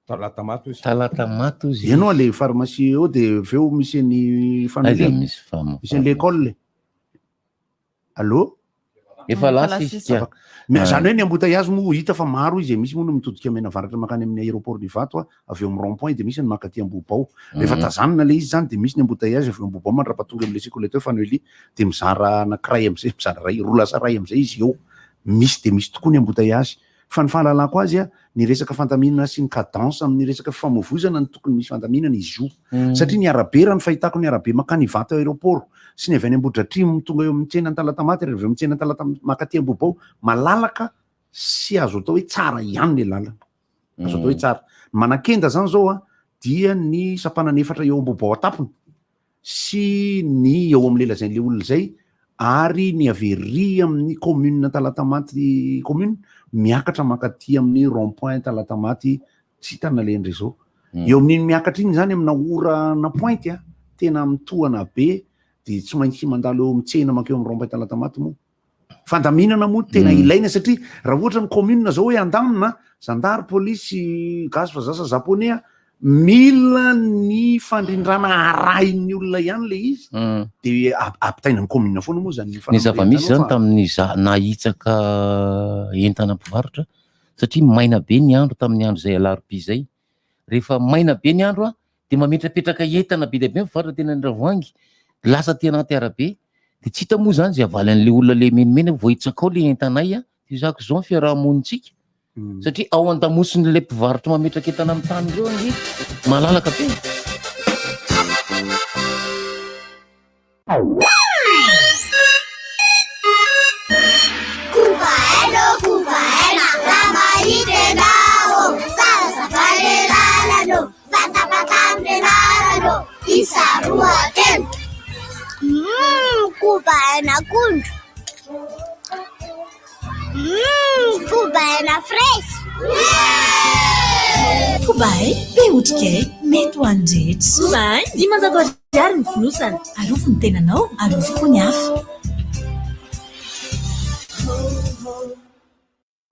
Talatamaty ozy. Talatamaty ozy. Ianao le pharmacie eo de avy eo misy ny Aiza misy fama- Misy ny l'école. Allô? Efa lasa izy tia. Mais zany hoe ny embouteillage moa hita fa maro izy e. Misy moa no mitodika mianavaratra mankany amin'ny aéroport d'Ivato a, avy eo amin'ny rond point de misy ny mankaty Ambohibao. Rehefa tazanina le izy zany de misy ny embouteillage avy eo Ambohibao mandrapatonga amin'le sekoly atao hoe Fanueli de mizara anankiray am'zay, mizara ray, roa lasa ray am'zay izy eo. Misy de misy tokoa ny embouteillage. Fa ny fahalalako azy a, ny resaka fandaminana sy ny cadence amin'ny resaka fifamoivoizana no tokony misy fandaminana izy io. Satria ny arabe, raha ny fahitako ny arabe mankany Ivato aéroport sy ny avy any Ambohidratrimo tonga eo amin'ny tsena Antalatamaty ary avy eo amin'ny tsena Antalata mankaty Ambohibao, malalaka sy azo atao hoe tsara ihany ny lalana. Azo atao hoe tsara. Ny manakenda zany zao a, dia ny sampanana efatra eo Ambohibao an-tampony. sy ny eo amin'ilay lazain'ilay olona izay ary ny avy ery amin'ny commune Talatamaty commune miakatra mankaty amin'ny rond point Talatamaty tsy hita na le réseau. Eo amin'iny miakatra iny zany amina ora na pointe a, tena mitohana be dia tsy maintsy mandalo eo amin'ny tsena mankeo amin'ny rond point Talatamaty moa. Fandaminana moa tena ilaina satria raha ohatra ny commune zao hoe handamina, zandary, polisy, gasy vazaha sa japonais, mila ny fandrindrana arahin'ny olona ihany le izy de ampitaina ny commune foana moa zany Ny zava-misy zany tamin'ny za nahitsaka entana mpivarotra satria maina be ny andro tamin'ny andro izay alarobia izay. Rehefa maina be ny andro dia mametrapetraka entana be dia be ny mpivarotra teny Andravoahangy, lasa aty anaty arabe dia tsy hita moa zany izay havaly an'ilay olona le menimena hoe voahitsakao le entanay a, dia zako izao ny fiaraha-monintsika. Satria ao an-damosin'ilay mpivarotra mametraka entana amin'ny tany ireo ange malalaka be. Koba ain'akondro. Mmm, koba aina fraise. Koba ay, be otrikay, mety ho an'ny rehetra. Koba ay, 500 ariary ny fonosana. Arovy ny tenanao, arovy koa ny hafa.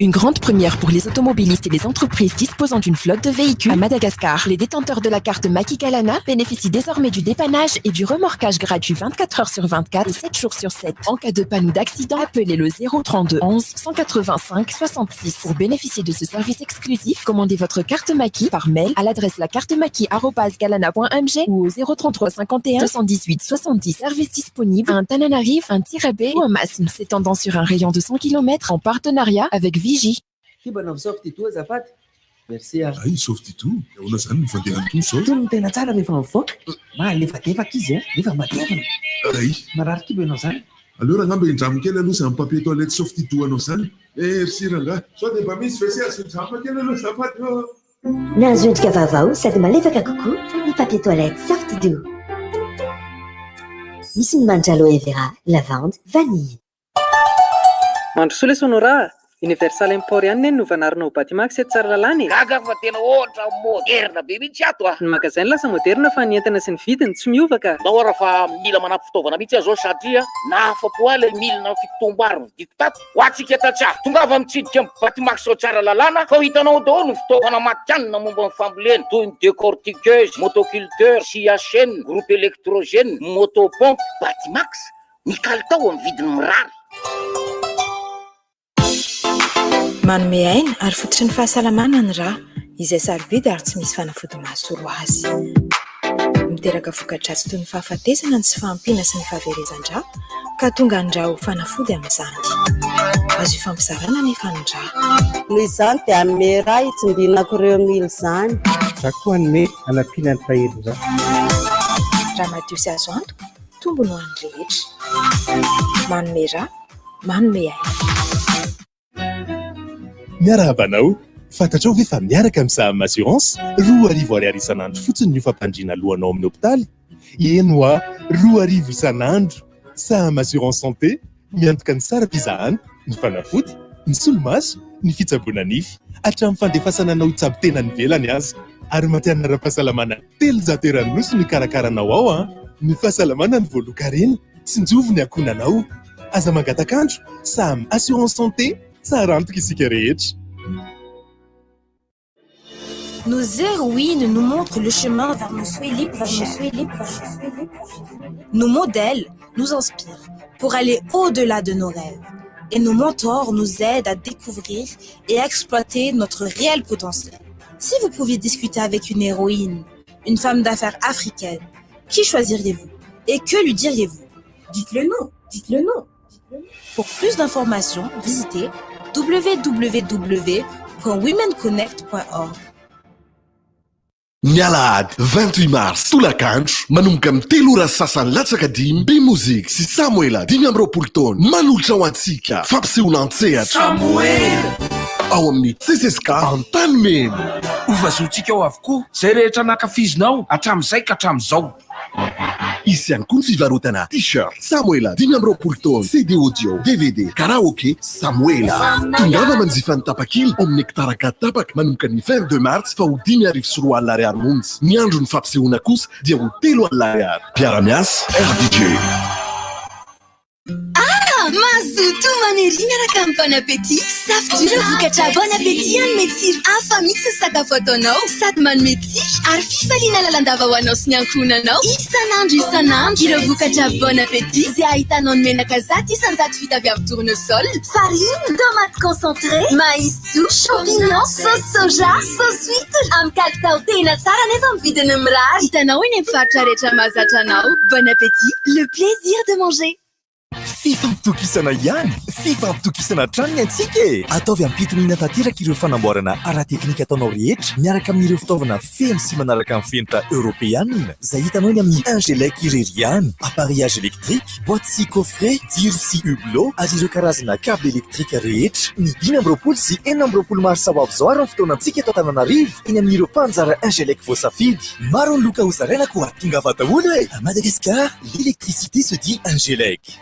Une grande première pour les automobilistes et les entreprises disposant d'une flotte de véhicules à Madagascar. Les détenteurs de la carte Makikalana bénéficient désormais du dépannage et du remorquage gratuit 24 heures sur 24 et 7 jours sur 7. En cas de panne ou d'accident, appelez le 032 11 185 66. Pour bénéficier de ce service exclusif, commandez votre carte Maki par mail à l'adresse lacartemaki@galana.mg ou au 033 51 218 70. Service disponible à Antananarivo, Antsirabe ou à Masina, s'étendant sur un rayon de 100 km en partenariat avec Vigie. Kibana amin'ny Soft Tout azafady. Merci ah. Ay, Soft Tout, ahoana izany ny fandehan'ny tout zao? Itony no tena tsara rehefa mivoaka. Mahalefadefaka izy an, nefa matevina. Ay. Marary kibo ianao izany. Aleo rangah mba hindramo kely aloha izany papier toilette Soft Tout anao izany. Merci rangah. Sao dia mba misy WC azo hindramina kely aloha azafady ô. Nahazo endrika vaovao sady malefaka kokoa ny papier toilette Soft Doux. Misy ny manitra aloe vera, lavande, vanille. Mandrosoa lesy Honora a! Universal Import ihany ne no novanarina ho Batimax eto Tsaralalàna e! Gaga aho fa tena ohatra moderna be mihitsy ato a! Ny magasin lasa moderna fa ny entana sy ny vidiny tsy miova ka! Ndao ara fa mila manampy fitaovana mihitsy aho zao satria nahafapo ahy ilay milina fitotom-bary novidiako tato. Ho antsika tantsaha, tongava mitsidika ny Batimax ao Tsaralalàna fa ho hitanao daholo ny fitaovana matihanina momba ny fambolena toy ny décortiqueuse, motoculteur, scie à chaîne, groupe électrogène, motopompe. Batimax, Ny kalitao amin'ny vidiny mirary. Manome aina ary fototry ny fahasalamana ny rà, izay sarobidy ary tsy misy fanafody mahasolo azy. Miteraka voka-dratsy toy ny fahafatesana ny tsy fahampiana sy ny fahaverezan-drà, ka tonga ny rà ho fanafody amin'izany. Azo ifampizarana anefa ny rà. Noho izany dia hanome rà hitsimbinako ireo mila izany. Za koa hanome hanampiana ny tahirin-drà. Rà madio sy azo antoka Tombony ho an'ny rehetra. Manome rà, manome aina. Miarahaba anao! Fantatrao ve fa miaraka amin'ny Saham Assurance, 2000 ariary isan'andro fotsiny ny fampandriana lohanao amin'ny hopitaly? Eny hoa, 2000 isan'andro! Saham Assurance Santé, miantoka ny saram-pizahana, ny fanafody, ny solomaso, ny fitsaboana nify, hatramin'ny fandefasana anao hitsabo tena any ivelany aza. Ary matihanina ara-pahasalamana 300 eran'ny Nosy no hikarakara anao ao an! Ny fahasalamana no voalohan-karena, tsinjovy ny ankohonanao. Aza mangatak'andro, Saham Assurance Santé, tsara antoka isika rehetra. Nos héroïnes nous montrent le chemin vers nos souhaits les plus chers. Nos modèles nous inspirent pour aller au-delà de nos rêves. Et nos mentors nous aident à découvrir et à exploiter notre réel potentiel. Si vous pouviez discuter avec une héroïne, une femme d'affaires africaine, qui choisiriez-vous et que lui diriez-vous Dites-le nous, dites-le nous. Pour plus d'informations, visitez www.womenconnect.org. Ny alahady 28 mars tolakandro manomboka amin'ny telo ora sy sasany latsaka dimy, Bmusic sy Samoela 25 taona manolotra ho antsika fampisehoana an-tsehatra Samoela! ao amin'ny CCSK Antanimena. Ho vazoantsika ao avokoa izay rehetra nankafizinao hatramin'izay ka hatramin'izao. Hisy ihany koa ny fivarotana T-shirt Samoela 25 taona, CD audio, dvd, karaoke Samoela. Tongava manjifa ny tapakila ao amin'ny Hectare Ankaditapaka manomboka ny 22 martsa fa ho 2500 ariary monja. Ny andron'ny fampisehoana kosa dia ho 3000 ariary. Mpiara-miasa, RDJ. Ah! Mazotoa Mafana ery miaraka amin'ny Bon Appétit. Safidio ireo vokatra Bon Appétit hanome tsiro hafa mihitsy ny sakafo ataonao. Sady manome tsiky ary fifaliana lalandava ho anao sy ny ankohonanao isan'andro isan'andro. Ireo vokatra Bon Appétit izay ahitanao ny menaka 100% vita avy amin'ny tournesol, farine, tomate concentrée, maïs doux, champignons, sauce soja, sauce huître amin'ny kalitao tena tsara nefa amin'ny vidiny mirary. Hitanao eny amin'ny mpivarotra rehetra mahazatra anao. Bon Appétit, le plaisir de manger. Fifampitokisana ihany, fifampitokisana hatrany ny antsika e! Ataovy am-pitoniana tanteraka ireo fanamboarana ara-teknika ataonao rehetra miaraka amin'ireo fitaovana feno sy manaraka ny fenitra eoropeanina izay hitanao eny amin'ny Ingelec irery ihany. Appareillage électrique, boîte sy coffret, jiro sy hublot ary ireo karazana câble électrique rehetra. Ny 25 sy 26 marsa ho avy izao ary ny fotoanantsika eto Antananarivo eny amin'ireo mpanjara Ingelec voasafidy. Maro ny loka hozaraina koa tongava daholo e! À Madagascar, l'électricité se dit Ingelec.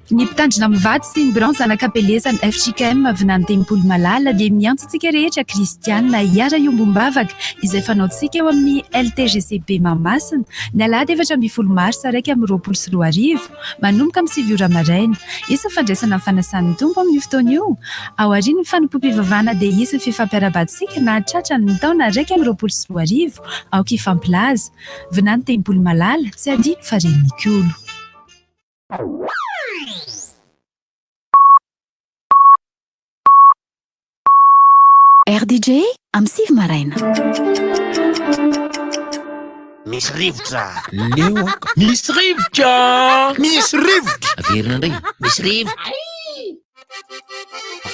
Ny mpitandrina mivady sy ny birao zanak'Ampelezana fjkm Vinany Tempoly Malala dia miantso antsika rehetra kristianina hiara-hiombom-bavaka izay fanaontsika eo amin'ny LTGCB Mahamasina ny alahady 14 marsa 2021 manomboka amin'ny 9 ora maraina. Hisy ny fandraisana ny fanasan'ny Tompo amin'io fotoana io. Aorian'ny fanompoam-pivavahana dia hisy ny fifampiarahabantsika nahatratra ny taona 2021 aoka hifampilaza. Vinany Tempoly Malala, tsy adino fa Renikolo. RDJ amin'ny 9 maraina. Misy rivotra. Leo aho. Misy rivotra. Misy rivotra. Averina indray. Misy rivotra.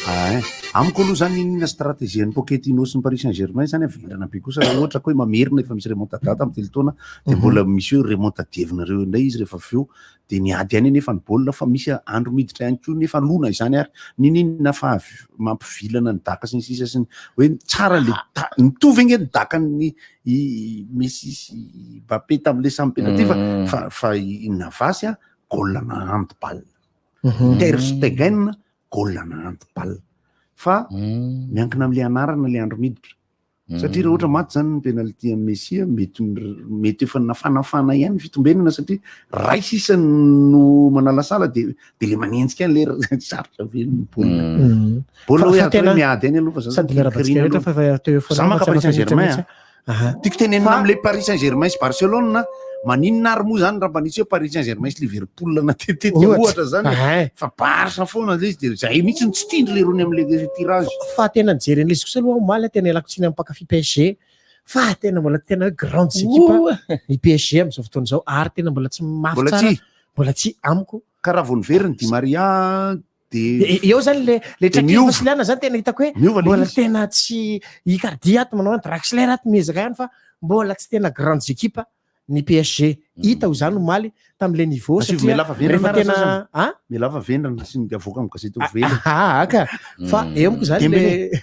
Ah, amiko aloha zany inona stratégie an'i Pochettino sy ny Paris Saint-Germain zany avendrana be kosa raha ohatra ka hoe mamerina efa misy remontada tamin'ny 3 taona dia mbola misy hoe remontadiavinareo indray izy rehefa avy eo dia niady ihany anefa ny baolina fa misy andro miditra ihany koa nefa lona izany ary niniana fa mampivilana ny daka sy ny sisa sy ny hoe tsara le mitovy ange ny dakan'ny i Messi sy Mbappé tamin'le samy penalty fa fa fa i Navas a goal na handball Ter Stegen goal na handball fa miankina amin'le anarana le andro miditra Satria raha ohatra maty zany ny penalty an'i Messi mety mety efa nafanafana ihany ny fitombenana satria ray sisa no manalasala de de le manenjika any le sarotra ve ny baolina. Baolina hoe atao hoe miady any aloha fa za Sady miara-bantsika rehetra fa efa teo foana Za maka fa tsy Paris Saint-Germain afaka a. Tiako tenenina amin'ilay Paris Saint-Germain sy Barcelone maninona ary moa zany raha mba nisy hoe Paris Saint-Germain sy Liverpool natetitetika Ohatra. ohatra zany e. Ahay. Fa Barça foana ilay izy dia zay mihitsy no tsy tiandry lerony amin'ilay tirage. Fa tena nijery an'ilay izy kosa aloha aho omaly tena ialako tsiny amin'ny mpankafy PSG fa tena mbola tena hoe grandes équipes ny PSG amin'izao fotoana izao ary tena mbola tsy mafy Mbola tsara tsy. mbola tsy amiko. Ka raha vao niverina Di Maria dia Eo zany le le dia traikefa miova. sy liana zany tena hitako hoe Miova le mbola izy. tena tsy Icardi ato manao any Draxler ato miezaka ihany fa mbola tsy tena grandes équipes ny PSG. Hita ho izany omaly tamin'ilay niveau Asivo satria mialà fa vendrana rehefa ara tena sasany. a Mialà fa vendrana sy ny avoaka amin'ny gazety ho velona. Ah, ka fa eo amiko zany le Dembélé.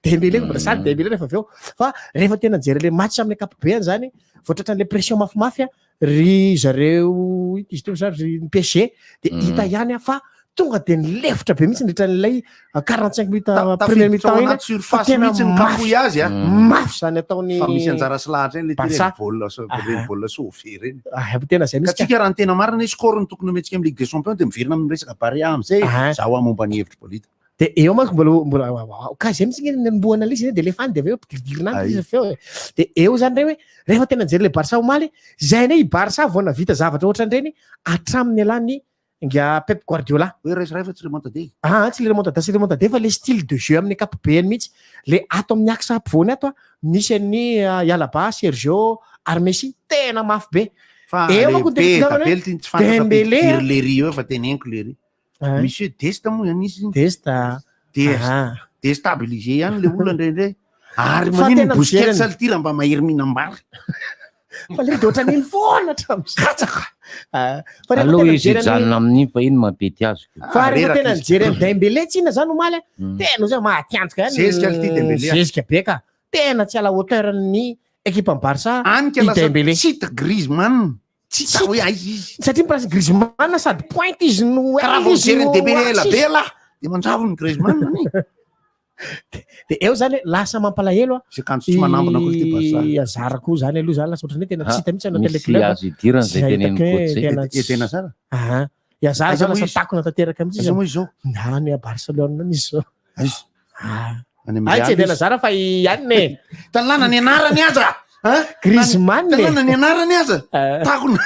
Dembélé mbola sady Dembélé rehefa avy eo fa rehefa tena nijery le match amin'ny ankapobeny zany vao tratran'le pression mafimafy a ry zareo izy teo zany ry ny PSG de hita ihany a fa tonga de nilefitra be mihitsy nandritra an'ilay 45 minutes première Tafiditra mi-temps ao iny anaty fa surface tena mihitsy ny mafy kapohy azy a. mafy zany ataony Fa misy anjara sy lahatra eny le ty Barça. reny baolina reny baolina sauvé reny. Ah, tena zay Ka mihitsy ka. tsika raha ny tena marina hoe score no tokony omentsika amin'ny Ligue des Champions dia miverina amin'ny resaka Barea amin'izay. Zaho aho momba ny hevitry Bolida. De eo manko mbola mbola ka zay mihitsy ny nanombohana ilay izy de alefa any de avy eo ampidirdirina any izy avy eo e. De eo zany ndray hoe rehefa tena nijery le Barça omaly, zay ndray i Barça vao nahavita zavatra ohatran'ireny hatramin'ny nialan'ny nga Pep Guardiola. Hoe raisy ray fa tsy remontada e. Ah, tsy le remontada tsy remontada fa le style de jeu amin'ny ankapobeny mihitsy. Le ato amin'ny axe ampovoany ato a, misy an'i Alaba, Sergio ary Messi, tena mafy be. Fa Eo manko le ny be tena hoe dabely ty tsy fantatra Dembélé a. ampidiry lery eo fa teneniko lery. Monsieur Desta moa zany izy. Desta. Dia déstabilisé ihany le olona indraindray. Ary Fa manino tena Busquets mijery ity raha mba mahery mihinam-bary. Fa le de ohatran'iny foana hatramin'izay. Katsaka. Ah, fa rehefa Aleo tena izy mijery an'i- hijanona amin'iny fa iny mampety azy. Fa rehefa reraka tena izy. nijery an'i Dembélé tsinona zany omaly a, tena ozy hoe mahatiantoka ihany. Zezika ity Dembélé a. Zezika be ka. Tena tsy à la hauteur ny équipe an'i Barça Any ka i lasa Dembélé. tsy hita Griezmann. Tsy hita hoe aiza izy. Satria mi-place Griezmann sady pointe izy no Ka raha vao izy mijery no an'i Dembélé ela axe be izy. lah, dia manjavona ny Griezmann anie. De eo zany hoe lasa mampalahelo a. Izay kanjo tsy manambina akory ity Barça. I Hazard koa zany aloha zany lasa ohatran'ny hoe tena tsy hita mihitsy anatin'ilay Misy club. azo idirana izay Tsy tenenin'i hitako hoe Coach zay. tena tsy- Eden Hazard? Aha. I Hazard Aiza zany moa lasa izy? takona tanteraka mihitsy izy. Aiza moa izy zao? Any a Barcelone any izy zao. Aiza? Any amin'ny Ay, tsy Real Eden izy. Hazard fa i Yann e. Talana ny anarany aza. Hein? Griezmann e. Talana ny anarany aza. Takona.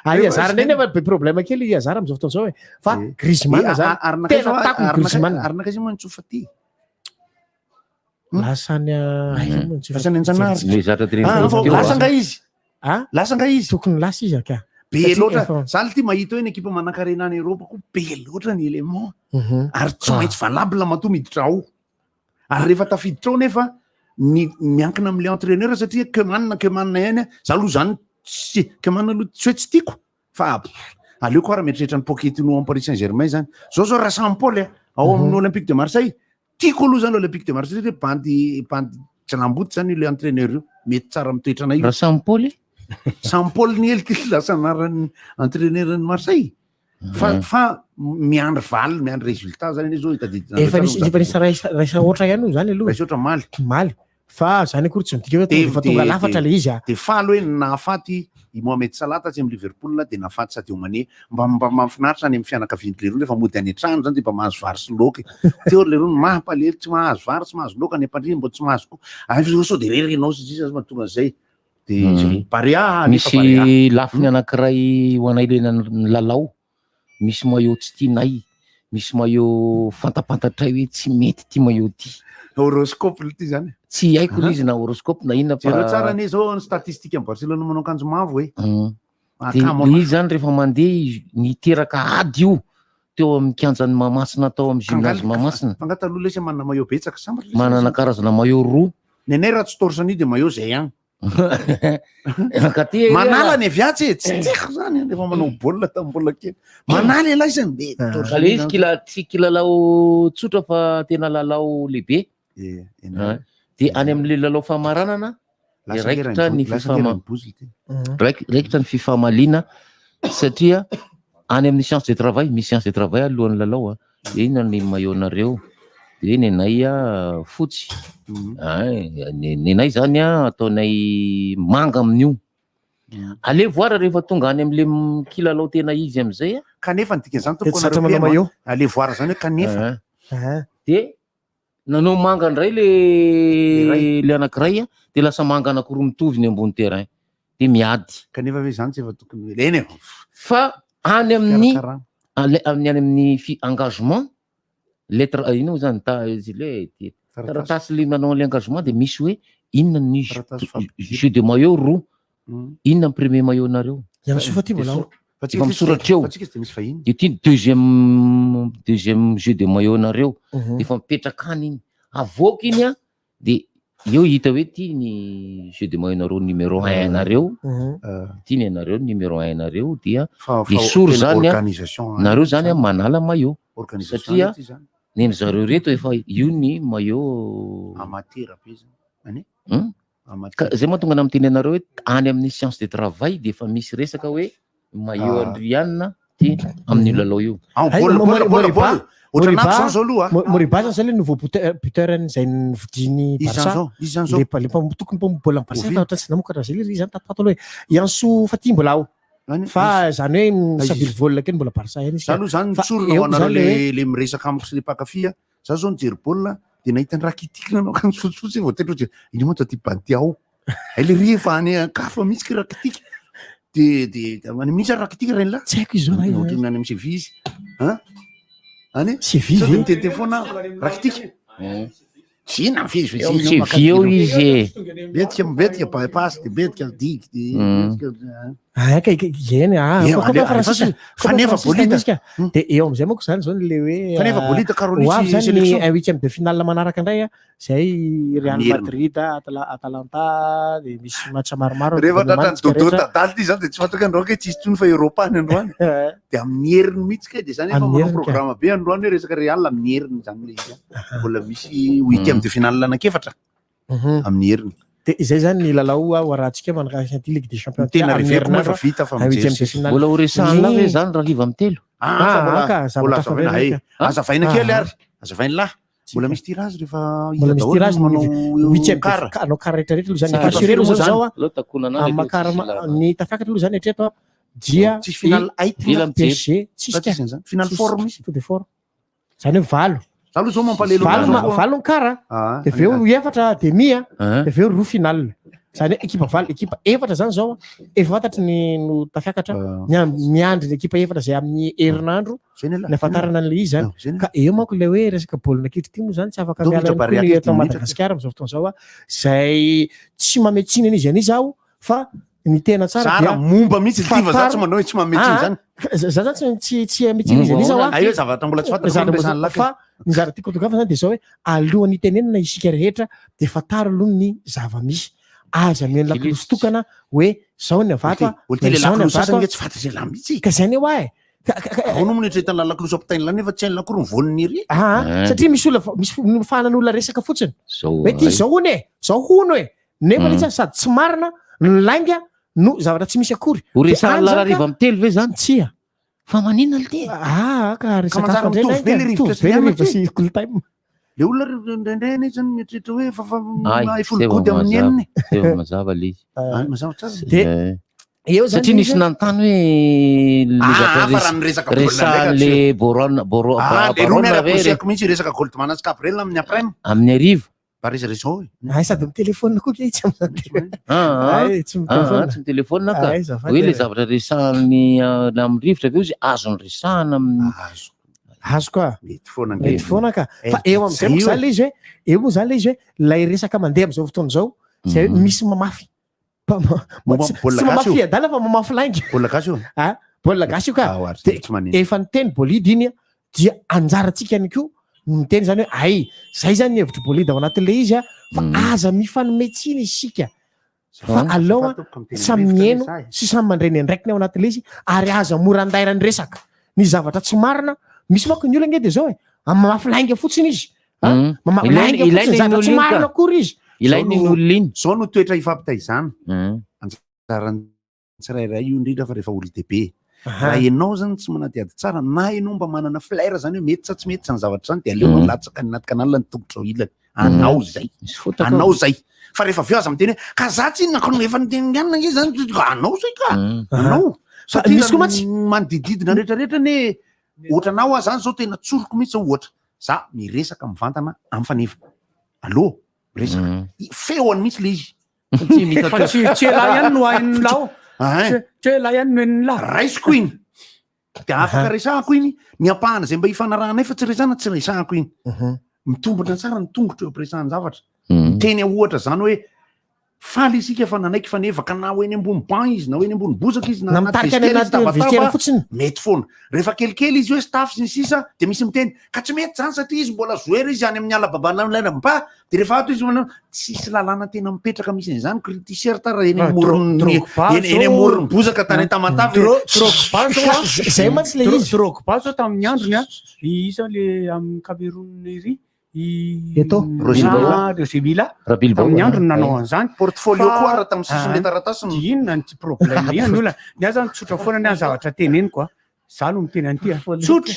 Ary i Hazard indray nefa be problème kely i Hazard amin'izao fotoana izao e. Fa Griezmann Eh, zany tena takona Griezmann. Ary nakaiza moa Ansu Fati? Lasa any a- aiza moa Ansu Lasa any Fati? Anjanahary. Le zatra tena Ah, fa teo, lasa ah. nga izy. Ah? Lasa nga izy. Tokony lasa izy aka. Be Satria loatra. efa- Za ty mahita hoe ny ekipa manankarena any Eropa koa be loatra ny élément. Ary tsy Ah. maintsy valable matoa miditra ao. Ary rehefa tafiditra ao nefa ny miankina amin'le entraîneur satria Koeman Koeman ihany a. Za aloha zany tsy Koeman aloha tsy hoe tsy tiako fa aleoko ara mieritreritra ny Pochettino ao Paris Saint-Germain zany. Zao zao raha Sampaoli a, ao amin'ny Olympique de Marseille. Tiako aloha zany Olympique de Marseille satria bandy bandy janamboty zany io le entraîneur io. Mety tsara amin'ny toetranay io. Raha Sampaoli? Sampaoli ny ely ty lasa anaran'ny entraîneur ny Marseille. Fa fa miandry valiny, miandry résultat zany izy zao hitadidina. Efa nisy efa nisy raisa ohatra ihany io zany aloha. Raisa ohatra maly. Maly. Fa zany akory tsy midika hoe tonga efa tonga lafatra le izy a. De faly hoe nahafaty i Mohamed Salah tatsy amin'ny Liverpool de nahafaty Sadio Mané. Mba mba mahafinaritra any amin'ny fianakaviany leroa rehefa mody any an-trano zany de mba mahazo vary sy laoka. Teo ry leroa no mampalahelo tsy mahazo vary, tsy mahazo laoka any am-pandriana mbo tsy mahazo koa. Ay fa sao de reraka ianao sy sisa mahatonga an'izay. De zay. Barea alefa Barea. Misy lafiny anankiray ho anay le lalao, misy maillot tsy tianay, misy maillot fantapantratray hoe tsy mety ty maillot ty. Horoscope ity zany. Tsy haiko le izy na horoscope na inona fa Jereo tsara anie zao ny statistique amin'ny Barcelone manao akanjo mavo e. De Akamo le izy zany rehefa mandeha izy, niteraka ady io teo amin'ny kianjan'ny Mahamasina tao amin'ny gymnase Mahamasina. Fa nga taloha lesy manana maillot betsaka sambatra lesy. Manana karazana maillot roa. Ny anay raha tsy torse nu de maillot zay ihany. Mankaty Manala ny avy atsy e, tsy tiako zany rehefa manao baolina tamin'ny mbola kely. Manala ialahy zany de torse Fa le nu izy zany. kila tsy kilalao tsotra fa tena lalao lehibe. Eh, De any amin'le lalao famaranana de Lasa raikitra nge ny raha ny fifama bozy ity. raikitra ny fifamaliana satria any amin'ny séance de travail, misy séance de travail alohan'ny lalao a. De inona ny maillot-nareo? De ny anay a fotsy. Ay, ny anay zany a ataonay manga amin'io. Allez voir rehefa tonga any amin'le kilalao tena izy amin'izay a. Kanefa ny dikan'izany De tsy tompoko zatra anareo manao mpihaino a. maillot. Allez voir zany hoe kanefa. De nanao manga indray le le anankiray a, de lasa manga anankiroa mitovy ny ambony terrain. De miady. Kanefa ve zany tsy efa tokony eny e. Fa any amin'ny Fikarakarana. ale- amin'ny any amin'ny fi- engagement lettre ino moa zany ta izy le ty- taratasy le manao an'le engagement de misy hoe inona ny jeu de maillot roa, inona ny premier maillot nareo. Ihany soa fa ty mbola ao. Fa tsika Efa tsy- misoratra eo. fa tsika tsy de misy vahiny. De ty deuxième jeu de maillot nareo. De efa mipetraka any iny. Avoaka iny a, de eo hita hoe ty ny jeu de maillot nareo numéro 1 nareo. Ty ny anareo numéro 1 nareo dia Fa- fa esory tena zany a, organisation, nareo zany a manala maillot. Organisation Satria ty zany. neny zareo reto efa io ny maillot Amateur be zany. Any? Ka zay mahatonga anah miteny anareo hoe any amin'ny séance de travail de efa misy resaka hoe maillot Ah. Andriana ty amin'io lalao io. Ah, baolina, baolina, baolina, baolina. Ohatran'ny Moriba- ato zany zao aloha, ah. Moriba zany zay le nouveau buteur an'izay nividian'ny Izy Barça. zany zao, izy zany zao. Le tokony mpamoa baolina amin'ny Barça Ovy. fa ohatran'ny tsy namokatra zay le izy zany tatoato aloha hoe i Ansu Fati mbola ao. Fa zany hoe Aiza izy? Saville Vol kely mbola Barça ihany izy. Za aloha zany Fa mitsorona eo ho anareo zany le le hoe- le miresaka amiko sy le mpankafy a. Za zao nijery baolina de nahita ny Rakitic nanao akanjo fotsifotsy vao tena ohatry ino moa ty bandy ao. Ay le ry efa any an-kafa mihitsy ky Rakitic. De de de any mihitsy ary Rakitic reny lahy. Tsy haiko izy zao na iza. Ohatry ny any amin'ny Seville izy. Hein? Any? Seville Sao de ve? miteniteny foana Rakitic. Tsy inona mivezivezy Eo amin'ny Seville eo izy e. Betika betika bypass de betika digue de betika. Ah, ka eny ah, Eo, fa koa ale- francis- alefa- koa Fanefa francis Bolida. misy ka. De eo am'izay manko zany zao le hoe Fanefa Bolida, Caroline ho avy sy zany ny sélection. un huitième de finale manaraka indray a, zay Real Merina. Madrid, Atalanta, de misy match maromaro. Rehefa de tratran'ny manitsika dodo rehetra. tadaly ty zany de tsy fantako androany kay tsisy intsony fa Europa any androany. De amin'ny heriny mihitsy kay de zany efa Amin'ny manao heriny ka. programme be androany hoe resaka Real amin'ny heriny zany le izy a. Mbola misy huitième de finale anankiefatra amin'ny heriny. De izay zany ny lalao ho arahantsika manaraka ity Ligue des Champions. Tena Amin'ny reveriko moa herinandro, efa vita fa un huitième mijery de finale. Mbola ho resahana Ny- ve zany raha hariva amin'ny telo? Ah, fa mbola- Ah, ka, mbola zavatra azavaina, hafa ay, ve ka? azavaina Ah, kely ah. ary, azavaina lahy. Mbola misy tirage rehefa Mbola hita misy daholo tirage manao huitième de quart. anao quart rehetra rehetra aloha zany. Sa- Efa assuré aloha zany zao a. Aleo takonana Amin'ny rehefa quart tsisy ilana. ny tafakatra aloha zany hatreto a. dia Tsisy finale i haitiny. PSG tsisy Fa tsisy an'izany. Finale Tsisy. fort mihitsy. Tout de fort. Zany hoe valo. Za aloha zao mampalahelo Valo anazy ma- koa. valo ny quart a. Ah, De avy eo efatra demi a. Ah. De avy eo roa finale. Zany hoe ekipa valo, ekipa efatra zany zao a. Efa fantatry ny no tafiakatra. Miandry ny ekipa efatra zay amin'ny herinandro ny ny ahafantarana an'ilay izy zany. Ka eo manko ilay hoe resaka baolina kitra ity moa zany tsy afaka Ndao miala miditra ihany koa Barea ny kely eto dimy minitra. Madagasikara amin'izao fotoana izao a. Zay tsy mamehy tsiny an'iza an'iza aho fa ny tena tsara Zara dia momba mihitsy ity fa za tsy manao hoe tsy mamehy tsiny Ah, zany. za zany tsy mamehy tsiny iza an'iza aho a. Ay, hoe zavatra mbola tsy fantatra Zavatra fa mbola- laka. fa ny zavatra tiako tongavana zany dia zao hoe alohan'ny hitenenana isika rehetra dia fantaro aloha ny zava-misy. Aza mihaino lakolosy tokana hoe zao ny avato a, Olo ty le zao ny lakolosy avato sasany a. nge tsy fantatry lahy mihitsy. Ka zay anie hoa e. Ahoana moa no eritreretin'ny lakolosy ampitainy lahy nefa tsy hainy akory ny voaniny ery. Ah, satria misy olona misy fahanan'olona resaka fotsiny. Zao Hoe ty ay. zao hono e, zao hono e. Nefa Mm. le izy sady tsy marina no lainga no zavatra tsy misy akory. Ho De resahan'ny any zany Larariva ka- amin'ny telo ve zany? Tsia. Fa maninona le ty? Ah, ka resaka manjary hafa indray mitovy be lainga. le rivotra Mitovy sy be ny le anatra rivotra e. sy cool time. Le olona indraindray anie zany mieritreritra hoe fa fa Ay, mahay folo zay vao gody amin'ny mazava, enina e. zay vao mazava le izy. Ah, mazava tsara. De- eo zany Satria izy nisy a- nanontany hoe le Ah, zavatra hafa raha ny resaka baolina resahan'le ndraika, Boron Boro Ah, le roa Baron miaraka ve re- bosehako mihitsy resaka Goldman sy Gabriel amin'ny après-midi. amin'ny hariva. Mba resaresao e. Ay, sady mitelefona koa ke tsy amin'izany. Ah, ah. Ay, tsy Ah, ah, mitelefona. tsy mitelefona ka. Ay, azafady Hoe le e. zavatra resahany ah, amin'ny rivotra avy eo izy azony resahana amin'ny Azo. Azo koa. Mety foana nge. Mety foana ka. Fa Eh, eo amin'izay zay moa io zany e. le izy hoe eo moa zany le izy hoe ilay resaka mandeha amin'izao fotoana izao zay hoe misy mamafy. Momba Tsy baolina tsy gasy mamafy io. fiadana fa mamafy lainga. Baolina gasy io. Ah, baolina gasy io ka. Ah, ary De tsy manino. efa niteny bolida iny a, dia anjarantsika ihany koa no miteny zany hoe ay, zay zany ny hevitry bolida ao anatin'ilay izy a, fa aza mifanome tsiny isika. Fa Ah, aleo a azafady tompoko, miteny samy rivotra mihaino anie za e. sy samy mandray ny andraikiny ao anatin'ilay izy ary aza mora andairany resaka. Ny zavatra tsy marina, misy manko ny olona ange dia zao e, mamafy lainga fotsiny izy. Ah, Mm. Mamafy Ilaina- lainga ilaina fotsiny, iny zavatra tsy olona iny ka. marina akory izy. Ilaina iny Zao no- olona iny. Zao no toetra ifampitaizana. Mm. Anjaran'ny tsirairay io indrindra fa rehefa olon-dehibe. Aha. Raha ianao zany tsy manadihady tsara na ianao mba manana flair zany hoe mety sa tsy mety zany zavatra zany de aleonao Mm. latsaka any anaty canal ny tongotrao ilany. Anao zay. Misy fotaka ao. Anao zay. Fa rehefa avy eo aza miteny hoe ka za tsy inona ko efa niteny anina nge zany anao zay ka. Mm. Anao. Fa Satria misy koa mantsy- ny manodididina rehetrarehetra ne ohatra anao aho zany zao tena tsoriko mihitsy zao ohatra. Za miresaka mivantana amin'ny faneva. Allo miresaka. Mm. Feoany mihitsy le izy. Tsy mita Fa tsy elahy ihany no hain'ny lao. Ah, hein. Tsy elahy ihany no hain'ny lao. Raisiko iny. De afaka resahako iny, ny ampahana zay mba ifanarahanay fa tsy resahana tsy resahako iny. Mitombina tsara ny tongotra eo ampiresahan-javatra. Miteny aho ohatra zany hoe faly isika fa nanaiky faneva ka na ho eny ambony banc izy na ho eny ambony bozaka izy na Na anaty mitarika any vestiaire izy anaty vestiaire tabataba fotsiny. mety foana. Rehefa kelikely izy hoe staff sy ny sisa de misy miteny ka tsy mety zany satria izy mbola joueur izy any amin'ny ala babanalainamba de rehefa ato izy manao tsisy lalàna tena mipetraka misy an'izany critiquer tara eny Ah, amoron'ny Drogba eny eny zao- amoron'ny bozaka tany Tamatave. Drogba zao a. Zay mantsy le izy. Drogba zao tamin'ny androny a. Iza le amin'ny Cameroun iry. I Eto'o. Roger Milla. Ah, Roger Milla. Rabilbao. Tamin'ny androny nanao an'izany. Portfolio Fa- koa ara tamin'ny sisin'ilay Ah, taratasy. Tsy inona ny tsy problème iny ny olona. Ny ahy zany tsotra foana ny ahy zavatra teneniko a. Za no miteny an'ity a. Tsotra.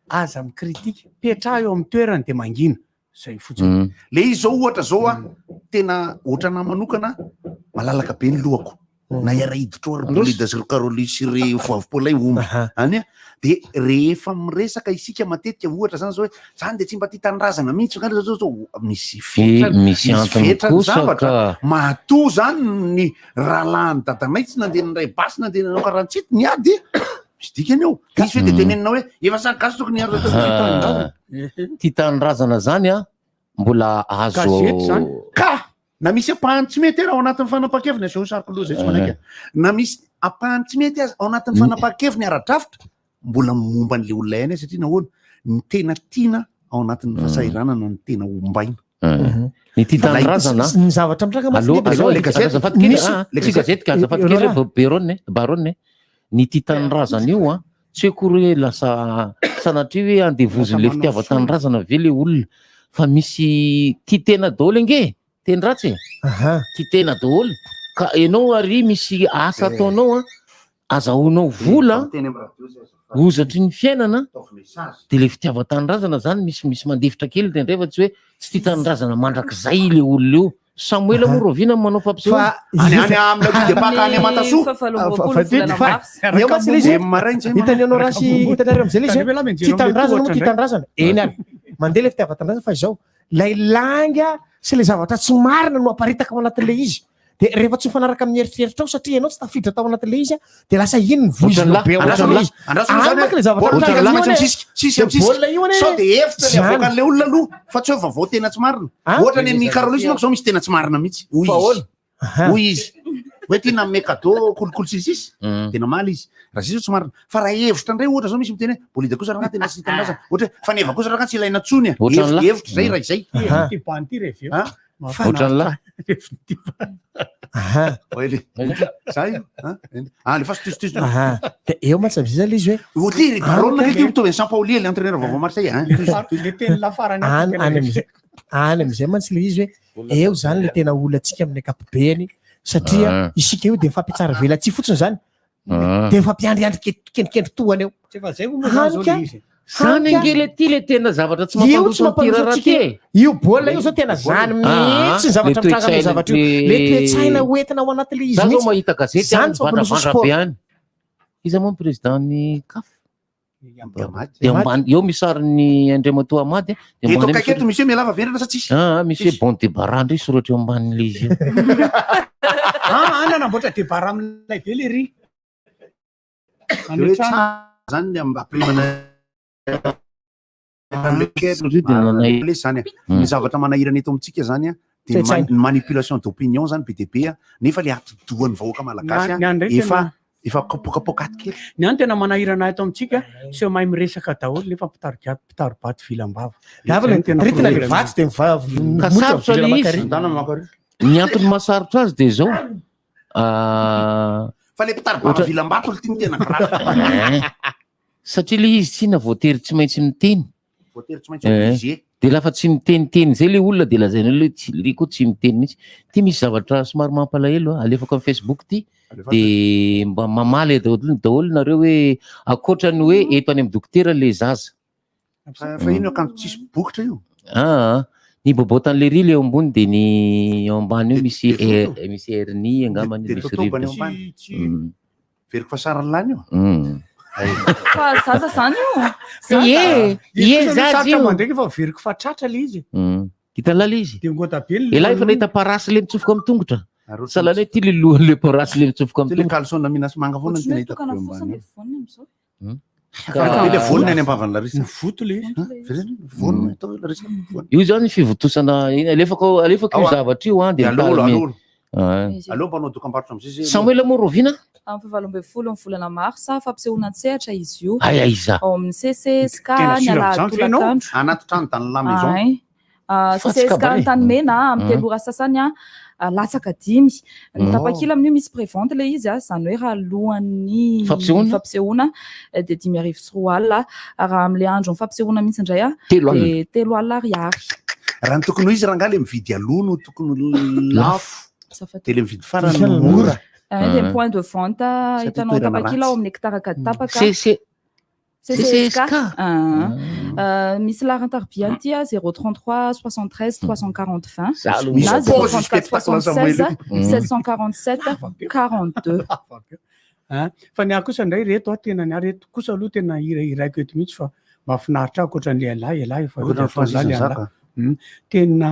Aza mikritika. Petraha eo amin'ny toerany de mangina. Zay fotsiny. Mm. Le izy zao ohatra zao a tena ohatra anahy manokana malalaka be ny lohako. Na hiara-hiditra ao ry Bolida sy ry Caroli sy ry Voavy-Polay omby any a. De rehefa miresaka isika matetika ohatra zany zao hoe zany de tsy mba tia tanindrazana mihitsy nga zao zao misy fetrany misy antony fetrany kosa zavatra ka. matoa zany ny rahalahin'ny dadanay tsy nandeha nindray basy nandeha nanao karaha-tsity ny ady misy dikany eo izy hoe de teneninao hoe efa samy gasy tokony hiaro Ah, Tia tanindrazana zany a mbola azo Gazety zany. ka na misy ampahany tsy mety ara ao anatin'ny fanapahan-keviny aseo sariko loha zay tsy manaiky na misy ampahany tsy mety aza ao anatin'ny fanapahan-keviny ara-drafitra mbola momba an'le olona ihany satria nahoana ny tena tiana ao anatin'ny fahasahiranana no tena ombaina Ny tia tanindrazana Ny zavatra mitranga mantsy Aloha, dia aloha, zao, le gazety, azafady kely, misy- ah, tsy gazety ka, azafady kely, Laurent. Baronne, Baronne, ny tia tanindrazana io a, tsy hoe akory hoe lasa sanatria hoe andevozin'le fitiavan-tanindrazana ve le olona, fa misy tia tena daholo ange, teny ratsy e, tia tena daholo, ka ianao ary misy asa ataonao a, azahoanao vola, hozatry ny fiainana, de le fitiavan-tanindrazana zany misy misy mandefitra kely indraindray fa tsy hoe tsy tia tanindrazana mandrakizay le olona io. Samoela moa rahoviana no manao fampisehoana? Any any amin'ny la de Pâques any Mantasoa. Eo mantsy le izy Maraina hitan'ny anao raha sy hitanareo am'zay le izy hoe tia tanindrazana moa tia tanindrazana eny ary mandeha le fitiavan-tanindrazana fa izao lay lainga sy le zavatra tsy marina no aparitaka ao anatin'le izy de rehefa tsy mifanaraka amin'ny eritreritrao satria ianao tsy tafiditra tao anatin'le izy a de lasa iny ny voizinao be ao anatin'le izy Andraso Any manko le zavatra mitranga io anie. Sisy De baolina io anie. Sao de hevitra ny Zany. avoakan'le olona aloha fa tsy hoe vaovao tena tsy marina. Ohatra ny an'i Carolus manko zao misy tena tsy marina mihitsy. Hoy Fa izy. ahoana? Hoy izy. Hoe ty nanome cadeau kolikoly sy sisy. De namaly izy. Raha zay zao tsy marina. Fa raha hevitra indray ohatra zao misy miteny hoe bolida kosa rangahy tena tsy tanindrazana. Ohatra hoe faneva kosa rangahy tsy ilaina intsony a. Ohatran'ny lahy. Hevitra zay raha izay. Ty bandy ty reveo. Ha? Ohatran'ny lahy. Oele. Zay io. Ha? Ah, alefaso toizy toizy. Aha. De eo mantsy am'zay zany le izy hoe Oty ry Barona ty mitovy an'i Sampaoli le entraîneur vaovao Marseille hein. Le teny lafarany any any am'zay any am'zay mantsy le izy hoe eo zany le tena olantsika amin'ny ankapobeny satria Ah. isika io de mifampitsara velatsihy fotsiny zany Ah. de mifampiandriandry kendrikendry tohana eo Tsy efa zay moa zany zao le izy. Zany ange le ty le tena zavatra tsy Io tsy mampandroso ny tira mampandroso raha antsika ty e. io baolina io zao tena zany mihitsy ny zavatra Le mitranga amin'io toe-tsaina zavatra io le- le toe-tsaina hoentina ao anatin'le izy Za zao mihitsy mahita gazety Zany any tsy mampandroso mivandravandra sport. be any. Iza moa ny président ny CAF? De ambany eo misy sarin'ny Andriamatoa Amady. De Eto ambany eo akaiky eto misy hoe mialava vendrana sa tsisy? Ah, misy hoe bon débarras ndray soratra eo ambanin'le izy io. Ah, nanamboatra débarras amin'ilay be le ry. De hoe tsara zany ny ampiremana le zany a. Ny zavatra manahirana eto amintsika zany a de ny Toe-tsaina. ny manipulation d'opinion zany be dia be a nefa le atidohan'ny vahoaka malagasy Ny- ny a andray efa tena- efa kapokapokaty kely. Ny any tena manahirana eto amintsika tsy mahay miresaka daholo nefa mpitarika mpitaribato vilam-bava. Lava le Zay no tena ritina le problème. vato de miva- Ka mimotra sarotra mivilana le izy. makary. Ndana makary. Ny antony mahasarotra azy de zao. Ah, Fa le mpitari-bava Ohatra- vilam-bato le ty no tena grave. eh. Satria le izy tsy na voatery tsy maintsy miteny. Voatery tsy maintsy Eh. obligé. De lafa tsy miteniteny zay le olona de lazaina hoe tsy le koa tsy miteny mihitsy. Ty misy zavatra somary mampalahelo a, alefako amin'ny Facebook ty de mba mamaly daholo daholo nareo hoe ankoatra ny hoe eto any amin'ny dokotera le zaza. Fa fa ino akanjo tsisy bokotra io? Ah, ny bobotan'le ry le eo ambony de ny eo ambany io misy de foto. misy hernie angambany De misy totobany eo rivotra. ambany. Mm. Veriko fa sarin'ny lany io. Mm. Fa zaza zany io. Zaza. Ie, Izy ie kosa aloha zaza sarotra io. mandraiky fa veriko fa tratra le izy. Mm. Hitan'la le izy. De ngoda be le Elahy efa nahita parasy le mitsofoka amin'ny tongotra. Sahala hoe ty le lohan'le parasy le mitsofoka Ty amin'ny le tongotra. caleçon minas manga foana no Ohatran'ny tena hoe hitako tokana eo fotsiny ambany. le voniny amin'izao. Ka le voniny any am-bavan'i Larissa. Mivoto le izy. Voniny atao Larissa. Voniny. Io zany fivontosana iny alefako alefako io Ao a. zavatra io an de De aleo aloha, mitary- aleo aloha. Ah. Aleo mpanao dokam-barotra am'zay zay. Samuel moa rovina? Amin'ny faha-18 ny volana marsa, fampisehoana an-tsehatra izy io. Ay, aiza? Ao amin'ny CCSK Tena ny sûr alahady amin'izany ve ianao? tolakandro. Anaty trano dans la maison. Ay. Ah, Fa tsy CCSK cabaret. Antanimena amin'ny Mm. telo ora sasany a, ah, latsaka dimy. Ny Mm. tapakila amin'io misy prévente le izy a, izany hoe raha alohan'ny Fampisehoana? fampisehoana eh, dia 2500. Raha amin'ilay andro ny fampisehoana mihitsy indray a, 3000. dia 3000 ariary. Raha ny tokony ho izy rangahy le mividy aloha no tokony ho lafo. Azafady. De le mividy farany no mora. Eh, dia point de vente Satria hitanao toerana tapakila ao ratsy. amin'ny hectare tapaka. CC CCSK. CCSK. Ah. Misy laharan-tarobia an'ity a 033 73 340 20 Za aloha na misy pause 034 spectacle 76 Samuel io. 747 42. Ah, Fa ny ahy kosa indray reto a tena ny ahy reto kosa aloha tena hira iraiko eto mihitsy fa mahafinaritra ahy ankoatran'le ialahy ialahy efa Ankoatran'ny ataon'lahy Francis le Zaka. an'lahy. Tena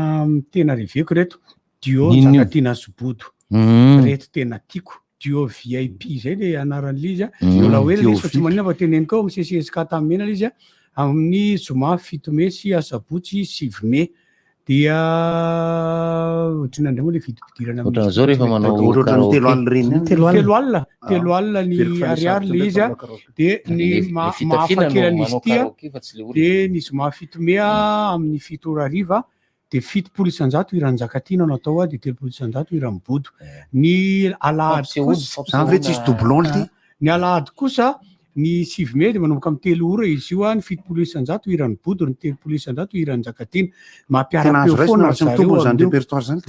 tena reveko reto duo Nino io? Njakatiana sy Bodo. Mm. Reto tena tiako duo VIP zay le anaran'le izy a. Mm. Mbola hoe le Duo izy fa tsy VIP. manina fa teneniko ao amin'ny CCSK Antanimena le izy a amin'ny zoma 7 mey sy asabotsy 9 mey. Dia ohatrina indray moa le vidim-pidirana amin'izy Ohatran'izao rehefa manao Ohatran'ny karaoke. telo alina ireny ihany. Telo alina, Ah. telo alina ny Veriko fa nisy ariary le izy a, manao karaoke. de ny Le- le fitafiana mahafakely no an'izy manao ity a, karaoke fa tsy le olona. de ny zoma 7 mey a amin'ny 7 ora hariva de 70% hiran'i Njakatiana no atao a, de 30% hiran'i Bodo. Ny alahady Fampisehoana- kosa, Zany ve tsisy doublon ty? ny alahady kosa ny 9 mey de manomboka amin'ny 3 ora izy io a, ny 70% hiran'i Bodo, ny 30% hiran'i Njakatiana. Tena Mampiara-peo azo raisina foana raha tsy ry zareo mitombona zany amin'io. répertoire zany.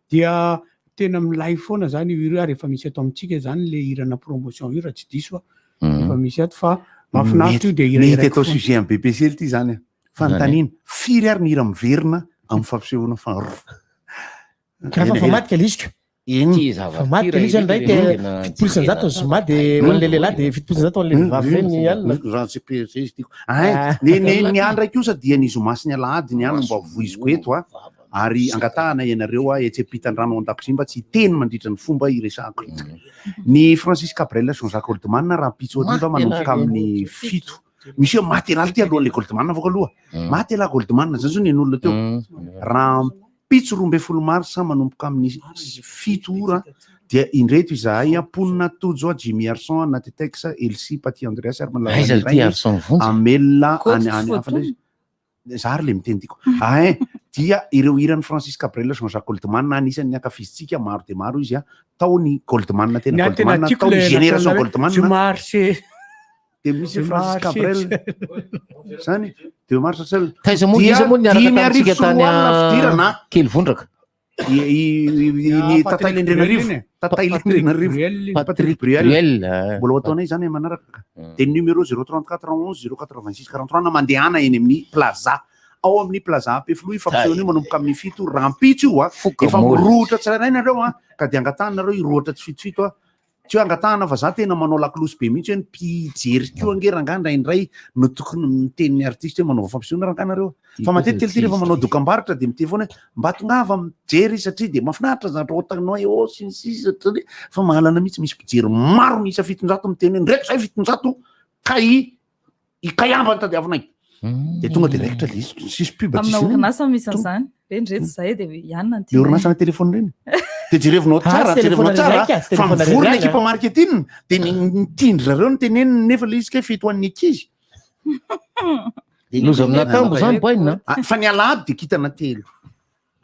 Dia tena milay foana zany io hira io ary efa misy eto amintsika zany le hirana promotion io raha tsy diso a. Efa misy ato fa mahafinaritra io de hira Mety iraiko atao foana. sujet amin'ny BPC ity zany a. Fanontaniana, firy ary ny hira miverina amin'ny fampisehoana faharoa? Karaha fa voamadika le izy ko. Eny. Voamadika le izy indray de 170 ny zoma de ho an'le lehilahy de 70 ho an'le vehivavy indray ny alina. Raha tsy pe- izy tiako. Ay, ny ny ny andro iray kosa dia ny zoma sy ny alahady ny andro mba voiziko eto a. Ary angatahana ianareo a etsy ampitan-drano ao an-dakozia mba tsy hiteny mandritra ny fomba iresahako eto. Ny Francis Cabrel sy Jean-Jacques Goldman rahampitso hariva manomboka amin'ny 7. Misy hoe maty elah ty alohan'le Goldman avoaka aloha. Maty elah Goldman zany zao ny olona teo. Rahampitso 12 marsa manomboka amin'ny 7 ora dia indreto izahay mponina Tojo, Jimmy Arson, Natetex, Elsie, Paty Andreas ary Malala Aiza ity Arson Vonjy? Amelona Koto any tsy any hafa voatonona. indray. Za ary le miteny tiako. Ain, dia ireo hiran'i Francis Cabrel sy Jean-Jacques Goldman anisan'ny ankafizintsika maro dia maro izy a. Tao ny Goldman Ny tena ahy tena Goldman, tiako tao ny le génération nataonareo, Goldman. Je marche. Dia misy Je Francis marche. Cabrel. Zany, de marche seul. Taiza moa Dia iza moa niaraka dimy arivo tamintsika sy tany roa alina fidirana. Kely Vondraka? Ny Tatailendrenarivo. Tatailendrenarivo. Patrick Bruel. Bruel, ah. Mbola ho ataonay izany amin'ny manaraka. Dia ny numéro 034 11 086 43 na mandehana eny amin'ny Plaza. Ao amin'ny Plaza Ampefiloha io fampisehoana io manomboka amin'ny 7 rahampitso io a. Efa moly. mirohotra tsirairay nareo a. Ka dia angatahana nareo hirohotra tsifitofito a. Tsy hoe angatahana fa za tena manao lakolosy be mihitsy hoe ny mpijery koa ange rangahy indraindray no tokony miteny ny artiste hoe manaova fampisehoana rangahy nareo. Fa matetika ity rehefa manao dokambarotra dia miteny foana hoe mba tongava mijery satria dia mahafinaritra ny zavatra otanao eo sy ny sisa satria fa mahalana mihitsy misy mpijery maro miisa 700 miteny hoe ndreto zay 700 kay i kayamba no tadiavinay. Dia tonga dia raikitra le izy, tsisy pub Amina tsisy inona. orinasa misy an'izany. Hoe ndreto zahay dia ianona ny Le orinasa na téléphone ireny. Dia jerevinao Ah, tsara, tsy jerevinao téléphone tsara raika, tsy fa téléphone mivory ny raika. ekipa marketing dia ny mitindry zareo ny teneniny nefa le izy kay fety ho an'ny ankizy. Dia Loza amin'atambo zany boaina. Ah, Fa ny alahady dia kintana telo.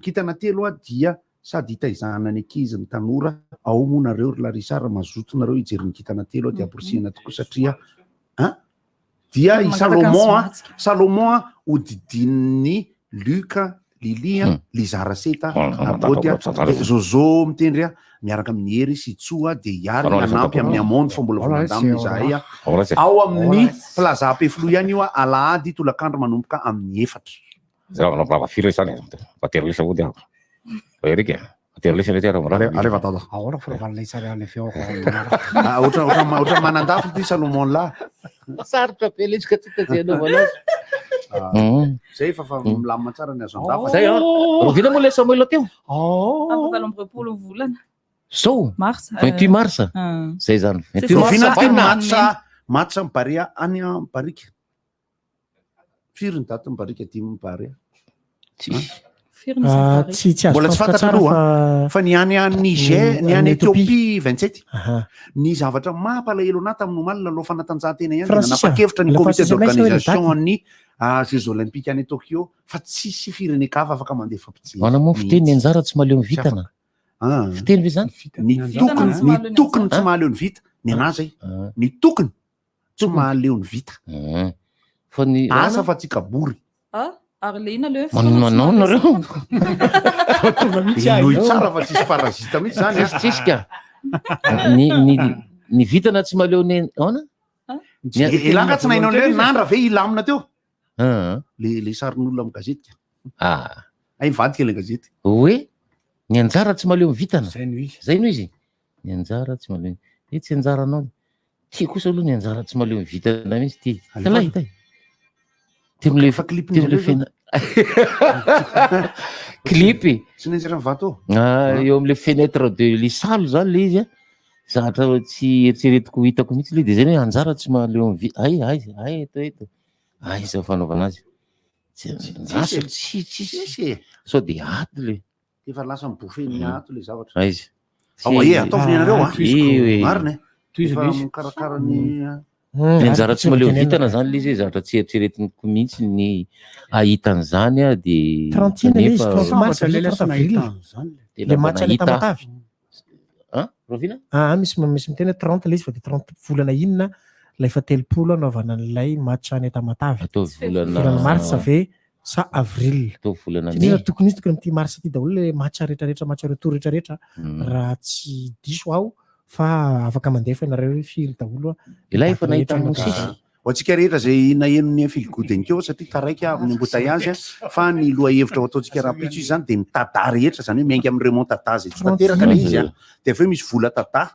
Kintana telo a dia sady hitaizana ny ankizy ny tanora ao moa nareo ry Larissa raha mazoto nareo hijery ny kintana telo a dia amporisihina tokoa satria an dia i Mangataka ny Salomon a zomantsika. Salomon a hodidinin'ny Luc Lily a Liza Raseta Argoty a dia Zozo mitendry a miaraka amin'ny Hery sy Tsoa dia hiary hanampy amin'ny Amonde fa mbola vao mandamina izahay a ao amin'ny Plaza Ampefiloha ihany io a alahady tolakandro manomboka amin'ny 4. Zay raha manao firy zany voatery lesa ody aho. Eric e, voatery lesa lety raha Ale ale vatata. Ahoana fa valina tsara any avy eo. Ah, ohatra ohatra ohatra manandafy ity Salomon lahy. Sarotra be le izy ka tsy hita izay anaovana azy. Ah, Zay efa fa milamina tsara ny azo andafa. Zay an. Rovina moa le Samuel teo? Amin'ny 28 volana. Zao? Mars. 28 mars. Ah. Zay zany. C'est 28 mars. Rovina ty vaina. match match amin'ny Barea any Barika. Firy ny daty ny Barika dimy ny Barea? Tsisy. Firy ny Ah, Barika? tsy tsy azo Mbola tsy antoka fantatra tsara aloha fa fa ny any any Niger, ny any Any Ethiopie. Ethiopie 27. Aha. Ny zavatra mampalahelo anahy tamin'ny omaly lalao fanatanjahantena ihany dia Francis, nanapa-kevitra ny la comité Francis Amès hoe le d'organisation daty. ny Jeux Olympiques any Tokyo fa tsisy firenen-kafa afaka mandefa mpijery. Mana moa fiteny ny mihitsy. anjara tsy mahaleo ny Tsy afaka. vitana. Ah. Fiteny ve zany? Ny tokony tsy ny mahaleo ny tokony tsy anjara. mahaleo ny vita. Ny anahy zay. Ah. Ny tokony tsy mahaleo ny vita. Fa ny Asa fa tsy kabory. Ah, ary le ina le Manao manao nareo. Inoy tsara fa tsisy parasite mihitsy zany a. Tsisy tsisy ka. Ny ny ny vitana tsy mahaleo ny ahoana? Ny- Elanga tsy nainao hoe nandra ve hilamina teo? Ah. Le le sarin'olona amin'ny gazety. Ah. Ay mivadika ilay gazety. Hoe ny anjara tsy mahaleo ny vitana. Zay no izy. Zay no izy. Ny anjara tsy mahaleo. E tsy anjaranao. Ty kosa aloha ny anjara tsy mahaleo ny vitana mihitsy ty. Alefa. Tala hita. Ty am'le Fa clip ty am'le fena. Clip. Tsy nenjera ny vato. Ah, eo am'le fenêtre de l'isalo zany le izy a. Zavatra tsy eritreretiko hitako mihitsy le de zay hoe anjara tsy mahaleo ny vita. Ay ay ay eto eto. Aiza fanaovana azy. Tsy Tsisy e. tsy tsisy. Tsisy e. Sao de ato le. Efa lasa mibofe ny ato le zavatra. Aiza. Ao e, ataovy ny anareo a. Io e. Marina e. Tohizo Efa le izy. mikarakara ny Ny anjara tsy mahaleo vitana zany le izy hoe zavatra tsy eritreretiniko mihitsy ny ahita an'izany a de 31 le izy, kanefa- 30 mars, Sambatra lelahy 30 tsy avril. nahita an'izany. Tena Le mba match any nahita. Tamatave. Hein? Rovina? Ah, misy misy miteny hoe 30 le izy fa de 30 volana inona ilay fa 30 anaovana an'ilay match any Tamatave. Ataovy volana Volana mars ve sa avril? Ataovy volana Satria mey. raha tokony izy tokony amin'ity mars ity daholo le match rehetrarehetra, match retour rehetrarehetra raha tsy diso aho fa afaka mandefa ianareo hoe firy daholo a. Ilay efa Daty nahita rehetra an'i Mosesy. Ho antsika rehetra izay naheno ny Feel Good eny keo satria taraiky aho amin'ny embouteillage fa ny lohahevitra ho ataontsika rahampitso izy zany dia ny tada rehetra zany hoe miainga amin'ny remontada izay tsy tanteraka ilay izy a. Dia avy eo misy vola tada.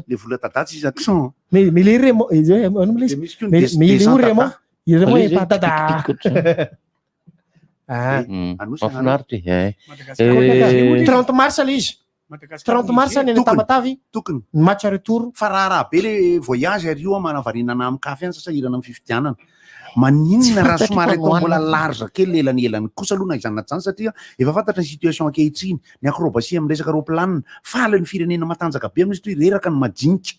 Le vola tada tsy izy action. Mais mais les Raymond, eh, Dia misy koa ny mais mais il est où des Raymond? tada. Il Raymond Fa est le pas izy tada. hoe Ah. Mahafinaritra e. Eh, 30 mars le izy. 30 mars ny any Tamatavy. Tokony. Ny match retour. Fa raharaha be le voyage ary io a manavarinana amin'ny kafe any sasahirana amin'ny fifidianana. Maninona raha Tsy somary fantatro atao mbola fa large kely le elanelany kosa aloha na izany na izany satria efa fantatra ny situation ankehitriny, ny acrobatie amin'ny resaka roaplanina, faly ny firenena matanjaka be amin'izy toy reraka ny majinika.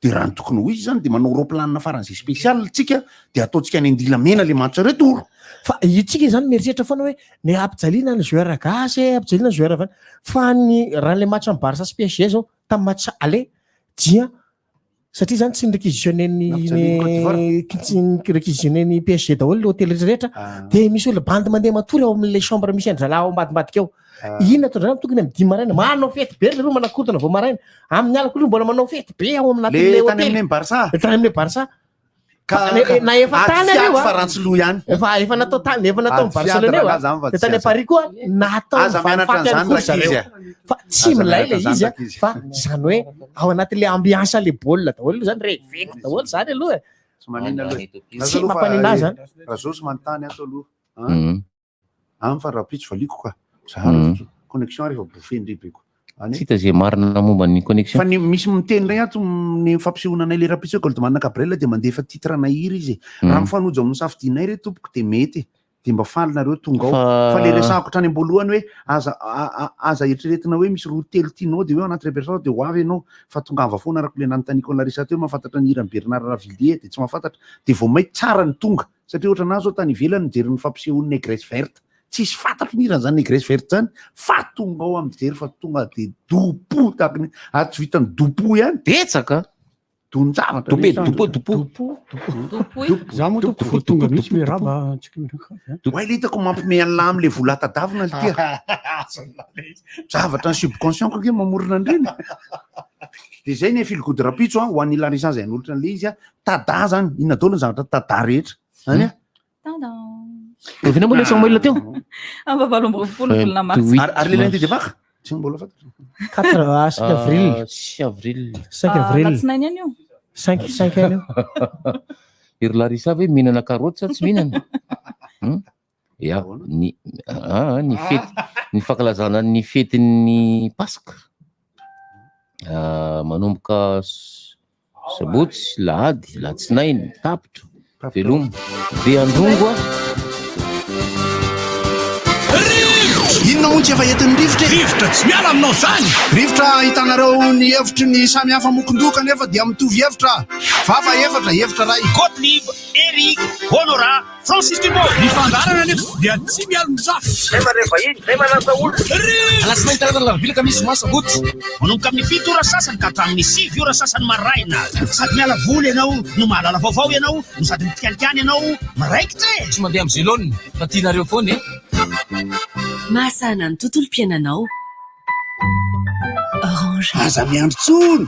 De raha ny tokony ho izy zany de manao roaplanina faran'izay spécial tsika de ataontsika any Andilamena le match retour. Fa itsika zany mieritreritra foana hoe ny ampijaliana ny joueur gasy e, ampijaliana ny joueur avy any. Fa ny raha le match amin'ny Barça sy PSG zao tamin'ny match aller dia satria zany tsy ni-réquisitionner ny Nampijalian'ny Côte d'Ivoire. tsy ni-réquisitionner ny PSG daholo le hôtel rehetra de misy olona bandy mandeha matory ao amin'le chambre misy an-dralahy ao ambadimbadika ao. Inona atao tokony amin'ny dimy maraina manao fety be zareo manakotana vao maraina amin'ny alina koa mbola manao fety be ao Le anatin'le tany hôtel. amin'ny Barça. Tany amin'ny Barça. Ka- Na- na efa ady tany fiady areo a. fa ratsy loha ihany. Efa efa natao tany, efa natao Ady fiady Barcelone eo rangahy a. zany fa De tsy tany azo. Paris koa natao Aza mianatra valifaty an'izany ihany koa rankizy zareo. a. Fa tsy Aza milay le mianatra izy a, an'izany rankizy. fa zany hoe ao anatin'le ambiance le baolina daholo zany reveko daholo zany aloha e. Tsy maninona aloha. Tsy mampanina azy zany. Raha zao sy manontany ato aloha. Mhm. Any fa rahampitso valiko ka. Za Mhm. connexion rehefa bouffé-ndry beko. Any. Tsy hita izay marina momba ny connexion. Fa ny misy miteny indray ato ny fampisehoana anay le rahampitso hoe Goldman Cabrel dia mandefa titre na hira izy. Raha mifanojo amin'ny safidinay re tompoko dia mety. Dia mba faly nareo tonga ao. Fa- Fa le resahako hatrany am-boalohany hoe aza aza eritreretina hoe misy roa telo tianao dia hoe ao anaty répertoire dia ho avy ianao fa tongava foana araka ilay nanontaniako an'i Larissa teo mahafantatra ny hiran'i Bernard Lavilliers dia tsy mahafantatra dia vao mainka tsara ny tonga satria ohatra anahy zao tany ivelany nijery ny fampisehoan'ny Négresse Verte tsisy fantatro ny hiran'izany Négresse Verte zany fa tonga ao amin'ny jery fa tonga dia dopo tahaka ny ary tsy vitan'ny dopo ihany betsaka don-javatra Dope, dopo, dopo. Za moa tompoko vao tonga mihitsy miarahaba antsika mianakavy a. Oay le hitako mampime an'lah am'le vola tadavina le tia. Zavatra ny subconscient ko ange mamorona an'ireny. De zay ny feel good rahampitso a ho an'ny Larissa zay hanolotra an'le izy a tada zany inona daholo ny zavatra tada rehetra. Zany a. Oviana moa le Samuel teo? Amin'ny 28 volana marsa. Ary ary le lundi de Pâques? Tsy mbola fantatra. 4 à 5 avril. 6 avril. 5 Ah, avril. Alatsinainy ihany io. 5 5 ihany io. Iry Larissa ve mihinana karaoty sa tsy mihinana? Ya, ny ny fety ny fankalazana ny fetin'ny Paska. Ah, manomboka sabotsy, lahady, latsinainy, tapitra, veloma. Be androngo a. Inona moa tsy efa entin'ny rivotra e? Rivotra tsy miala aminao zany! Rivotra ahitanareo ny hevitry ny samy hafa mokon-doha kanefa dia mitovy hevitra. Vava efatra, hevitra iray. Gottlieb, Eric, Honorat, Francis Dumont. Ny fandaharana anefa dia tsy mialon-jafy. Zay mandray vahiny, zay manasa olona. Alatsinainy talata alarobia alakamisy zoma sabotsy. Manomboka amin'ny 7 ora sasany ka hatramin'ny 9 ora sasany maraina. Sady miala voly ianao no mahalala vaovao ianao no sady mitikalikany ianao miraikitra e! Tsy mandeha amin'ny zelone fa tianareo foana e! Mahasahana ny tontolom-piainanao. Orange. Aza miandry intsony!